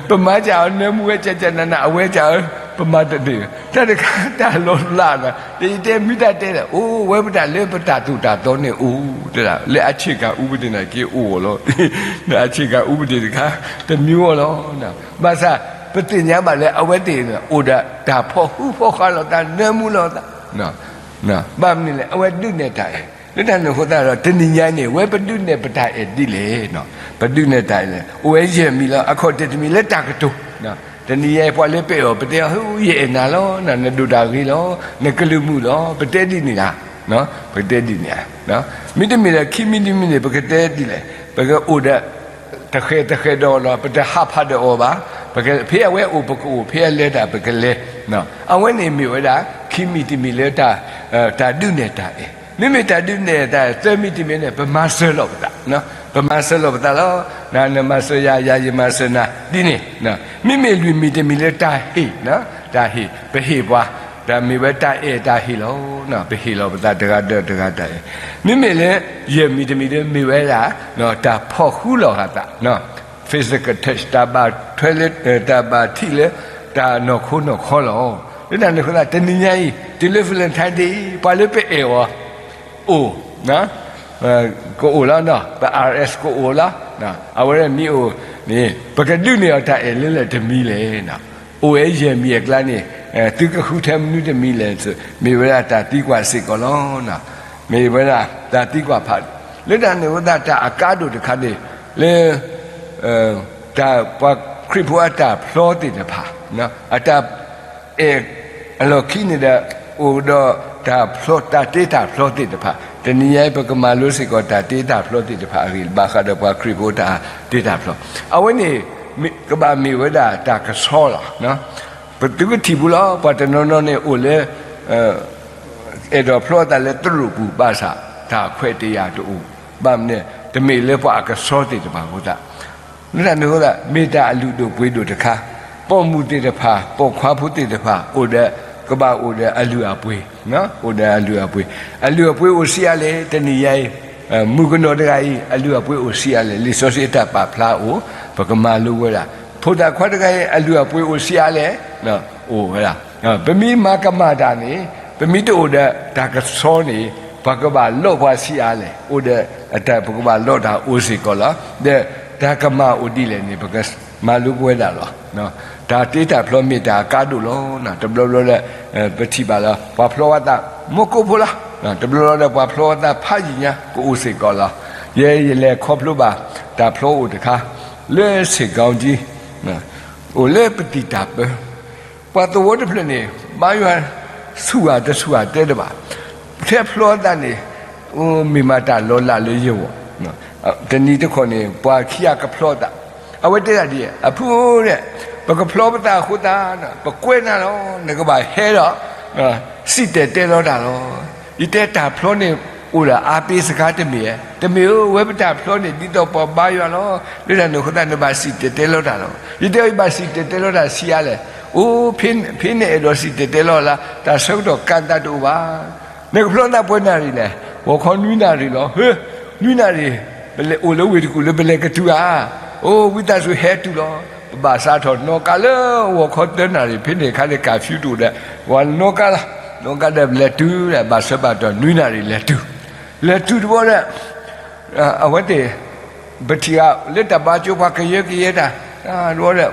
ပမၤစၢ်အီၤနၢမူဝဲကကနးနး အဝဲစ့ၢ် ပမၤတသ့, တၢ်တခါတၢ်လီၤလးဒီး ယတဲမ့ၢ်တၢ်တဲလဲၣ်, အိၣ်ဝဲပတၢ်လၢပတၢ်သိၣ်တၢ်သီန့ၣ်အိၣ်, တဲဒၣ် လၢအဆ့ၣ်ကၤအူပဒ့ၣ်န့ၣ်က့အိၣ်လီၤ, လၢအဆ့ၣ်ကၤအူပဒ့ၣ်တခါ တမံၤအီၤလီၤ, ဘၣ်ဆၣ် ပသ့ၣ်ညါဘၣ်လၢအဝဲသ့ၣ်န့ၣ် အိၣ်ဒီးတၢ်ဖီၣ်ဃူဖီၣ်ဃါလိာ်သး နၢမူလိာ်သး ဘၣ်မနုၤလဲၣ်, အဝဲဒုးနဲၣ်တၢ်အဲၣ်, လၢတၢ်န့ၣ်အဃိသတးဒီး တနံၤညါအံၤန့ၣ် ဝဲပဒုးနဲၣ်ပတၢ်အဲၣ်ဒ်လဲၣ်, ပဒုးနဲၣ်တၢ်အဲၣ်လဲၣ်, အိၣ်ဝဲယဲၢ်မံၤလီၤ, အခီၣ်ထံးတမံၤလၢတၢ်ကတိၤ, တနံၤညါအံၤပှၤလၢပအဲၣ်အီၤ ပတဲအီၤ ယအဲၣ်နၤလီၤ, နဒိၣ်တၢ်ဂ့ၤလီၤ, နကလုၢ်မုာ်လီၤ, ပတဲဒ်န့ၣ်ဧါ, ပတဲဒ်န့ၣ်ဧါ, မ့တမ့ၢ်ဒီး ခံမံၤတမံၤန့ၣ် ပကတဲဒ်လဲၣ်, ပကအိၣ်ဒီး တဃဲၤတဃဲၤဒီးအီၤလီၤ, ပတဟးဖးဒီးအီၤဘၣ်, ဖဲအဝဲအိၣ်ပကအိၣ်, ဖဲအလဲၤတၢ်ပကလဲၤ, အဝဲန့ၣ်မ့ၢ်ဝဲဒၣ် ခံမံၤတမံၤလၢ တၢ်ဒုးနဲၣ်တၢ်အဲၣ်, မ့မ့ၢ်တၢ်ဒုးနဲၣ်တၢ်အဲၣ် သၢမံၤတမံၤန့ၣ် ပမၤစၢၤလိာ်ပသး, ပမၤစၢၤလိာ်ပသးလီၤ, နမၤစၢၤယၤ, ယၤယမၤစၢၤနၤ, ဒ်န့ၣ်, မ့မ့ၢ်လွံၢ်မံၤတမံၤလၢတၢ်ဟ့ၣ်, တၢ်ဟ့ၣ်, ပဟ့ၣ်ပှၤ, တၢ်မ့ၢ်ဝဲတၢ်အဲၣ်တၢ်ဟ့ၣ်လီၤ, ပဟ့ၣ်လီၤပသးတဂၤဒီးတဂၤတၢ်အဲၣ်, မ့မ့ၢ်လၢ ယဲၢ်မံၤတမံၤဒီးမ့ၢ်ဝဲဒၣ် တၢ်ဖီၣ်ဃူလိာ်သး, physical touch တၢ်ဘၣ်ထွဲလၢ, တၢ်ဘၣ်ထံၣ်လၢ တၢ်နီၢ်ခိနီၢ်ခီလီၤ, လၢတၢ်န့ၣ်အဃိသတး တနံၤညါအံၤ တုၤလၢ Valentine Day ပှၤလၢပအဲၣ်အီၤ အိၣ်, ကအိၣ်လီၤ, ပ R S ကအိၣ်လီၤ, အဝဲမ့ၢ်အိၣ်န့ၣ် ပကဒုးနဲၣ်အီၤတၢ်အဲၣ်လၢလဲၣ်တမံၤလဲၣ်, အိၣ်ဝဲယဲၢ်မံၤအကျါန့ၣ် သုကဃုထၢမနုၤတမံၤလဲၣ်, မ့ၢ်ဝဲဒၣ်တၢ်သံကွၢ်စ့ၢ်ကီးလီၤ, မ့ၢ်ဝဲဒၣ်တၢ်သံကွၢ်ဖး, လၢတၢ်န့ၣ်အဃိသတး တၢ်အကါဒိၣ်တခါန့ၣ် လၢ တၢ်ပှၤခရံာ်ဖိအတၢ်ဖျီသ့ၣ်တဖၣ်, အတၢ်အဲၣ်အလီၢ်ခံန့ၣ်ဒီး အိၣ်ဒီးတၢ်ဖျီ တၢ်တ့တၢ်ဖျီသ့ၣ်တဖၣ်, တနံၤညါအံၤ ပကမၤလိစ့ၢ်ကီးတၢ်တ့တၢ်ဖျီသ့ၣ်တဖၣ်အဂ့ၢ် ဘၣ်ဃးဒီးပှၤခရံာ်ဖိတၢ်တ့တၢ်ဖျီ, အဝဲန့ၣ် ကဘၣ်မ့ၢ်ဝဲဒၣ်တၢ်ကဆှီလီၤ. ပသုကထံၣ်ပူၤလီၤ ပှၤတနီၤနီၤန့ၣ်အိၣ်လၢ အဲၣ်ဒိးဖျီအသးလၢသရိာ်ပူၤဘၣ်ဆၣ် တၢ်ခွဲးတၢ်ယာ်တအိၣ်, ဘၣ်မနုၤ တမ့ၢ်လၢပှၤအကဆှီသ့ၣ်တဖၣ်အဃိသတး, လၢတၢ်န့ၣ်အဃိသတး မ့ၢ်တၢ်အလုၢ်ဒိၣ်ပှ့ၤဒိၣ်တခါ, ပိာ်မုၣ်သ့ၣ်တဖၣ် ပိာ်ခွါဖိသ့ၣ်တဖၣ် အိၣ်ဒီး ကဘၣ်အိၣ်ဒီးအလုၢ်အပှ့ၤ, အိၣ်ဒီးအလုၢ်အပှ့ၤ, အလုၢ်အပှ့ၤအိၣ်ဆံးအါလဲၣ်, တနံၤညါအံၤ မုၣ်ကနီၤတဂၤအံၤ အလုၢ်အပှ့ၤအိၣ်ဆံးအါလဲၣ်, လံာ်စီဆှံအတၢ်ပာ်ဖျါအိၣ်, ပကမၤလိဝဲဒၣ်, ဖိသၣ်ခွါတဂၤအံၤ အလုၢ်အပှ့ၤအိၣ်ဆံးအါလဲၣ်, အိၣ်ဝဲဒၣ်, ပမ့ၢ်မၤကမၣ်တၢ်န့ၣ် ပမ့ၢ်တအိၣ်ဒီးတၢ်ကဆှီန့ၣ် ပှၤကဘၣ်လိးပှၤဆံးအါလဲၣ်, အိၣ်ဒီးအတၢ် ပကဘၣ်လိးတၢ်အိၣ်စ့ၢ်ကီးလီၤ, ဒီး တၢ်ကမၣ်အိၣ်ဒ်လဲၣ်န့ၣ် ပကမၤလိပဝဲဒၣ်လီၤ. တၢ်တ့တၢ်ဖျီမ့ၢ်တၢ်အကါဒိၣ်လီၤ. တဘျီဘျီလၢ ပထံၣ်ဘၣ်လၢ ပှၤဖျီဝဲသး မူခိၣ်ဖိလီၤ. တဘျီဘျီလၢပှၤဖျီဝဲသးဖးယံာ်ညါ ကအိၣ်စ့ၢ်ကီးလီၤ. ယဲယလဲၤခီဖျိဘၣ် တၢ်ဖျီအိၣ်တခါ လၢ စ့ၣ်ကီၤကၠံ အိၣ်လၢပတံာ်တာ်ပၢ ပှၤသဝီတဖျၢၣ်န့ၣ် ဘါယွၤဆူၣ်ဧါတဆူၣ်ဧါတဲတဘၣ်, ထဲဖျီသးန့ၣ် မ့ၢ်မးတၢ်လီၤလးလၢယဂီၢ်, တနံၤတခီန့ၣ် ပှၤခံဂၤကဖျီသး, အဝဲတဲဒၣ်ဒ်အံၤ, အဖုဧၢ, ပကဖျီပသးအဃိသတး ပကွဲးနၤလီၤ, နကဘၣ်ဟဲဒီး စံၣ်တဲၤတဲလီၤတၢ်လီၤ. ယတဲတၢ်ဖျီန့ၣ် အိၣ်ဒီးအါပ့စခါတမ့ၢ်ဧါ, တမ့ၢ်ဧၢ, ဝဲပတၢ်ဖျီန့ၣ် ဒ်သိးပှၤဘါယွၤလီၤ, လၢတၢ်န့ၣ်အဃိသတး နဘၣ်စံၣ်တဲၤတဲလီၤတၢ်လီၤ. ယတဲအီၤ ယဘၣ်စံၣ်တဲၤတဲလီၤတၢ်ဆံးအါလဲၣ်, အိၣ်, ဖဲနအဲၣ်ဒိးစံၣ်တဲၤတဲလီၤလၢ တၢ်ဆၢကတီၢ်ကၢ်သးတအိၣ်ဘၣ်. နကဖျီသးပှဲၤနၣ်ရံၣ်လဲၣ်, ဂီၤခီနွံနၣ်ရံၣ်လီၤ. ဟၢ, နွံနၣ်ရံၣ်, ပလဲၤအိၣ်လၢဝ့ၢ်တကူၣ်လၢပလဲၤကတုၤဧါ. အိၣ်, ဝံသးစူၤဟဲတုၤလီၤ. ပဘၣ်စးထီၣ်နီၣ်ကါလၢဂီၤခီသၢနၣ်ရံၣ်, ဖဲန့ၣ်အခါန့ၣ် curfew တအိၣ်ဒီး ပှၤနီၣ်ကါလီၤ, နီၣ်ကါဒီးပလဲၤတုၤဒီး ဘၣ်ဆၢဘၣ်တီၢ်နွံနၣ်ရံၣ်လဲၤတုၤ, လဲၤတုၤတဘျီဒီး အဝဲသ့ၣ် ပထံၣ်ဂၤလၢတၢ်ဘါကၠိ ပှၤကယၢကယဲတၢ်, ဒီး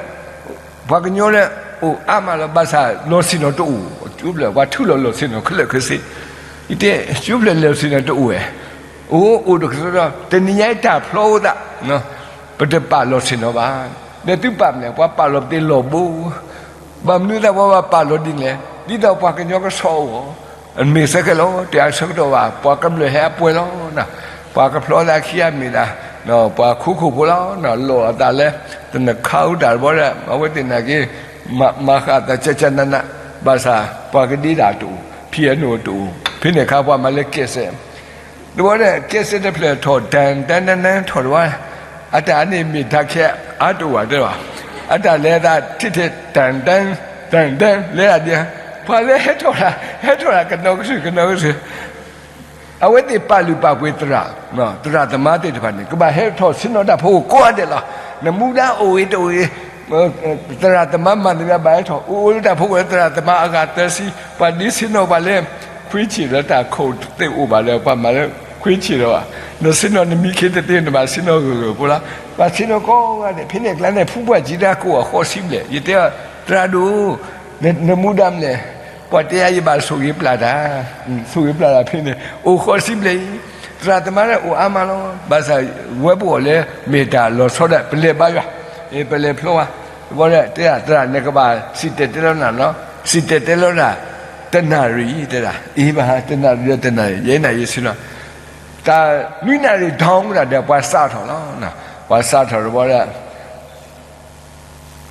ပှၤကညီလၢအိၣ်အါမးလီၤ, ဘၣ်ဆၣ်လီၢ်ဆ့ၣ်နီၤတအိၣ်, ကၠိဖျၢၣ် ပှၤထုးလီၤလီၢ်ဆ့ၣ်နီၤခဲလၢာ်ခဲဆ့, ယတဲ ကၠိဖျၢၣ်လီၢ်ဆ့ၣ်နီၤတအိၣ်ဝဲ, အိၣ်အိၣ်တကတီၢ်ဒီး တနံၤညါအံၤတၢ်ဖျီအိၣ်သး, ပတပာ်လီၢ်ဆ့ၣ်နီၤဘၣ်. ဒီးသုပာ်မနုၤလဲၣ်, ပှၤပာ်လီၤပသ့လီၢ်ဘိ ဘၣ်မနုၤသးပှၤဘၣ်ပာ်လီၤဒ်န့ၣ်လဲၣ်, ဒ်သိးပှၤကညီကဆီအီၤ, မ့ၢ်ဆၢကဲလီၤ, တအါဆၢကတီၢ်ဘၣ်, ပှၤကမျၢၢ်ဟဲအပှဲၤလီၤ. ပှၤကဖျီသးခံဂၤမ့ၢ်ဒၣ် ပှၤခိခိၣ်ဖိလီၤ, လီၢ်အသးလၢ တနခါအူတၢ်တဘီဒီး အဝဲသ့ၣ်နာ်က့ၤ မၤဃာ်သးကၠၢ်ကၠၢ်နးနး, ဘၣ်ဆၣ်ပှၤကဒ့တၢ်တအိၣ်, ဖံးအနိၣ်တအိၣ်, ဖဲန့ၣ်အခါပှၤမၤလၢကဲးစဲး တဘီဒီး ကဲးစဲးတဖျၢၣ်ထီၣ် တၢ်တၢ်တၢ်တၢ်ထီၣ်တဘီ, အတၢ်န့ၣ်မ့ၢ်တၢ်ခဲအါတအိၣ်ဘၣ်တဲဘၣ်, အတၢ်လဲၤသးထံၣ်ထဲ တၢ်တၢ် တၢ်တၢ် လဲၤဒၣ်ဒ်, ပှၤလၢဟဲထီၣ်တၢ် ဟဲထီၣ်တၢ်ကနီၤကစုာ်ကနီၤကစုာ်, အဝဲသ့ၣ်ပာ်လုၢ်ပာ်ပှ့ၤသရၣ်, သရၣ်သမါသ့ၣ်တဖၣ်န့ၣ် ကဘၣ်ဟဲထီၣ်ဆ့ၣ်နီၤတၢ်ဖိကိးဂၤဒဲးလီၤ. နမူဒါအိၣ်ဂ့ၤတအိၣ်ဂ့ၤ, သရၣ်သမါမၤသမျၣ်ဘၣ်ဟဲထီၣ်, အိၣ်အိၣ်လၢတၢ်ဖိကီၢ်လၢသရၣ်သမါအဂၤသၢဆံ, ပှၤဒုးဆ့ၣ်နီၤပှၤလၢ ခွံဆံးလၢတၢ်ခိၣ်တသ့အိၣ်ဘၣ်လၢ ပှၤမၤလၢခွံဆံးလီၤဘၣ်. နဆ့ၣ်နီၤနမံခ့တသ့ နဘၣ်ဆ့ၣ်နီၤဂၢၢ်ဂၢၢ်ဖိလီၤ. ပှၤဆ့ၣ်နီၤကိးဂၤဒဲး, ဖဲန့ၣ်အကျါန့ၣ် ဖုပှၢ်ကံတၢ်ကိးအဃိးဆံဘျဲၣ်, ယတဲအီၤ သရၣ်ဒိၣ်, နမူဒါမနုၤလဲၣ်, ပှၤတဲယၤယဘၣ်ဆိၣ်ဂ့ၤပျၢ်တၢ်, ဆိၣ်ဂ့ၤပျၢ်တၢ်ဖဲန့ၣ် အိၣ်ဃိးဆံဘျဲၣ်အံၤ, သရၣ်သမါလၢအိၣ်အါမးလီၤ. ဘၣ်ဆၣ်ဝဲပအိၣ်လၢမ့ၢ်တၢ်လီၤဆီဒၣ် ပလဲၤဘါယွၤ, ပလဲၤဖျီဝဲ, တဘီဒီးတဲဒၣ် သရၣ် နကဘၣ်စံၣ်တဲၤတဲလီၤနၤလီၤ, စံၣ်တဲၤတဲလီၤတၢ် တနၣ်ရံၣ်တဲဒၣ်, အ့ ဘၣ် တနၣ်ရံၣ်ဒီးတနၣ်ရံၣ် ယဲနၤယဆ့ၣ်နီၤ, တၢ်နွံနၣ်ရံၣ် down ဝဲဒၣ်ဒီး ပှၤစးထီၣ်လီၤ. ပှၤစးထီၣ်တဘီဒီး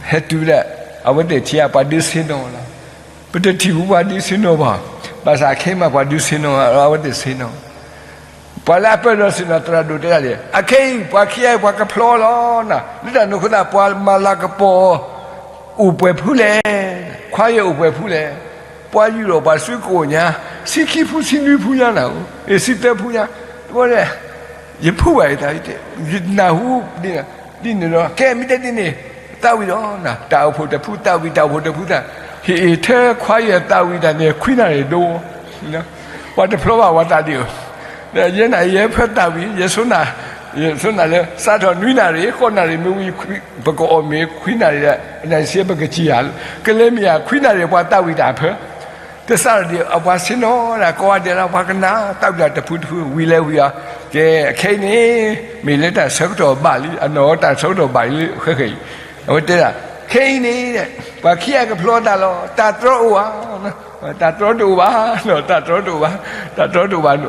ဟဲတုၤဒီး အဝဲသ့ၣ်ထံၣ်ဧါ ပှၤဒုးဆ့ၣ်နီၤလီၤ. ပတထံၣ်ဘူးပှၤဒုးဆ့ၣ်နီၤဘၣ်, ဘၣ်ဆၣ်ခဲအံၤမးပှၤဒုးဆ့ၣ်နီၤ အဝဲသ့ၣ်ဆ့ၣ်နီၤ, ပှၤလၢအပၢၢ်လီၤဆ့ၣ်နီၤ သရၣ်ဒိၣ်တဲဒၣ်ဒ်အံၤ, အခဲအံၤ ပှၤခံဂၤအံၤ ပှၤကဖျီလီၤနၤ, လၢတၢ်န့ၣ်အဃိသတး ပှၤမၤလၤကပီၤအိၣ်ပှဲၤဖုလဲၣ်, ခွါယဲၢ်အိၣ်ပှဲၤဖုလဲၣ်, ပှၤယူၢ်ထီၣ်ပှၤစုကအိၣ်ညါ, ဆံခံဖု ဆံနွံဖုညါနၤ, ဆံသၢဖုညါ, တဘီဒီး ယဖုဘၣ်အံၤတၢ်, ယနၢ်ဟူဒ်န့ၣ်ဒီး ကဲမ့ၢ်တဲဒ်န့ၣ် သးဝံၣ်ဒီး တၢ်အိၣ်ဖှိၣ်တဖုသးဝံၣ် တၢ်အိၣ်ဖှိၣ်တဖုသး, ဟ့ၣ်ထဲခွါယဲၢ်သးဝံၣ်တၢ်န့ၣ် ခွံနၣ်ရံၣ်ဒိ, ပှၤတဖျီဘၣ်ပှၤသးဒ်အံၤ, ယဲနၤယဲဖၢသးဝံၣ် ယဆိနၤ, ယဆိနၤလၢ စးထီၣ်နွံနၣ်ရံၣ် ဃိးနၣ်ရံၣ်မ့ၢ်ဝံၤ ပကအီၣ်မ့ၤခွံနၣ်ရံၣ်ဒီး အနၢ်စ့ပကစံၣ်ယၤ, ကလဲၤမ့ၢ်ယၤ ခွံနၣ်ရံၣ်ပှၤသးဝံၣ်တၢ်ဖၢ တစးထီၣ်ဒ်အံၤ ပှၤဆ့ၣ်နီၤဒၣ်ကိးဂၤဒဲးလီၤ, ပှၤကနၣ်သးဝံၣ်တၢ်တဖုတဖု ဝံၤလဲၤဝံၤအီၤ, ကဲခဲအံၤန့ၣ် မ့ၢ်လၢတၢ်ဆၢကတီၢ်ဘၣ်လံ အနီၢ်တၢ်ဆၢကတီၢ်ဘၣ်လံ ဃဲဃဲအံၤ, အဝဲတဲဒၣ် ခဲအံၤန့ၣ် ပှၤခံဂၤကဖျီသးလီၤ တၢ်တြီအိၣ်ဧါ, တၢ်တြီတအိၣ်ဘၣ်, တၢ်တြီတအိၣ်ဘၣ်, တၢ်တြီတအိၣ်ဘၣ်,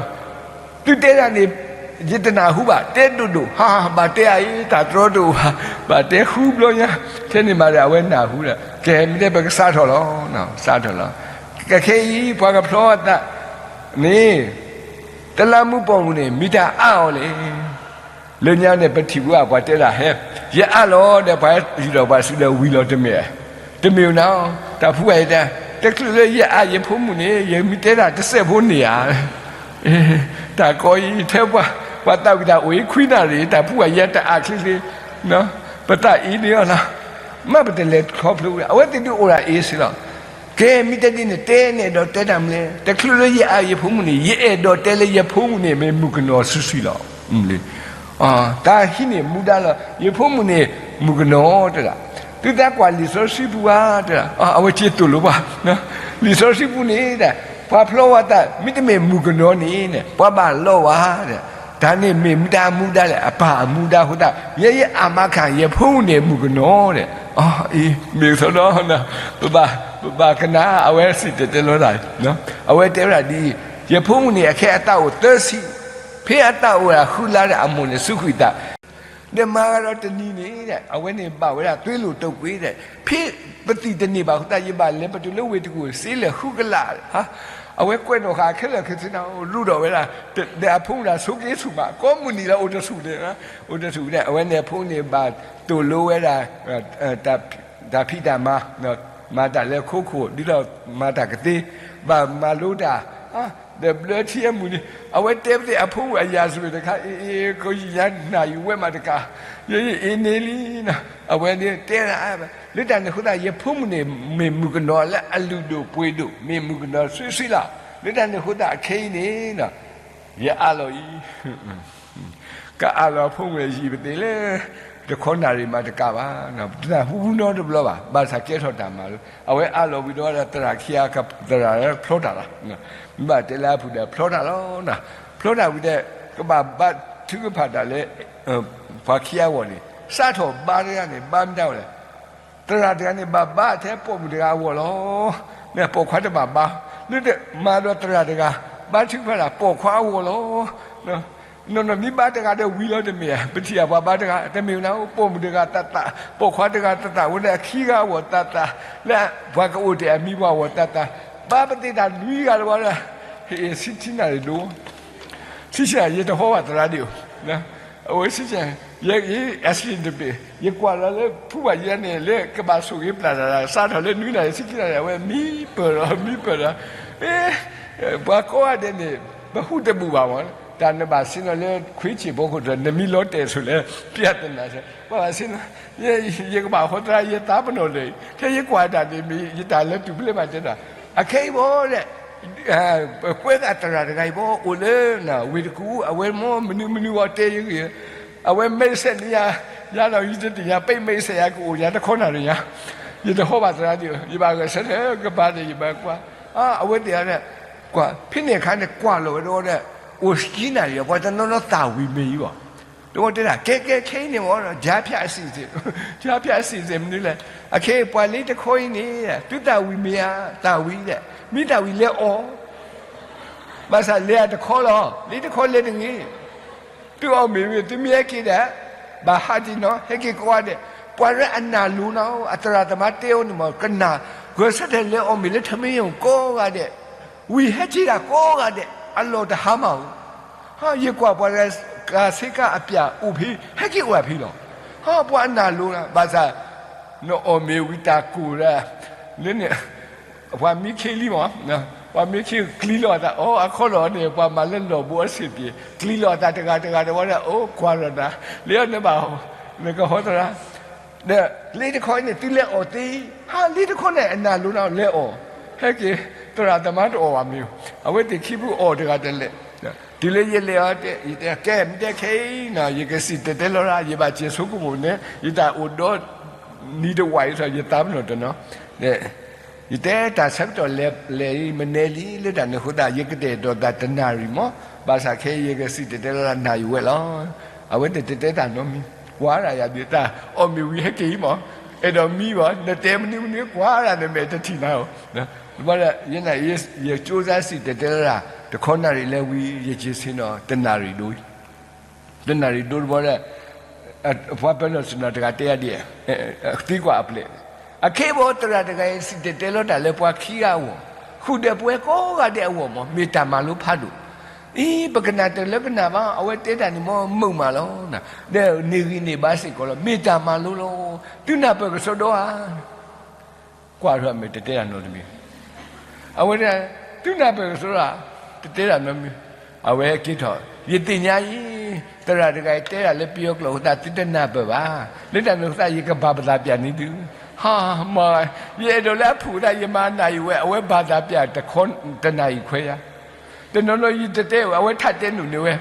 သုတဲဒၣ်န့ၣ် ယတနၢ်ဟူဘၣ် တဲဒိၣ်ဒိၣ်, ဟါ ဘၣ်တဲအံၤ တၢ်တြီတအိၣ်ဘၣ်, ဘၣ်တဲဃုဘျီညါ, ထဲန့ၣ်မးဒီးအဝဲနၢ်ဟူဒီး ကဲမ့ၢ်တဲပကစးထီၣ်လီၤ, စးထီၣ်လီၤ, ကခဲအံၤ ပှၤကဖျီသးန့ၣ် တလးမူးပိာ်မုၣ်န့ၣ် မ့ၢ်တၢ်အါအီၤလဲၣ်, လၢညါန့ၣ် ပထံၣ်ဝဲ ပှၤတဲဒၣ်ဟဲ, ယအါလီၤဒီး ပှၤယူၢ်ထီၣ်ပှၤစုဒီးဝံၤလီၤတမ့ၢ်, တမ့ၢ်နၤ, တၢ်ဖုဂၤအံၤတဲ, တချုးလၢယအါယဖိမုၣ်န့ၣ် ယမ့ၢ်တဲဒၣ်တစဲးဖိန့ၣ်ဧါ, တၢ်ကိးအံၤထဲပှၤ, ပှၤသးဝံၣ်တၢ်အိၣ်အံၤ ခွံနၣ်ရံၣ် တၢ်ဖုဂၤယဲတအါချ့ချ့, ပသးအံၤန့ၣ်လီၤ, မ့ၢ်ပတလဲၤခီဖျိဝဲ အဝဲသ့ၣ်ဒုးအိၣ်ဒၣ်အ့ၣ်စ့လီၤ, ကဲမ့ၢ်တဲဒ်န့ၣ် တဲနအဲၣ်ဒိးတဲတၢ်မနုၤလဲၣ်, တချုးလၢယအါယဖိမုၣ်န့ၣ် ယအဲၣ်ဒိးတဲလၢယဖိမုၣ်န့ၣ် မ့ၢ်မုၣ်ကနီၤစုာ်စုာ်လီၤ, မ့ၢ်လၢ တၢ်ဟံးန့ၢ်မူဒါလီၤ. ယဖိမုၣ်န့ၣ် မုၣ်ကနီၤတဲဒၣ်, သုသးကွၢ်လံာ်စီဆှံပူၤဧါတဲဒၣ်, အဝဲက့ၤသိၣ်လိပှၤ, လံာ်စီဆှံပူၤန့ၣ်ဒၣ် ပှၤဖျီဝဲသး မ့တမ့ၢ်မုၣ်ကနီၤန့ၣ် ပှၤဘၣ်လီၤဝဲဒၣ်, တၢ်န့ၣ်မ့ၢ်မတၤမူဒါလဲၣ်, အပၢ်အမူဒါအဃိသတး ယဲယအၢမၤခါ ယဖိမုၣ်န့ၣ်မုၣ်ကနီၤဒၣ်, အအံၤ မ့ၢ်ကစီဒီ ပဘၣ်ကနၣ် အဝဲစံၣ်တဲၤတဲလီၤတၢ်, အဝဲတဲဝဲဒၣ်ဒ်အံၤ, ယဖိမုၣ်န့ၣ် အခဲအသးအိၣ်သၢဆံ, ဖဲအသးအိၣ်ဝဲဒၣ်ဃုလါဒီး အမိၢ်န့ၣ်စူးကွံာ်သး ဒီးမၤဂၤဒီးတနံၤန့ၣ် အဝဲန့ၣ်ဘၣ်ဝဲဒၣ်သွ့လိာ်တိာ်ကွံာ်ဒီး ဖဲပသံၣ်တန့ၢ်ဘၣ်အဃိသတး ယဘၣ်လဲၤပတုာ်လၢဝ့ၢ်တကူၣ် စ့လၢာ်ဃုကလး, အဝဲကွဲးနီၣ်ဃာ်ခဲလၢာ်ခဲဆ့န့ၣ် ရူၢ်ဒီးဝဲဒၣ်, ဒီးအဖိမုၣ်တဂၤဆိးက့ဆူၣ်မး ကိးမုၢ်နံၤလၢအိၣ်တဆူၣ်န့ၣ်, အိၣ်တဆူၣ်န့ၣ် အဝဲန့ၣ်အဖိန့ၣ်ဘၣ်သိၣ်လိဝဲဒၣ် တၢ်ဖံးတၢ်မၤ, မၤတၢ်လၢခိခိၣ် ဒ်သိးမၤတၢ်ကသ့, ဘၣ်မၤလိတၢ်, ဒီးဘျၢထံအမုၢ်နံၤ အဝဲတဲပသ့ၣ်အဖိမုၣ်အယၤစၢၤတခါ အ့ အ့ ကယံာ်ညါနၢ်အံၤဝဲမးတကး, ယအ့န့ၢ်လံ, အဝဲန့ၣ်တဲဒၣ်, လၢတၢ်န့ၣ်အဃိသတး ယဖိမုၣ်န့ၣ် မ့ၢ်မုၣ်ကနီၤလၢအလုၢ်ဒိၣ်ပှ့ၤဒိၣ် မ့ၢ်မုၣ်ကနီၤဆှံဆှံလီၤ. လၢတၢ်န့ၣ်အဃိသတး အခဲအံၤန့ၣ် ယအးလီၤအံၤ ကအးလီၤအဖိမုၣ်န့ၣ် ယံာ်ပသ့ၣ်လၢ တခီနၣ်ရံၣ်မးတကးဘၣ်, တနၢ်ဟူပူနီတဘျီဘၣ်, ဘၣ်ဆၣ်ကဲထီၣ်တၢ်မၤလီၤ. အဝဲအးလီၤဝံၤဒီး သရၣ်ခံဂၤ သရၣ်ဖျီတၢ်လီၤ, မ့ၢ်ဘၣ်တဲလၢအဖုၣ်ဒီးဖျီတၢ်လီၤ, ဖျီတၢ်ဝံၤဒီး ကဘၣ်ဘါထုကဖၣ်တၢ်လၢ ပှၤခံဂၤအဂီၢ်န့ၣ် စးထီၣ်ဘါတဂၤန့ၣ် ဘါမတၤဝဲလဲၣ် သရၣ်တဂၤန့ၣ် ဘၣ်ဘါထဲပိာ်မုၣ်တဂၤအဂီၢ်လီၤ. မ့ၢ်ပိာ်ခွါတဘၣ်ဘါ, လၢမၤဒီးသရၣ်တဂၤ ဘါထုကဖၣ်တၢ်ပိာ်ခွါအဂီၢ်လီၤ. နီၢ်နီၢ်မ့ၢ်ဘါတဂၤဒီးဝံၤလီၤတမ့ၢ်ဧါ, ပထံၣ်အပှၤဘါတဂၤ တမ့ၢ်နၤ ပိာ်မုၣ်တဂၤသးသး ပိာ်ခွါတဂၤသးသး ဝဲဒၣ်ခံဂၤအဂီၢ်သးသး လၢပှၤကအိၣ်တဲာ်အမံၤပှၤအဂီၢ်သးသး ဘါပသ့ၣ်တၢ်နွံဂၤတဝီဒီး ဟ့ၣ်ဆံဆံနၣ်ရံၣ်ဒိၣ် ဆံဆံနၣ်ရံၣ် ယတဟီဘၣ်သရၣ်ဒံးဧိၤ အဝဲဆံဆံနၣ်ရံၣ် ယ ယ accident တဘ့ၣ် ယကွၢ်လီၤလၢဖုဘၣ်ယဲန့ၣ် လၢကဘၣ်ဆိၣ်ဂ့ၤပျၢ်တၢ် စးထီၣ်လၢနွံနၣ်ရံၣ်ဆံဆံနၣ်ရံၣ် အဝဲမံပၢၢ်ဒီး မံပၢၢ်ဒီး ပှၤကိးဂၤဒဲးန့ၣ် ပဟူတဘူၣ်ဘၣ်မး တၢ်နဘၣ်ဆ့ၣ်နီၤလၢခွ့ဆံးဖိခိၣ်ဒီး နမံလီၤတဲာ်ဆိလၢ ပြဿနာ ပှၤဘၣ်ဆ့ၣ်နီၤ ယကဘၣ်ဟီသရၣ် ယသးပနီၣ်ဒီး ထဲယကွၢ်တၢ်န့ၣ်မ့ၢ် ယတၢ်လၢတူၢ်ပလ့ၢ်မးတဲဒီး အခဲအံၤဘၣ်ဒီး ပကွဲးဃာ်သရၣ်တဂၤအံၤဘၣ် အိၣ်လၢ ဝ့ၢ်တကူၣ် အဝဲမ့ၢ်မနုၤမနုၤအီၤတဲယဂ့ၢ် အဝဲမ့ၢ်စဲးန့ၣ်ယၤ ယၤဒီးယတသ့ၣ်ညါ ပ့ၢ်မ့ၢ်စဲးယၤကအိၣ်ယၤတခီနၣ်ရံၣ်ညါ ယတဟီဘၣ်သရၣ်ဒံးဧိၤ ယဘၣ်ဂဲၤဆၢထၢၣ်ကပၤန့ၣ် ယဘၣ်ကွၢ် အဝဲသ့ၣ်အီၤဒီး ကွၢ် ဖဲန့ၣ်အခါန့ၣ် ကွၢ်လီၤဝဲတဝီဒီး အိၣ်ဆံနၣ်ရံၣ် ပှၤတနီၤနီၤသၣ်ဝံၤမ့ၢ်အံၤဘၣ် တဝီတဲဒၣ် ကဲကဲခဲအံၤန့ၣ်မ့ၢ် ကြားဖြတ်အစီအစဉ် ကြားဖြတ်အစီအစဉ် မနုၤလဲၣ် အခဲအံၤပှၤလၢတခီအံၤန့ၣ် သုသၣ်ဝံၤမ့ၢ်ဧါ သၣ်ဝံၤဒီး မ့ၢ်သၣ်ဝံၤလဲၤအီၣ် ဘၣ်ဆၣ်လဲၤအတခီလီၤ လၢတခီလဲၤတဂ့ၤ သုအီၣ်မ့ၢ်ဝံၤ သုမ့ၢ်ဟဲက့ၤဒီး ဘၣ်ဟးက့ၤနီၤ ဟဲက့ၤကိးဂၤဒဲး ပှၤလၢအနာ်လိၤနီၤ အသရၣ်သမါတဲအီၤန့ၣ်မ့ၢ် ကနၣ် ဂဲၤဆၢထၢၣ်လဲၤအီၣ်မ့ၢ်လၢထမင်းရုံကိးဂၤဒဲး ဝံၤဟဲက့ၤဒၣ်ကိးဂၤဒဲး အလီၢ်တဟါမၢ်ဧိၤ ဟါ ယကွၢ်ပှၤတဂၤ ကၤဆ့ကၤအပျၢ်အိၣ်ဖဲ ဟဲက့ၤအိၣ်ဒၣ်ဖဲလီၤ ဟါ ပှၤအနာ်လိၤနီၤ ဘၣ်ဆၣ် နအီၣ်မ့ၢ်ဝံၤတၢ်ကိၢ်ဒီး လၢန့ၣ် ပှၤမံခ့လံမး ပှၤမံခ့ကျံလီၤအသး အိ အခီလီၤန့ၣ် ပှၤမၤလၢလီၢ်ဘိအဆ့ၣ်ပျ့ၤ ကျံလီၤအသးတဂၤတဂၤတဝီဒီး အိ ကွၢ်လီၤနၤ လၢနဘၣ် နကဟီသရၣ် ဒီးလၢတခီန့ၣ် သုလဲၤအီၣ်သ့ ဟါ လၢတခီန့ၣ် အနာ်လိၤနၤ လဲၤအီၣ် ဟဲက့ၤ သရၣ်သမါတအီၣ်ဘၣ်မ့ၢ် အဝဲသ့ၣ်ခံဖုအီၣ်တဂၤတလဲၣ် တုၤလၢယလဲၤအီၤ ယတဲ ကဲ မ့ၢ်တဲခဲအံၤနီၤ ယကစံၣ်တဲၤတဲလီၤရၣ် ယဘၣ်စဲးဆိကမိၣ်န့ၣ် ယတၢ်အိၣ်ဒီးနံၤတဝာ်အံၤ ယသးပနီၣ်တနီၤ ယတဲတၢ်ဆၢကတီၢ်လဲၤလဲၤအံၤ မနုၤလံ လၢတၢ်န့ၣ်အဃိသတး ယကတဲာ်ကတီၤသးတနၣ်ရံၣ်မး ဘၣ်ဆၣ်ခဲအံၤ ယကစံၣ်တဲၤတဲလီၤရၣ်နၣ်ရံၣ်ဝဲလီၤ အဝဲသ့ၣ်တတဲတၢ်နီတမံၤ ကွၢ်ရၣ်ယၤဒ်တၢ် အီၣ်မ့ၢ်ဝံၤဟဲက့ၤအံၤမး အဲၣ်ဒိးမံဘၣ် နတဲမနုၤမနုၤ ကွၢ်ရၣ်နမဲာ်တထံၣ်နၤဧိၤ ဘၣ်ဒီး ယဲန့ၣ် ယ ယကၠိစါစံၣ်တဲၤတဲလီၤရၣ် တခီနၣ်ရံၣ်လၢဝံၤ ယက့ၤဆ့ၣ်နီၤ တနၣ်ရံၣ်ဒိၣ် တနၣ်ရံၣ်ဒိၣ်တဘျီဒီး ပှၤပၢၤနီၣ်တနီၤတဂၤတဲယၤဒ်အံၤ သံကွၢ်အပျဲၢ် အခဲအံၤဘၣ်သရၣ်တဂၤအံၤ စံၣ်တဲၤတဲလီၤတၢ်လၢပှၤခံဂၤအဂီၢ် ဃုာ်ဒီးပဝဲကိးဂၤဒဲးအဂီၢ်မး မ့ၢ်တၢ်မၤလိဖးဒိၣ် အံၤ ပကနၣ်တၢ်လၢကနၣ်ဘၣ် အဝဲတဲတၢ်န့ၣ်မး မုာ်မးလီၤ ဒီးန့ၢ်ဂံၢ်န့ၢ်ဘါစ့ၢ်ကီးလီၤ မ့ၢ်တၢ်မၤလိလီၤ သုနၢ်ပၢၢ်ကစီဒီဧါ ကွၢ်ထီၣ်မဲာ်တတဲတၢ်နီတမံၤ အဝဲဒၣ် သုနၢ်ပၢၢ်ကစီဒီဧါ တတဲတၢ်နီတမံၤ အဝဲက့ၤထီၣ် ယသ့ၣ်ညါအံၤ သရၣ်တဂၤအံၤတဲတၢ်လၢပယီၤကျိာ်အဃိသတး သုတနၢ်ပၢၢ်ဘၣ် လၢတၢ်န့ၣ်အဃိသတး ယကဘၣ်ပသးပျၢ်န့ၢ်သု ဟါ မ့ၢ် ယအဲၣ်ဒိးလၢအဖုၣ်အသး ယမၤနၣ်ရံၣ်ဝဲ အဝဲဘၣ်သးပျၢ်တခီ တနၣ်ရံၣ်ခွဲယၤ တနီၤနီၤယတတဲဝဲ အဝဲထးတဲနုာ်န့ၢ်ဝဲ ဒ်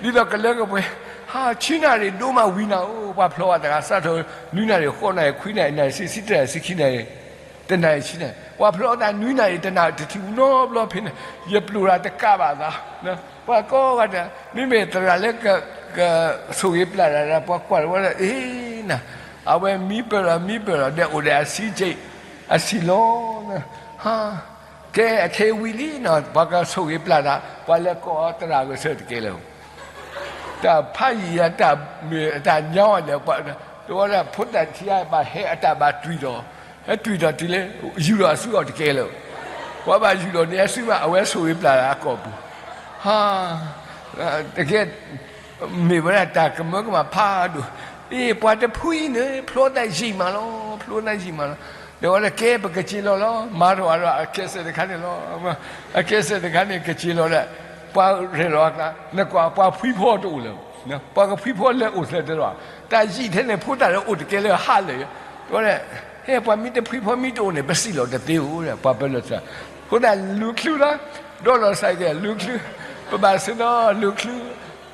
သိးကလၢကပှဲၤ ဟါ, ဆံနၣ်ရံၣ်ဒိၣ်မးဝံၤနၤဧိၤ, ပှၤဖျီဝဲတဂၤ စးထီၣ်နွံနၣ်ရံၣ် ဃိးနၣ်ရံၣ် ခွံနၣ်ရံၣ် နၣ်ရံၣ်ဆံ ဆံတၢ ဆံခံနၣ်ရံၣ်, တနၣ်ရံၣ်ဆံနၣ်ရံၣ်, ပှၤဖျီဝဲတၢ်နွံနၣ်ရံၣ် တနၣ်ရံၣ် တထံၣ်ဘူးနီတဘျီဖဲန့ၣ်, ယပျိၢ်တၢ်တကးဘၣ်သး, ပှၤကိးဂၤဒဲး, မ့မ့ၢ်သရၣ်လၢကဆိၣ်ဂ့ၤပျၢ်တၢ်ဒီး ပှၤကွၢ်တဝဲလၢ အ့ၣ်နၤ, အဝဲမံပၢၢ်လီၤမံပၢၢ်လီၤ ဒီးအိၣ်ဒီးအဆံးက့, အဆံးလီၤ, ဟါ, ကဲအခဲဝံၤလံနီၤ ပှၤကဆိၣ်ဂ့ၤပျၢ်တၢ်, ပှၤလဲၤကိးအီၤသရၣ်ဂဲၤဆၢထၢၣ်တကဲလၢၤ တၢ်ဖးယံာ်အတၢ်မ့ၢ်အတၢ်ညီအလဲၣ်, တဝဲဒၣ်ဖိသၣ်ထံဧါဘၣ်ဟဲအတၢ်ဘၣ်တွံၢ်ဒီး, ဟဲတွံၢ်ဒီးတုၤလၢ ယူၢ်ဒီးအစုအီၤတကဲလၢၤ, ပှၤဘၣ်ယူၢ်ဒီးန့ၣ်အစုဘၣ် အဝဲဆိၣ်ဂ့ၤပျၢ်လၢအကိာ်ပူၤ, ဟါ, တကဲ မ့ၢ်ဝဲဒၣ်တၢ်ကမၢကမၣ်ဖးဒိၣ်, အ့ၣ် ပှၤတဖုအံၤန့ၣ် ဖျီသးယံာ်မးလီၤ, ဖျီသးယံာ်မးလီၤ, ဒီးဝဲဒၣ်ကဲပကစ့လီၤလီၤ, မၤထီၣ်အဒီးအကဲစဲးတခါန့ၣ်လီၤ, အကဲစဲးတခါန့ၣ် ကစ့လီၤဒီး, ပှၤရဲၣ်လီၤအကျါ, နကွၢ်ပှၤဖှံဖီတအိၣ်လၢၤ, ပှၤကဖှံဖီလၢအိၣ်သၢတဲလီၤ, တၢ်ယံာ်ထဲန့ၣ် ဖိသၣ်လၢအိၣ်တကဲလၢဟးလၢာ်, ဒီးဝဲဒၣ်, ဟဲ ပှၤမ့ၢ်တဖှံဖီမ့ၢ်တအိၣ်န့ၣ် ပစံၣ်လီၤတသ့ဧိၤဒီး ပှၤပၢလီၤသး, ဖိသၣ်လူၤချုလီၤ, ဒီးလီၤစဲးကဲလူၤချု, ပဘၣ်ဆ့ၣ်နီၤလူၤချု,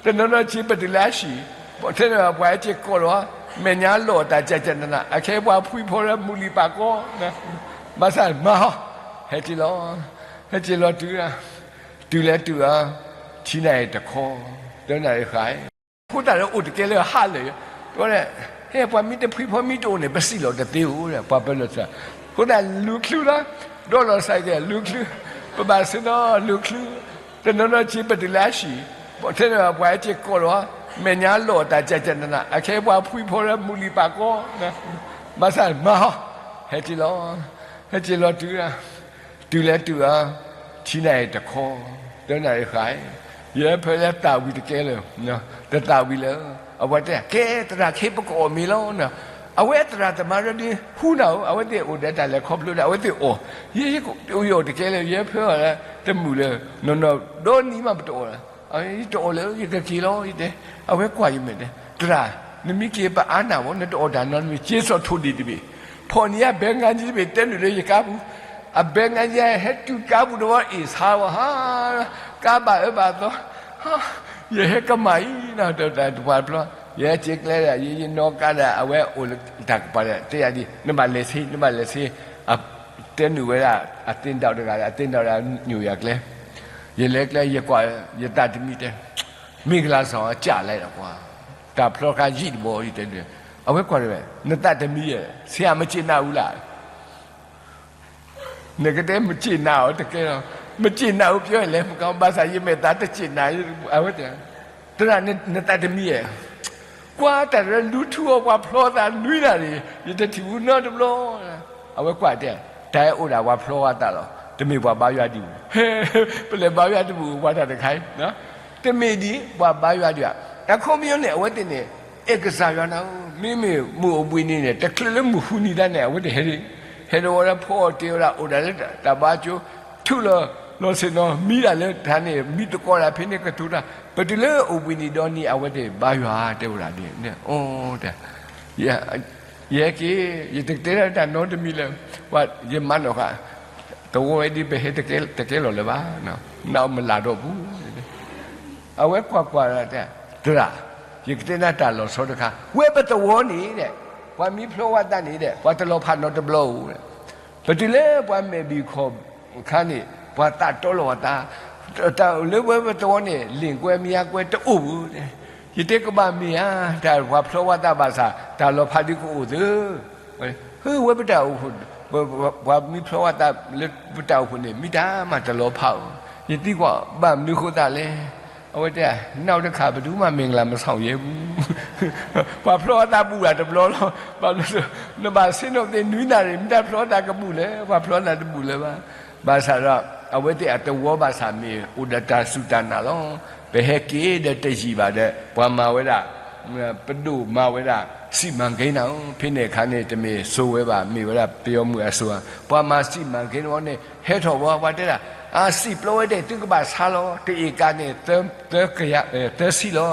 တနီၤနီၤစ့ပတုၤလၢအဟံၣ်, ထဲန့ၣ်ပှၤဟဲက့ၤကိးလီၤ, မဲာ်ညါလီၤတၢ်ကကနန, အခဲပှၤဖှံဖီလၢမုၢ်လံၤပာ်ကီ, ဘၣ်ဆၣ်မၤဟီ, ဟဲက့ၤလီၤ, ဟဲက့ၤလီၤတုၤ, တုၤလၢတုၤအ, ဆံနၣ်ရံၣ်တခီ, တနၣ်ရံၣ်ဃၢ်, ဖိသၣ်လၢအိၣ်တကဲလၢဟးလၢာ်, ဒီးဝဲဒၣ်, ဟဲ ပှၤမ့ၢ်တဖှံဖီမ့ၢ်တအိၣ်န့ၣ် ပစံၣ်လီၤတသ့ဧိၤဒီး ပှၤပၢလီၤသး, ဖိသၣ်လူၤချုလီၤ, ဒီးလီၤစဲးကဲလူၤချု, ပဘၣ်ဆ့ၣ်နီၤလူၤချု, တနီၤနီၤစ့ပတုၤလၢအဟံၣ်, ထဲန့ၣ်ပှၤဟဲက့ၤကိးလီၤ, မဲာ်ညါလီၤတၢ်ကကနန, အခဲပှၤဖှံဖီလၢမုၢ်လံၤပာ်ကီ, ဘၣ်ဆၣ်မၤဟီ, ဟဲက့ၤလီၤ, ဟဲက့ၤလီၤတုၤ, တုၤလၢတုၤအ, ဆံနၣ်ရံၣ်တခီ, တနၣ်ရံၣ်ဃၢ်, ယဲဖဲလၢသးဝံၤတကဲလၢၤ, တသးဝံၤလၢ, အဝဲတဲ ကဲသရၣ်ခဲပကအီၣ်မ့ၤလီၤ, အဝဲသရၣ်သမါရၢဒ်ဟူနၤဧိၤ, အဝဲသ့ၣ်အိၣ်ဒီးတၢ်လဲၤခီဖျိဒီး အဝဲသ့ၣ်အီၣ်, ယဲယအိၣ်တကဲလၢၤ ယဲဖဲအီၤလၢ, တမုာ်လၢ, နီၢ်နီၢ်ဒီနံၤမးပတအီၣ်လၢၤ, ယတအီၣ်လၢၤ ယကက့ၤလီၤ ယတဲ, အဝဲကွၢ်ယမဲာ်တဲ, သရၣ်, နမ့ၢ်က့ၤပအါနၢ်ဝဲ နတအီၣ်တၢ်နီတမံၤ က့ၤစိာ်ထိၣ်ဒံၣ်တဘ့ၣ်, ဖီၣ်န့ၢ်အဘဲငါကံတဘ့ၣ် တဲနုာ်လၢယကါပူၤ, အဘဲငါကံဟဲတုၤကါပူၤတဝီအ့ၣ်ဆါဝဲဟါ, ကါဘၣ်အၢဘၣ်သီ, ယဟဲကမၣ်အံၤ တၢ်တပှၤတဖျီ, ယဟဲက့ၤကျဲဒီး ယယနီၢ်ကါဒီး အဝဲအိၣ်လၢတၢ်ကပၤဒီး တဲယၤဒ် နဘၣ်လဲၤဆ့ နဘၣ်လဲၤဆ့, တဲနုာ်ဝဲဒၣ် အသ့ၣ်ဒၣ်တဂၤဒီး အသ့ၣ်ဒၣ်တဂၤညိၣ်ယၤကျဲ, ယလဲၤကျဲ ယကွၢ် ယသးတမံတဲ, မ့ၢ်ကလါစီၤကၢ်လဲၣ်ဒီးကွၢ်, တၢ်ဖျီခါယံာ်တဘီယတဲ, အဝဲကွၢ်တဝဲ, နသးတမံယဲ, ဆရာ မကျေနပ်ဘူးလား နကတဲ မကျေနပ်ဘူးတကဲလီၤ, မကျေနပ်ဘူးပြောလဲၣ် မကဘၣ်ဆၣ် ယမဲာ်သးတကျေနပ်, အဝဲတဲ, သရၣ် နသးတမံယဲ, ကွၢ်တၢ်လၢလူၤထူအီၤ ပှၤဖျီသးနွံနၣ်ရံၣ်, ယတထံၣ်ဘူးနီတဘျီ, အဝဲကွၢ်တဲ, တၢ်အဲၣ်အိၣ်ဒၣ်ပှၤဖျီဝဲသးလီၤ, တမ့ၢ်ပှၤဘါယွၤဒံးဘူး, ပလဲၤဘါယွၤတဘူး ပှၤတၢ်တခါအံၤ တမ့ၢ်ဒ်ပှၤဘါယွၤဒံးဘၣ်, အခီပညီန့ၣ် အဝဲသ့ၣ်န့ၣ်, အဲၣ်ကစၢ်ယွၤနၤဧိၤ, မ့မ့ၢ်မုၢ်အိၣ်ဘှံးနံၤန့ၣ် တချုးလၢမုၢ်ဃုနံၤတၢ်န့ၣ် အဝဲသ့ၣ်ဟဲ, ဟဲဒီးဝဲလၢဖီအီၣ်တ့ၢ်ဝဲဒၣ် အိၣ်ဒၣ်လၢတၢ်ဘါကၠိ, ထုးလီၤလီၤဆ့ၣ်နီၤ မံဒၣ်လၢတၢ်န့ၣ် မံသကိးဒၣ်ဖဲန့ၣ်ကတိၤတၢ်, ပတုၤလၢအိၣ်ဘှံးနံၤဒီနံၤ အဝဲသ့ၣ်ဘါယွၤတဲဝဲဒၣ်န့ၣ်, အိၣ်တဲ ယဟဲက့ၤ, ယတကတဲလၢတၢ်နီတမံၤလၢၤ, ယမၤနီၣ်ဃာ်, တဝီဝဲဒ်ပဟဲတကဲလီၤလၢၤဘၣ်, နမလၢ်ဒီးပူၤ, အဝဲကွၢ်ကွၢ်တဲ, သရၣ်, ယကတဲနၤတၢ်လီၤဆီတခါ, ဝဲပသဝီန့ၣ်ဒီး, ပှၤမံဖျီဝဲသးန့ၣ်ဒီး ပှၤတလီၤဖးနီတဘျီဧိၤ, ပတုၤလၢပှၤမဲာ်ဘံၣ်ခီၣ်ခါန့ၣ် ပှၤသးတီလီၤအသး, တၢ်လၢဝဲပသဝီန့ၣ် လ့ၣ်ကွဲမံကွဲတအိၣ်ဧိၤ, ယတဲကဘၣ်မ့ၢ်ဧါ, တၢ်ပှၤဖျီဝဲသးဘၣ်ဆၣ် တၢ်လီၤဖးဒ်ကအိၣ်သ့, ဝဲပတၢ်အိၣ်ဖှိၣ်, ပှၤမံဖျီဝဲသးလၢပတၢ်အိၣ်ဖှိၣ်န့ၣ် မ့ၢ်တၢ်မၤတလီၤဖးဧိၤ, ယသံကွၢ်ဘၣ်မနုၤဃိသးလဲၣ်, အဝဲတဲ, နောက်တစ်ခါ ဘယ်သူမှ မင်္ဂလာမဆောင်ရဘူး, ပှၤဖျီဝဲသးဘူးဒၣ်တဘျီလီၤ, ဘၣ်မနုၤ, နဘၣ်ဆ့ၣ်နီၤသ့ၣ်နွံနၣ်ရံၣ် မ့ၢ်တၢ်ဖျီသးကဘူးလဲၣ်, ပှၤဖျီသးတဘူးလၢၤဘၣ်, ဘၣ်ဆၣ်ဒီး အဝဲသ့ၣ်အသဝီဘၣ်ဆၣ်မ့ၢ်အိၣ်ဒီးတၢ်စူၢ်တၢ်နာ်လီၤ, ပဟဲက့ၤဒီးတယံာ်ဘၣ်ဒီး ပှၤမၤဝဲဒၣ် ပဒိၣ်မၤဝဲဒၣ် စီမံကိန်းနၤဧိၤ, ဖဲန့ၣ်အခါန့ၣ် တမ့ၢ်စိဝဲဘၣ်, မ့ၢ်ဝဲဒၣ်ပယီၤမုၢ်အစိၤဧါ, ပှၤမၤစီမံကိန်းဝဲန့ၣ် ဟဲထီၣ်ဝဲ ပှၤတဲဒၣ်, အစံာ်ပျီဝဲဒၣ် သုကဘၣ်ဆါလီၤ, တအ့ၣ်ကၤန့ၣ် သၢဆံလီၤ,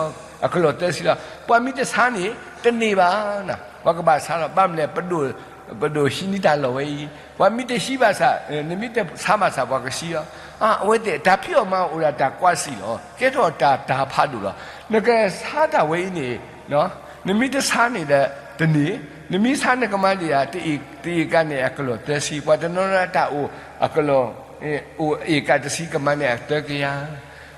အကလီၢ်သၢဆံလီၤ, ပှၤမ့ၢ်တဆါန့ၣ် တန့ၢ်ဘၣ်, ပှၤကဘၣ်ဆါလီၤ, ဘၣ်မနုၤလဲၣ် ပဒိၣ်ဟံးန့ၢ်တၢ်လီၢ်ဝဲအံၤ, ပှၤမ့ၢ်တဟံးဘၣ်ဆၣ်, နမ့ၢ်တဆါဘၣ်ဆၣ် ပှၤကဆံလီၤ, အဝဲသ့ၣ်တၢ်ဖံးအီၣ်မၤအီၣ်အိၣ်ဒၣ်တၢ်ကွၢ်ဆံးလီၤ, ကဲထီၣ်တၢ်တၢ်ဖးဒိၣ်လီၤ, နကဆါတၢ်ဝဲအံၤန့ၣ်, နမ့ၢ်တဆါန့ၣ်ဒီးတန့ၢ်, နမ့ၢ်ဆါနကမၤဒံးဧါ, တအ့ၣ်ကးန့ၣ်အကလီၢ်သၢဆံ, ပှၤတနီၤနီၤတၢ်အိၣ်အကလီၢ်, အိၣ်အ့ၣ်ကးတဆံကမၤန့ၢ်အသၢကယၤ,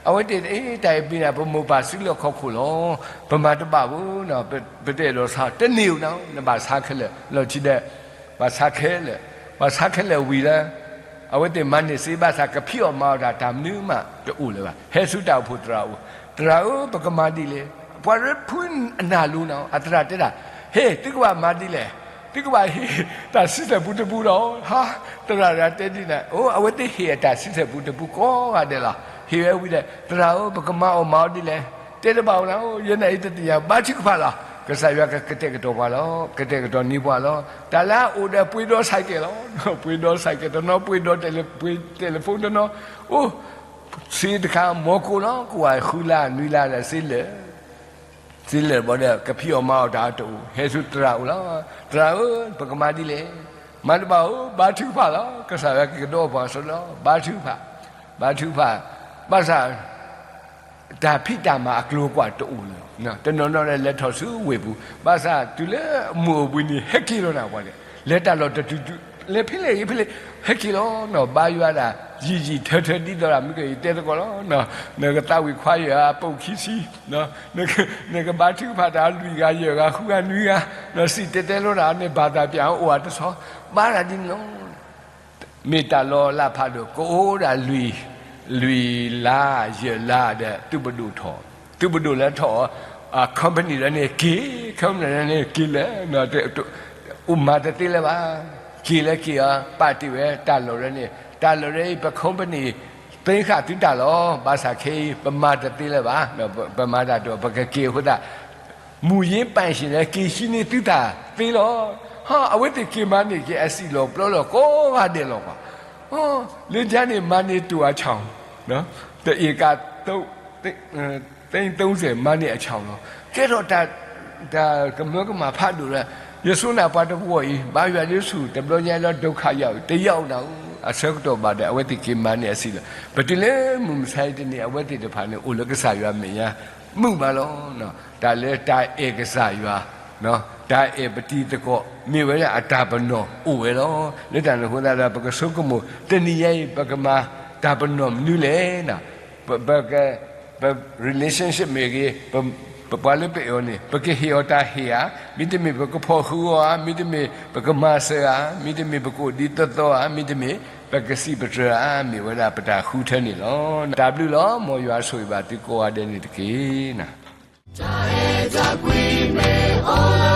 အဝဲသ့ၣ်တအ့ၣ်တၢ်အ့ၣ်ပ့ၤန့ၣ် ပမိၢ်ပၢ်စုလီၢ်ခီၣ်ခိၣ်လီၤ, ပမၤတဘၣ်ဘၣ်, ပတအဲၣ်ဒိးဆါ, တန့ၢ်ဧိၤနၤ, နဘၣ်ဆါခဲလၢာ်, လီၢ်ခံဒီး, ဘၣ်ဆါခဲလၢာ်, ဘၣ်ဆါခဲလၢာ်ဝံၤလၢ အဝဲသ့ၣ်မၤန့ၢ်စ့ဘၣ်ဆၣ် ကဖံးအီၣ်မၤအီၣ်တၢ် တၢ်မနုၤမးတအိၣ်လၢၤဘၣ်. ဟဲဆူတၢ်အိၣ်ဖှိၣ်သရၣ်အအိၣ်, သရၣ်ဧၢ, ပကမၤဒ်လဲၣ်. ပှၤရ့ဖုအနၢ်လိၤနၤ, အသရၣ်တဲဒၣ်, ဟ့ၣ်, သုကဘၣ်မၤဒ်လဲၣ်, သုကဘၣ်ဟ့ၣ်တၢ်ဆံဆဲၣ်ပူတပူဒီး, ဟါ, သရၣ်တဲဒ်န့ၣ်, အိ, အဝဲသ့ၣ်ဟ့ၣ်အတၢ်ဆံဆဲၣ်ပူတပူကိးဂၤဒဲးလီၤ. ဟ့ၣ်ဝဲဝံၤဒီး သရၣ်ဧၢ, ပကမၤအီၣ်မၤအီၤဒ်လဲၣ်. တဲတဘၣ်ဧိၤနၤ, ယနၢ်အံၤတသ့ၣ်ညါ, ဘါထုကဖၣ်လီၤ. ကစၢ်ယွၤကကတဲာ်ကတီၤပှၤလီၤ, ကတဲာ်ကတီၤန့ၢ်ပှၤလီၤ. တၢ်လၢအအိၣ်ဒီးပှ့ၤဒီးဆဲးကဲးလီၤ, ပှ့ၤဒီးဆဲးကဲးတနီၤ, ပှ့ၤဒီးတဲ, ပှ့ၤတဲလၢဖုန်းတနီၤ, အိ, စ့တခါ မီၢ်ကိၢ်လီၤ, ကိးဂၤဃုလါနွံလါဒီး စ့လၢာ်, စ့လၢာ်ဘၣ်ဒီး ကဖံးအီၣ်မၤအီၣ်တၢ်တအိၣ်, ဟဲဆူသရၣ်အအိၣ်လီၤ. သရၣ်ဧၢ, ပကမၤဒ်လဲၣ်. မၤတဘၣ်ဧိၤ, ဘါထုကဖၣ်လီၤ. ကစၢ်ယွၤကကဒီးပှၤအစိလီၤ. ဘါထုကဖၣ်, ဘါထုကဖၣ်, ဘၣ်ဆၣ် တၢ်ဖံးတၢ်မၤအကျိၤအကွာ်တအိၣ်လၢၤ, တနီၤနီၤလဲၤထီၣ်ဆူဝ့ၢ်ပူၤ, ဘၣ်ဆၣ်တုၤလၢမုၢ်အိၣ်ဘှံးနံၤ ဟဲက့ၤလီၤနၤပှၤန့ၣ်, လဲၤတၢ်လီၢ်တတုၤတုၤ, လဲၤဖဲလဲၣ်ဂ့ၤဖဲလဲၣ်, ဟဲက့ၤလီၤ. ဘါယွၤဒၣ် ယံာ်ယံာ်ထၢထၢဒ်သိးဒီး မ့ၢ်ကယတဲသကိးလီၤ. နကသးဝံၣ်ခွါယဲၢ်ဧါ, ပိာ်ခံဆံ, နကဘါထုကဖၣ်တၢ်လွံၢ်ဂၤယဲၢ်ဂၤဃုဂၤနွံဂၤ, စံၣ်တဲၤတဲလီၤတၢ်န့ၣ် ဘၣ်သးပျၢ်အိၣ်အတဆီ, ဘါတၢ်ဒ်န့ၣ်လီၤ. မ့ၢ်တၢ်လီၤလၢ်ဖးဒိၣ် ကအိၣ်ဒၣ်လွံၢ်, လွံၢ်လါယဲၢ်လါဒီး သုးပဒိၣ်ထီၣ်, သုးပဒိၣ်လၢထီၣ်, company လၢန့ၣ်က့ၤ, company လၢန့ၣ်က့ၤလၢ, အိၣ်မၤတသ့လၢၤဘၣ်. က့ၤလၢက့ၤအီၤ ပာ်တ့ၢ်ဝဲတၢ်လီၢ်လၢန့ၣ်, တၢ်လီၢ်လၢအံၤ ပ company သ့ဃာ်သုတၢ်လီၤ, ဘၣ်ဆၣ်ခဲအံၤ ပမၤတသ့လၢၤဘၣ်, ပမၤတၢ်တအိၣ် ပကက့ၤအဃိသတး မူရင်းပိုင်ရှင်လၢက့ၤဟံးန့ၢ်သုတၢ်သ့လီၤ. ဟါ, အဝဲသ့ၣ်က့ၤမၤန့ၢ်က့ၤအစံာ်လီၤပျီလီၤကိးဂၤဒဲးလီၤဘၣ်. လၢညါန့ၣ် မၤန့ၢ်တိၢ်အဆီၣ်, တအ့ၣ်ကး သ့ၣ်သုံးဆယ် မၤန့ၢ်အဆီၣ်လီၤ. ကဲထီၣ်တၢ်ကမၢကမၣ်ဖးဒိၣ်လၢ, ယဆိနၢ်ပှၤတဝီအံၤ ဘါယွၤဒုးဆူၣ် တဘျီညါလၢဒုက္ခရောက်, တရောက်နၤဧိၤ, အဆၢကတီၢ်ဘၣ်ဒီး အဝဲသ့ၣ်က့ၤမၤန့ၢ်အစံာ်လီၤ. ပတုၤလၢမုၢ်မဆါအံၤတနံၤ အဝဲသ့ၣ်တဖၣ်န့ၣ် အိၣ်လၢကစၢ်ယွၤမဲာ်ညါ မုာ်ဘၣ်လီၤ. တၢ်လၢတၢ်အဲၣ်ကစၢ်ယွၤ, တၢ်အဲၣ်ပတံၤသကိး မ့ၢ်ဝဲဒၣ်အတၢ်ပနီၣ်အိၣ်ဝဲလီၤ. လၢတၢ်န့ၣ်အဃိသတးဒီး ပကဆိကမိၣ် တနံၤညါအံၤ ပကမၤတၢ်ပနီၣ်မနုၤလဲၣ်. ပ, ပ, ပ relationship မ့ၢ်ဂ့ၤ, ပ, ပပှၤလၢပအဲၣ်အီၤန့ၣ် ပကဟ့ၣ်အီၤတၢ်ဟ့ၣ်ဧါ, မ့တမ့ၢ်ပကဖီၣ်ဃုာ်အီၤဧါ, မ့တမ့ၢ်ပကမၤစၢၤဧါ, မ့တမ့ၢ်ပကအိၣ်ဒ်သိးသိးဧါ, မ့တမ့ၢ်ပကစံးပတြၢၤဧါ, မ့ၢ်ဝဲဒၣ်ပတၢ်ဃုထၢန့ၣ်လီၤ. တၢ်ဘျုးလီၤ. မ်ယွၤဆိၣ်ဂ့ၤဘၣ်သုကိးဂၤဒဲးန့ၣ်တက့ၢ်.